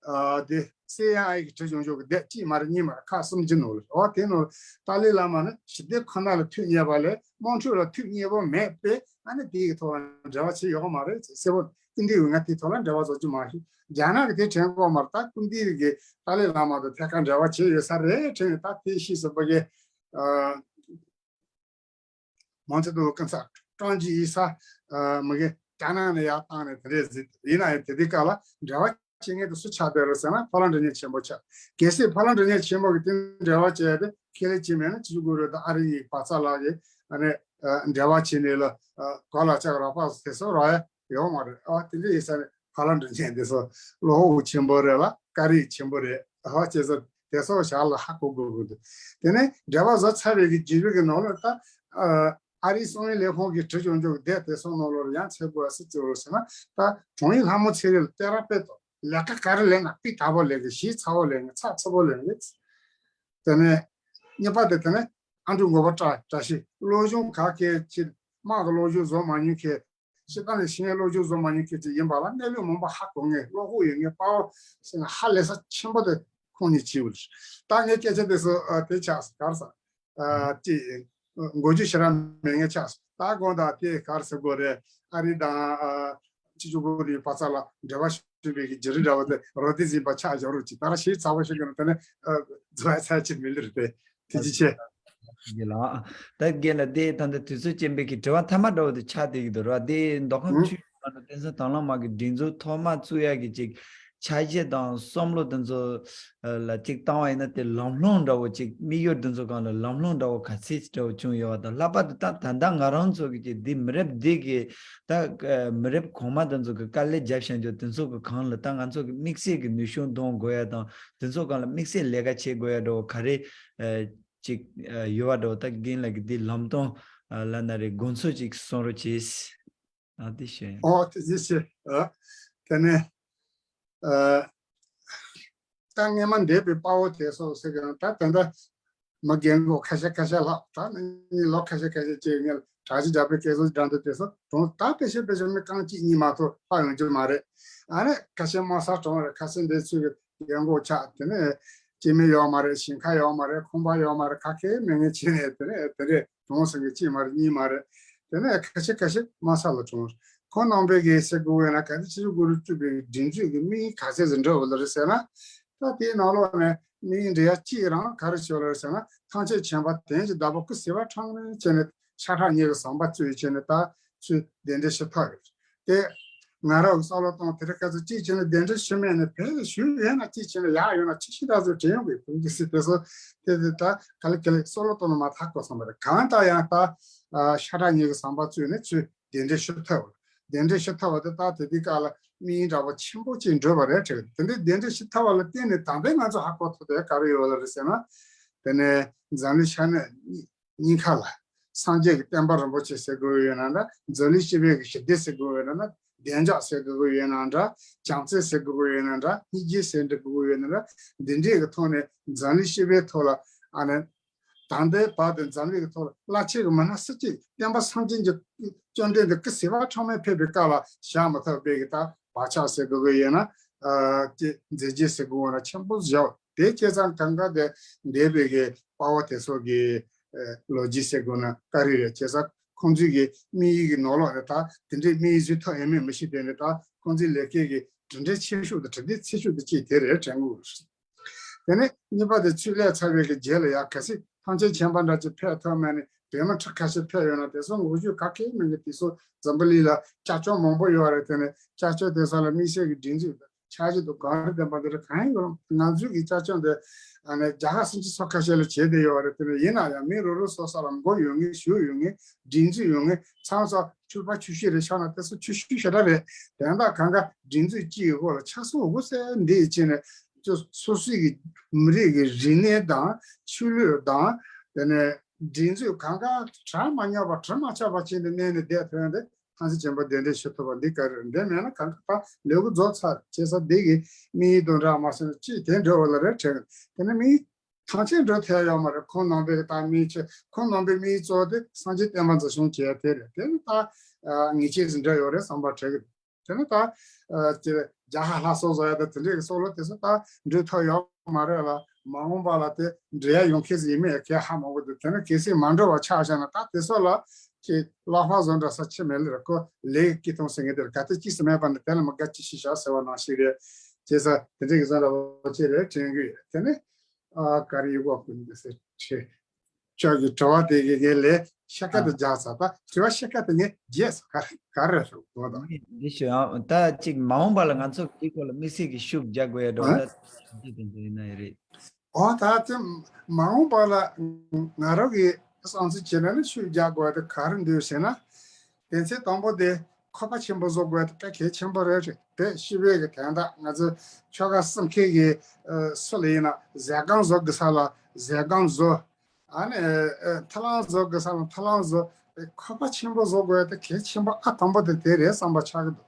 ཨ་དེ་སི་ཨའི་ཨེ་གི་བྲིས་བྱུང་ཆོག་གི་དེབ་གཅིག་མ་རེད་གཉིས་མ་རེད་ཁག་གསུམ་གྱི་ནང་ལ་ཨ་བ་དེ་ནང་ཏཱ་ལའི་བླ་མ་ནི་ཞི་བདེ་ཁོ་ན་ལ་འཐུས་ཉེས་པ་ལས་དམངས་ཁྲོད་ལ་འཐུས་ཉེས་པོ་མེད་པས་ཨ་ནི་དེའི་ཐོག་ལ་འབྲེལ་བ་བྱས་ཡོད་མ་རེད་ཟེར་གསལ་པོ། ཀུན་བཏུས་ཀྱིས་ང་དེའི་ཐོག་ལ་འབྲེལ་བ་བཟོ་རྒྱུ་མ་ཤེས། རྒྱ་ནག་གིས་དེ་དྲན་དགོས་མ་རེད། ད་ཀུན་བཏུས་ཀྱིས་ཏཱ་ལའི་བླ་མ་དང་ཐད་ཀར་འབྲེལ་བ་བྱས་ཡོད་ས་རེད་དྲན་ནས། ད་དེ་ཤེས་སོང་བ་གི། ཨ། མའོ་ཙེ་ཏུང་སྐུ་ཚེགས་ཀྲང་ཅི་ཡི་ས་མི་གི་ཀ་ནང་ནས་ཡར་བཏང་ནས་དེ་འདྲས་ཟིན། ཡིན་ན་ཡང་དེ་དུས་སྐབས་ལ་འབྲེལ་བ་བྱེད་མཁན་དེ་སུ་ཆགས་བསྡད་རེད་ཟེར་ན། ཕབ་ལེན་འབྲེལ་མཁན་ཆེན་པོ་ཆགས། གལ་སྲིད་ཕབ་ལེན་འབྲེལ་མཁན་ཆེན་པོ་གི་དེ་འབྲེལ་བ་བྱས་ཏེ་ཁས་ལེན་བྱེད་མེད་ན། ཆི་ཅི་གུ་རུ་དང་ཨ་རི་གཉིས་ཀྱི་བར་མཚམས་ལ་གི་ཨ་ནི་འབྲེལ་བ་བྱེད་ནས་ལ་གོ་ལ་ལྕགས་རོགས་པ་དེ་ཚོ་རག་ཡ་ཡོད་མ་རེད། ཨ་དེ་འདྲ་ཡིན་ས་ནས། ཧ་ལམ་འདྲ་མཁན་དེ་ཚོ་བློ་ཁོག་ཆེན་པོ་རེད་ལ། དཀའ་རིག་ཆེན་པོ་རེད། ཧ་ཅེས་ཚོ་དེ་ཚོ་ཞག་ལ་ཧ་གོ་དགོས་ཀྱི་འདུག་དེ་ནས་འབྲེལ་བ་བཟོ་ཚར་བའི་གི་རྗེས་ལུས་ཀྱི་ནང་ལ་ད་ཨ་རིའི་གསང་བའི་ལས་ཁུངས་ཀྱིས་བྲིས་ཡོང་རྒྱུ་གི་དེབ་དེ་ཚོ་ནང་ལོགས་ལ་ཡང་ཚེ་དགོས་སྲིད་ཅེས་ཟེར་ན། ད་དྲུང་ཡིག་ལྷ་མོ་ཚེ་རིང་ལ་སྟེར་ར་དཔེ་ཏོ་ལས་ཀ་ག་རེ་ལས་ན་དཔེ་དག་པོ་ལས་གི། ཞིབ་ཚགས་པོ་ལས་གི། ཚགས་ཚུད་པོ་ལས་གི། དེ་ནས་གཉིས་པ་དེ་དེ་ནས་ཨ་འབྲུག་མགོན་པོ་བཀྲ་བཀྲ་ཤིས། སློབ་སྦྱོང་ག་གེ་ཅིག་དམག་གི་སློབ་སྦྱོང་བཟོ་མ་མྱོང་མཁན། སྤྱིར་བཏང་ནས་ཤེས་ཡོན་སློབ་སྦྱོང་བཟོ་མ་མྱོང་མཁན་ཅིག་ཡིན་པ་ལ། གནས་ལུགས་མང་པོ་ཧ་གོ་མཁན། བློ་ཁོག་ཡོད་མཁན། དཔའ་བོ་ཟེར་ན་ཧ་ལས་ས་ཆེན་པོ་དེ་ཁོང་གཉིས་བྱས་པ་རེད། ད་ངས་སྐད་ཆ་དེ་ཚོ་ཨ་དེ་ཆགས་སོང་། ག་རེ་ཟེར། ཨ་ཅིག་མགོ་འཇུག་ཞེ་དྲག་མེད་མཁན་ཆགས་སོང་། ད་དགོངས་དག་དེ་ག་རེ་ཟེར་དགོས་རེད། ཨ་རི་དང་ཨ་ཆི་ཅི་གུ་རུའི་བར་མཚམས་ལ་འབྲེལ་བ་ཞུ་བའི་གི་བརྒྱུད་རིམ་འདྲ་བོ་དེ་རོ་དེ་ཟིན་པ་ཆགས་བཞག་རོགས་གྱིས། ད་ར་ཞིབ་ཚགས་པོ་ཞིག་གི་ནང་དེ་ནས་ཨ་འཛུལ་བ་ཚར་ཅིག་མི་འདུག་རེད་དེ། ཐུགས་རྗེ་ཆེ། རྒན་ལགས། ད་རྒན་ལགས་དེ་ད་ལྟ་དུས་ཚོད་ཅན་པའི་གི་དྲི་བ་མཐའ་མ་འདྲ་བོ་དེ་ཆགས་བསྡད་ཀྱི་འདུག་ར། དེ་མདོ་ཁམས་ཨུ། ཆུ་བཞི་སྒང་དྲུག་བསྟན་འཛིན་དྭང་བླངས་མ་གི་སྒྲིག་འཛུགས་ཐོག་མ་བཙུགས་ཡག་གི་ཅིག་འཆར་གཞི་དང་བསམ་བློ་དེ་ཚོ་ལ་ཅིག་བཏང་བ་ཡིན་ན། དེ་ལམ་ལྷོང་འདྲ་བོ་ཅིག་དམིགས་ཡུལ་དེ་ཚོ་སྒང་ལ་ལམ་ལྷོང་འདྲ་བོ་ག་ཚད་ཅིག་འདྲ་བོ་བྱུང་ཡོད་པ་དང་། ལྷག་པར་དུ་ད་ད་ལྟ་ང་རང་ཚོ་གི་ཅིག་འདི་མི་རབས་འདི་གི་ད་མི་རབས་གོང་མ་དེ་ཚོ་གི་དཀའ་ལས་བརྒྱབ་བཞག་རྒྱུ་དེ་ཚོ་གི་སྒང་ལ་ད་ང་ཚོ་གི་དམིགས་བསལ་གི་ནུས་ཤུགས་འདོན་དགོས་ཡ་དང་། དེ་ཚོ་སྒང་ལ་དམིགས་བསལ་ལས་ཀ་བྱེད་དགོས་ཡ་འདྲ་བོ་ག་རེ་ཨ་ཅིག་ཨ་ཡོད་པ་འདྲ་བོ། ད་རྒན་ལགས་ཀྱིས་འདི་ལམ་སྟོན་ཨ་ལབ་ན་རེད། དགོངས་ཚུལ་ཅིག་གསུང་རོགས་གྱིས། ཨ་འདི་ཞུ་ཡིན། ཨོ་དེ་ཅི་ཞེས། ཨ་དེ་ནས་ཨ་ད་སྔས་མ་འདས་པའི་དཔའ་བོ་དེ་ཚོ་ཟེར་གི་ན། ད་དེ་འདྲ་མི་རྒན་གོག་ཁ་ཤས་ཁ་ཤས་ལྷག་ད་ནི་ལོ་ཁ་ཤས་ཁ་ཤས་ཅིག་ངས་དྲག་ཅིག་རྒྱབ་པའི་སྐད་ཚོ་འདྲ་འདུག་དེ་ཚོ་གྲོངས། ད་ཕལ་ཆེར་ཕལ་ཆེར་མི་རྐང་གཅིག་གཉིས་མ་གཏོགས་ལྷག་ཡོང་རྒྱུ་མ་རེད། ཨ་ནི་ཁ་ཤས་དམའ་ས་གྲོངས་རེད། ཁ་ཤས་འདས་ཚུལ་གི་རྒན་གོག་ཆགས། དེ་ནས་སྐྱེ་དམན་ཡོད་མ་རེད། ཞིང་ཁ་ཡོད་མ་རེད། ཁང་པ་ཡོད་མ་རེད། ག་གེ་མེད་མཁན་བྱས་ནས་དེ་ནས་དེ་འདྲས་གྲོངས་སོང་གི་གཅིག་མ་རེད། གཉིས་མ་རེད། དེ་ནས་ཁ་ཤས་ཁ་ཤས་དམའ་ས་ལ་གྲོངས། ཁོང་རྣམ་པས་གི་ཟེར་དགོས་ཡོད་ན། ག་དེ་ཆི་ཅི་གུ་རུ་བཙུགས་པའི་སྒྲིག་འཛུགས་ཀྱི་དམིགས་ཡུལ་ག་ཚད་ཅིག་འགྲུབ་པ་ལ་རེད་ཟེར་ན། ད་དེའི་ནང་ལོགས་ནས་དམིགས་ཡུལ་འགྲུབ་ཡ་གཅིག་རང་ག་རེ་ཡོད་ལ་རེད་ཟེར་ན། ཐམས་ཅད་མཁྱེན་པ་དོན་གྱི་བདག་པོ་སྐུ་བྱེ་བ་ཕྲག་མོ་བྱས་ནས་ཤ་ཁྲག་གཉིས་ཀྱི་ཟམ་པ་བཙུགས་བྱས་ནས་ད་ཚུར་གདན་འདྲེན་ཞུ་ཐུབ་ཡོད། དེ་ང་རང་གི་བསམ་བློ་གཏོང་། དེ་རིང་ཁ་སང་གཅིག་བྱས་ན་གདན་འདྲེན་ཞུ་མེད་ནས་བོད་ལ་བཞུགས་ཡོད་ན། གཅིག་བྱས་ན་ཡག་ཡོད་ན། ཅི་ཞིག་ད་ཚོད་དྲན་ཡོང་གི་ཕུང་གི་སྲིད་དེ་ཚོ། དེ་དེ་ད་ག་ལེ་ག་ལེ་བསམ་བློ་གཏོང་ན་མ་ཐག་གོ་སོང་བ་རེད། གང་ལྟར་ཡང་ད་ཨ་ཤ་ཁྲག་གཉིས་ཀྱི་ཟམ་པ་བཙུགས་ནས་ཚུར་གདན་འདྲེན་ཞུ་ཐུབ་པ། གདན་འདྲེན་ཞུ་ཐུབ་པ་དེ་ད་དེ་དུས་སྐབས་ལ་དམིགས་ཡུལ་འདྲ་པོ་ཆེན་པོ་ཅིག་འགྲུབ་པ་རེད་དྲན། དེ་འདྲའི་གདན་འདྲེན་ཞུ་ཐུབ་པ་ལ་བརྟེན་ནས་ད་ལྟའི་ང་ཚོ་ཧ་གོ་ཐུབ་དེ་ག་རེ་ཡོད་ལ་རེད་ཟེར་ན། དེ་ནས་འཛམ་གླིང་ཤར་ནུབ་གཉིས་ཀ་ལ་སངས་རྒྱས་ཀྱི་བསྟན་པ་རིན་པོ་ཆེ་ཟེར་དགོས་ཡོད་ན་འདྲ། འཛམ་གླིང་སྤྱི་པའི་གི་ཞི་བདེ་ཟེར་དགོས་ཡོད་ན་འདྲ། བདེ་འཇགས་ཟེར་དགོས་ཡོད་ན་འདྲ། བྱམས་བརྩེ་ཟེར་དགོས་ཡོད་ན་འདྲ། སྙིང་རྗེ་ཟེར་དགོས་ཡོད་ན་འདྲ། འདི་འདྲའི་གི་ཐོག་ནས་འཛམ་གླིང་སྤྱི་པའི་ཐོག་ལ་ཨ་ནི་ད་ལྟའི་བར་དུ་འཛམ་གླིང་གི་ཐོག་ལ་རླབས་ཆེན་གྱི་མི་སྣ་སུ་གཅིག་བསྟན་པ་སངས་རྒྱས་ཀྱི་བཅོམ་ལྡན་འདས་སྐུ་བྱེ་བ་ཕྲག་མོ་ཕེབས་པའི་སྐབས་ལ་བཞག་མི་ཐུབ་པའི་གི་ད་བག་ཆགས་ཟེར་དགོས་ཀྱི་ཡོད་ན། ཨ་ཀྱི་མཛད་རྗེས་ཟེར་དགོས་ན་ཆེན་པོ་བཞག་དེ་བྱས་ཙང་གང་ག་དེ་འདས་པའི་གི་དཔའ་བོ་དེ་ཚོ་གི་ཨ་ལོ་རྒྱུས་ཟེར་དགོས་ན་ག་རེ་རེད། བྱས་ཙང་ཁོང་ཚོའི་གི་དམིགས་ཡུལ་གི་ནང་ལོགས་ནས་ད་དེ་འདྲའི་དམིགས་ཡུལ་འཛིན་ཐུབ་ཡོད་མེད་མི་ཤེས། དེ་ནས་ད་ཁོང་ཚོའི་ལས་ཀའི་གི་གྲུབ་འབྲས་ཆེ་ཤོས་དང་གྲུབ་འབྲས་ཆེ་ཤོས་དེ་གཅིག་དེ་རེད་དྲན་གི་ཡོད། དེ་ནས་གཉིས་པ་དེ་ཆུ་ལས་ཚར་བའི་གི་རྗེས་ལ་ཡང་གལ་སྲིད་ཐམས་ཅད་མཁྱེན་པ་འདྲ་ཅིག་ཕེབས་ཐུབ་མེད་ནས་བོད་མི་ཁྲི་ཁ་ཤས་ཕེབས་ཡོད་ན། དེ་ཚོ་ངོ་བཤུས་ག་གེ་མེད་གི། དེ་ཚོ་འཛམ་བུ་གླིང་ལ་སྐྱབས་བཅོལ་མང་པོ་ཡོད་རེད། དེ་ནས་སྐྱབས་བཅོལ་དེ་ཚོ་ལ་དམིགས་བསལ་གྱི་སྒྲིག་འཛུགས་དང་འཆར་གཞི་དང་ག་རེ་ལྡན་པ་དེ་རེད། གང་ཡིན་རུང་ང་ཚོའི་གི་སྐྱབས་བཅོལ་འདི་ཨ་ནི་རྒྱ་གར་སུམ་ཅུ་སོ་ཁ་ཤས་ལ་བྱས་བསྡད་ཡོད་རེད། དེ་ནས་ཡིན་ན་ཡང་མི་རོ་རོ་སོ་སོ་ལ་མགོ་ཡོད་མཁན་གཞུག་ཡོད་མཁན་སྒྲིག་འཛུགས་ཡོད་མཁན་ཚང་སོ་ཆོས་པ་ཆོས་བཤད་རེ་ཆགས་ན་དེ་ཚོ་ཆོས་བཤད་ཞེ་དྲག་རེད། དེ་འདྲ་གང་ག་སྒྲིག་འཛུགས་གཅིག་གི་འོག་ལ་ཆགས་སོང་འོ་ཟེར་འདི་ཡི་ཆེད་ནས་ཅོ་སོ་སོའི་གི་མི་རིགས་ཀྱི་རིག་གནས་དང་ཆོས་ལུགས་དང་དེ་ནས་སྒྲིག་འཛུགས་གང་ག་གྲ་མ་ཉོག་པ་གྲི་མ་ཆག་པ་བྱས་ནས་གནས་ནས་བསྡད་ཐུབ་ཡ་འདི་ཐམས་ཅད་མཁྱེན་པ་གདན་འདྲེན་ཞུ་ཐུབ་པ་འདི་ག་རེ་རེད། འདི་མེད་ན་གང་ག་ད་ལས་འགུལ་རྫོགས་ཚར་བྱས་ས་འདི་གི་དམིགས་ཡུལ་དང་འདྲ་མ་སོང་ཅིག་དེ་འགྲོ་བ་ལ་རེད་དྲན། དེ་ནས་དམིགས་ཐམས་ཅད་འགྲོ་ཐུབ་ཡ་ཡོད་མ་རེད། ཁོང་རྣམ་པའི་ད་དམིགས་ཆེ་ཁོང་རྣམ་པའི་དམིགས་གཙོ་བོ་དེ་སངས་རྒྱས་བསྟན་པ་འཛིན་སྐྱོང་བྱེད་ཡ་དེ་རེད། དེ་ནི་ད་ངེས་ཅན་ཞིག་འདྲ་ཡོད་རེད་བསམ་པ་དྲན་གི། དེ་ནི་ད་ཨ་ཅེ་རྒྱ་ཧ་ལྷ་སོགས་བཟོ་ཡ་ད་དེ་འདྲའི་གི་སོགས་ལ་དེ་ཚོ་ད་འགྲོ་ཐུབ་ཡོད་མ་རེད་ལ། མ་འོངས་པ་ལ་དེ་འགྲོ་ཡ་ཡོང་མཁན་ཞིག་ཡིན་མིན་གལ་ཧ་མ་གོ་འདུག་དེ་ནི་གལ་སྲིད་མ་འགྲོ་བ་ཆགས་བཞག་ན་ད་དེ་ཚོ་ལ་ ཀྱི་ལག་པ་བཟོ་འདྲ་ས་ཆི་མེད་ལེ་ར་ཁོ་ལས་ཀྱི་སྐྱིད་གཏོང་ཟེར་མཁན་དེར་ག་ཏེ་ཅི་སི་མེད་པ་ནི་དེ་ལ་མ་དགའ་ཅི་ཤི་ཤ་ཟེར་བ་ནང་ཞིག་རེད། བྱས་ས་དེ་འདྲའི་གི་བཟོ་འདྲ་བོ་ཅི་རེད་དྲན་གི་ཡོད། དེ་ནི་ཨ་ག་རེ་ཡོད་གོ་ཀུན་གི་ཟེར་ཁྱེད་ཀྱི་དྲི་བ་དེ་གི་ངས་ལས་ཤ་ཀ་ཨ་དུ་རྒྱག་ཚར། ད་དྲི་བ་ཤ་ཀ་དུ་ངས་རྒྱས་སོ་ག་ག་རེ་རེད་གོ་དང་། འདི་ཞུ་ཡང་ད་ཅིག་མ་འོངས་པ་ལ་ང་ཚོ་འདི་སྐོར་ལ་དམིགས་བསལ་གྱི་ཤུགས་རྒྱག་དགོས་ཡ་འགྲོ་ཨ་ད་འདི་དེ་འདྲ་ཡིན་ན་ཡི་རེད། ཨོ་ད་དེ་མ་འོངས་པ་ལ་ང་རང་གི་བསམ་ཚུལ་བྱས་ན་ནི་ཤུགས་རྒྱག་དགོས་དེ་ག་རེ་འདུག་ཟེར་ན། དེ་ཚེ་དང་པོ་དེ་ཁོག་པ་ཆེན་པོ་བཟོ་དགོས་དེ་དཔེ་གལ་ཆེན་པོ་རེད་རེད། དེ་ཤི་བའི་གི་དན་རྟགས་ང་ཚོ་ཆོལ་ཁ་གསུམ་ཁའི་གི་ཨ་སུ་ལ་ཡིན་ན་ཟས་སྐོམ་བཟོ་དགོས་ས་ལ་ཟས་སྐོམ་བཟོ། ཨ་ནི་ཨ་ཐ་ལང་བཟོ་དགོས་ས་ལ་ཐ་ལང་བཟོ། ཁོག་པ་ཆེན་པོ་བཟོ་དགོས་དེ་གལ་ཆེན་པོ་ཨ་དང་པོ་དེ་དེ་རེད་བསམ་པ་ཆགས་ཀྱི་འདུག་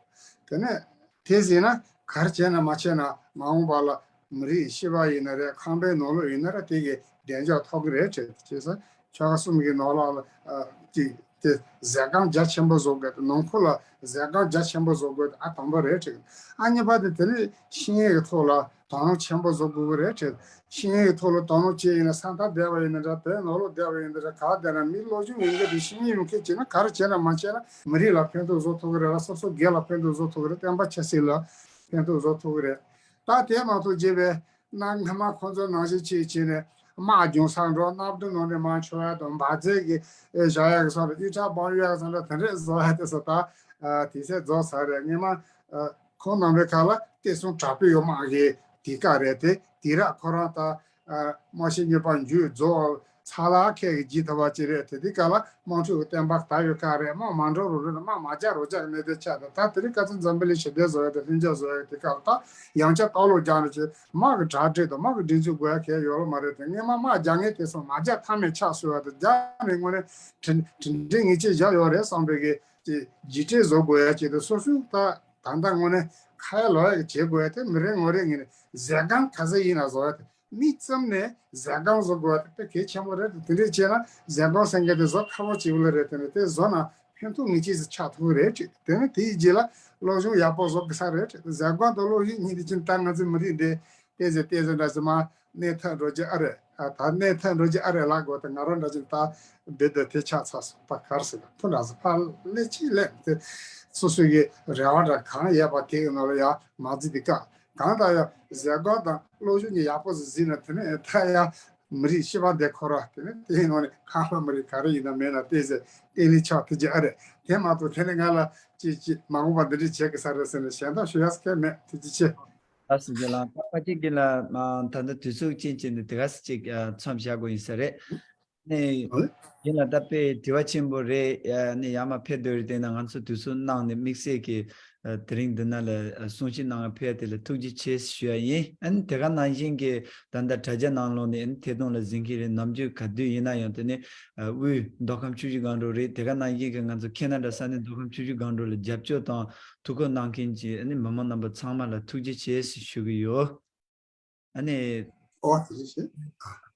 དེ་ནས་དེ་ཟིན་ན་ག་རེ་བྱས་ན་མ་བྱས་ན་མ་འོངས་པ་ལ་མི་རིགས་ཤི་བ་ཡིན་ན་རེད། ཁང་པའི་ནང་ལོགས་ཡིན་ན་རེད། དེ་གི་བདེ་འཇགས་ཐོབ་ཀྱི་རེད་བྱས་བྱས་ས་ཆོལ་ཁ་གསུམ་གྱི་ནང་ལོགས་ལ་ཨ་ཅིག་དེ་ཟས་སྐོམ་རྒྱ་ཆེན་པོ་བཟོ་དགོས། ནང་ཁུལ་ལ་ཟས་སྐོམ་རྒྱ་ཆེན་པོ་བཟོ་དགོས། ཨ་དང་པོ་རེད་བྱས། ཨ་གཉིས་པ་དེ་དེ་ནས་ཤི་ཡས་ཀྱི་ཐོག་ལ་དོ་སྣང་ཆེན་པོ་བཟོ་དགོས་ཀྱི་རེད་བྱས། ཤི་ཡས་ཀྱི་ཐོག་ལ་དོ་སྣང་བྱས་ཡིན་ན་ས་མཐའ་བསྡད་པ་ཡིན་ན་འདྲ། བོད་ནང་ལོགས་བསྡད་པ་ཡིན་ན་འདྲ། ག་བསྡད་ན་མི་བློ་སྦྱོང་ཡོད་མཁན་དེ་ཤི་ཡས་ཡོང་མཁན་བྱས་ན་ག་རེ་བྱས་ན་མ་བྱས་ན་མི་རིགས་ལ་ཕན་ཐོགས་བཟོ་ཐུབ་ཀྱི་རེད་ལ་སོ་སོ་སྒེར་ལ་ཕན་ཐོགས་བཟོ་ཐུབ་ཀྱི་རེད། བསྟན་པ་ཆབ་སྲིད་ལ་ཕན་ཐོགས་བཟོ་ཐུབ་ཀྱི་རེད། ད་དེ་མ་གཏོགས་རྗེས་པའི་གནའ་སྔ་མ་ཁོང་ཚོ་ནང་བཞིན་བྱས་བྱས་ནས་དམག་རྒྱུག་ས་འགྲོ། གནམ་གྲུ་ནང་ནས་མར་མཆོང་ཡ་དང་འབར་རྫས་ཀྱི་ཨེ་བཞག་ཡ་གི་ས་རུ་གཡུ་ཁྲ་སྦང་ཡ་གི་ས་འགྲོ་དེ་འདྲས་བཟོ་ཡ་དེ་ཚོ་ད་ཨ་དེ་ཚོ་རྫོགས་ཚར་རེད། སྔོན་མ་ཨ་ཁོང་རྣམ་པའི་ཁ་ལ་བསྟན་སྲུང་དྲག་པོའི་ཡོད་དམག་གི་དུས་སྐབས་རེད་དེ། དུས་རབས་ཁོ་རང་ད་ཨ་མ་ཤི་གཉིས་པ་མཇུག་རྫོགས་ཚར་ལ་ཁད་ཀྱི་བརྗིད་ཐུབ་པ་ཅིག་རེད། དེ་དུས་སྐབས་ལ་དམག་འཁྲུག་གི་བསྟན་པ་དར་ཡོད་ཁག་རེད། དམག་མ་འགྲོ་རུ་རུ་ལ་དམག་མ་རྒྱག་རུ་རྒྱག་གནས་དེ་ཆགས་ད། ད་དེ་རིང་ཁ་སང་འཛམ་བུ་གླིང་ཞི་བདེ་བཟོ་ཡ་དེ་ལྷིང་འཇགས་བཟོ་ཡ་དེ་སྐབས་ལ་ད་ཡང་བསྐྱར་ལྟག་ལོག་རྒྱག་ནས་ཅིག་དམག་གི་གྲ་སྒྲིག་དང་དམག་གི་སྒྲིག་འཛུགས་དགོས་ཡ་གལ་ཡོད་ལ་མ་རེད་དེ། སྔོན་མ་དམག་རྒྱག་མཁན་དེ་ཚོ་མ་རྒྱག་ཐབས་མེད་ཆགས་སོང་བ་དེ་རྒྱག་ནས་དངོས་གནས་དྲིན་དྲིན་དྲན་ངེས་ཅན་བཞག་ཡོད་རེད་བསམ་པའི་གི་ཅིག་རྗེས་དྲན་བཟོ་དགོས་ཡ་ཅིག་དེ་སོ་སོའི་ད་ད་ལྟ་དངོས་གནས་ཁ་ཡ་ལོ་ཡ་གི་བྱེད་དགོས་ཡ་དེ་མི་རེ་ངོ་རེ་ངེས་ནས་ཟས་སྐོམ་ག་ཚོད་ཡིན་ན་བཟོ་ཡ་དེ། མིག་བཙུམ་ནས་ཟས་སྐོམ་བཟོ་དགོས་པ་དེ་དཔེ་གལ་ཆེན་པོ་རེད། དེ་འདྲས་བྱས་ན་ཟས་སྐོམ་ཟེར་མཁན་དེ་བཟོ་ཁག་པོ་ཅིག་ལ་རེད། དེ་ནས་དེ་བཟོ་ན་ཕན་ཐོགས་ངེས་ཅན་ཞིག་ཆགས་ཐུབ་ཀྱི་རེད་དྲིས། དེ་ནས་དེའི་རྗེས་ལ་སློབ་སྦྱོང་ཡག་པོ་བཟོ་དགོས་ས་རེད་དྲིས། ཟས་སྐོམ་དང་སློབ་སྦྱོང་གཉིས་དེ་ཅིག་ད་ང་ཚོའི་མི་རིགས་འདི་ཏོག་ཙམ་ཏོག་ཙམ་འདྲ་ཅིག་མར་གནས་ཐབས་འགྲོ་རྒྱུ་ཨ་རེད། ཨ་ད་གནས་ཐབས་འགྲོ་རྒྱུ་ཨ་རེད་ལབ་དགོས། ད་ང་རང་འདྲ་ཅིག་ད་འདི་འདི་དེ་ཆགས་ཚར་སོང་པ་ག་རེ་ཟེར་ན་ཕུ་འདྲ་ཟེར་ཕར་ལས་ཅིག་ལས་དེ་སོ་སོ་གི་རེ་བ་འདྲ་གང་ཡོད་པ་དེ་གི་ནང་ལ་ཡང་མ་བརྩི་དེ་དཀའ། གང་ལྟར་ཡང་ཟས་སྐོམ་དང་སློབ་སྦྱོང་གཉིས་ཡག་པོ་ཟིག་གཟིགས་ན་དེ་ནས་ད་ཡང་མི་རིགས་ཤི་བ་འདི་ཁོ་ར་དེ་ནས་དེའི་ནང་ནས་ཁ་ལྷག་མི་རིགས་ག་རེ་ཡིན་ན་མེད་ན་ཏོག་ཙམ་བརྟན་ལྷིང་ཆགས་ཐུབ་ཀྱི་ཨ་རེད། དེ་མ་གཏོགས་དེ་ནས་ང་ལ་ཅི་ཅི་མ་འོངས་པ་འདི་འདྲ་བྱེད་དགོས་ས་རེད་ཟེར་ནས་གཞན་དག་ཞུ་ཡག་སྐད་མེད། ཐུགས་རྗེ་ཆེ། ལགས་སོ་རྒན་ལགས། ད་ཕལ་ཆེར་རྒན་ལགས་ད་ལྟ་དུས་ཚོད་ཅན་ཅན་དུ་དེ་ག་ས་ཅིག་མཚམས་བཞག་དགོས་ཡིན་ས་རེད། ནས་ཡིན་ལ་ད་དཔེ་དྲི་བ་ཆེན་པོ་རེད། ཨ་ནི་ཡར་མར་ཕེབས་སྡོད་རེད། དེ་ན་ང་ཚོ་དུས་ཚོད་གནང་ནས་དམིགས་བསལ་གྱི་ཨ་དེ་རིང་འདི་ན་ལ་ཨ་གསུང་བཤད་གནང་བ་ཕེབས་དེ་ལ་ཐུགས་རྗེ་ཆེ་ཞུ་ཡ་ཡིན། ཨ་ནི་དེ་ག་ནང་བཞིན་གྱི་ད་ལྟ་དྲ་རྒྱ་ནང་ལོགས་ནས་ཨ་ནི་ཐད་གཏོང་ལ་གཟིགས་མཁན་རེད། ནམ་རྒྱུན་ག་དུས་ཡིན་ན་ཡང་དེ་ནས་ཨ་དབུས་མདོ་ཁམས་ཆུ་བཞི་སྒང་དྲུག་རེད། དེ་ག་ནང་བཞིན་གྱི་ང་ཚོ་ཁེ་ན་ཌ་ས་གནས་མདོ་ཁམས་ཆུ་བཞི་སྒང་དྲུག་ལ་རྒྱབ་སྐྱོར་དང་ཐུགས་ཁུར་གནང་མཁན་གྱི་ཨ་ནི་མི་མང་རྣམ་པ་ཚང་མ་ལ་ཐུགས་རྗེ་ཆེ་ཞུ་གི་ཡོད། ཨ་ནི། ཨོ་ཐུགས་རྗེ་ཆེ།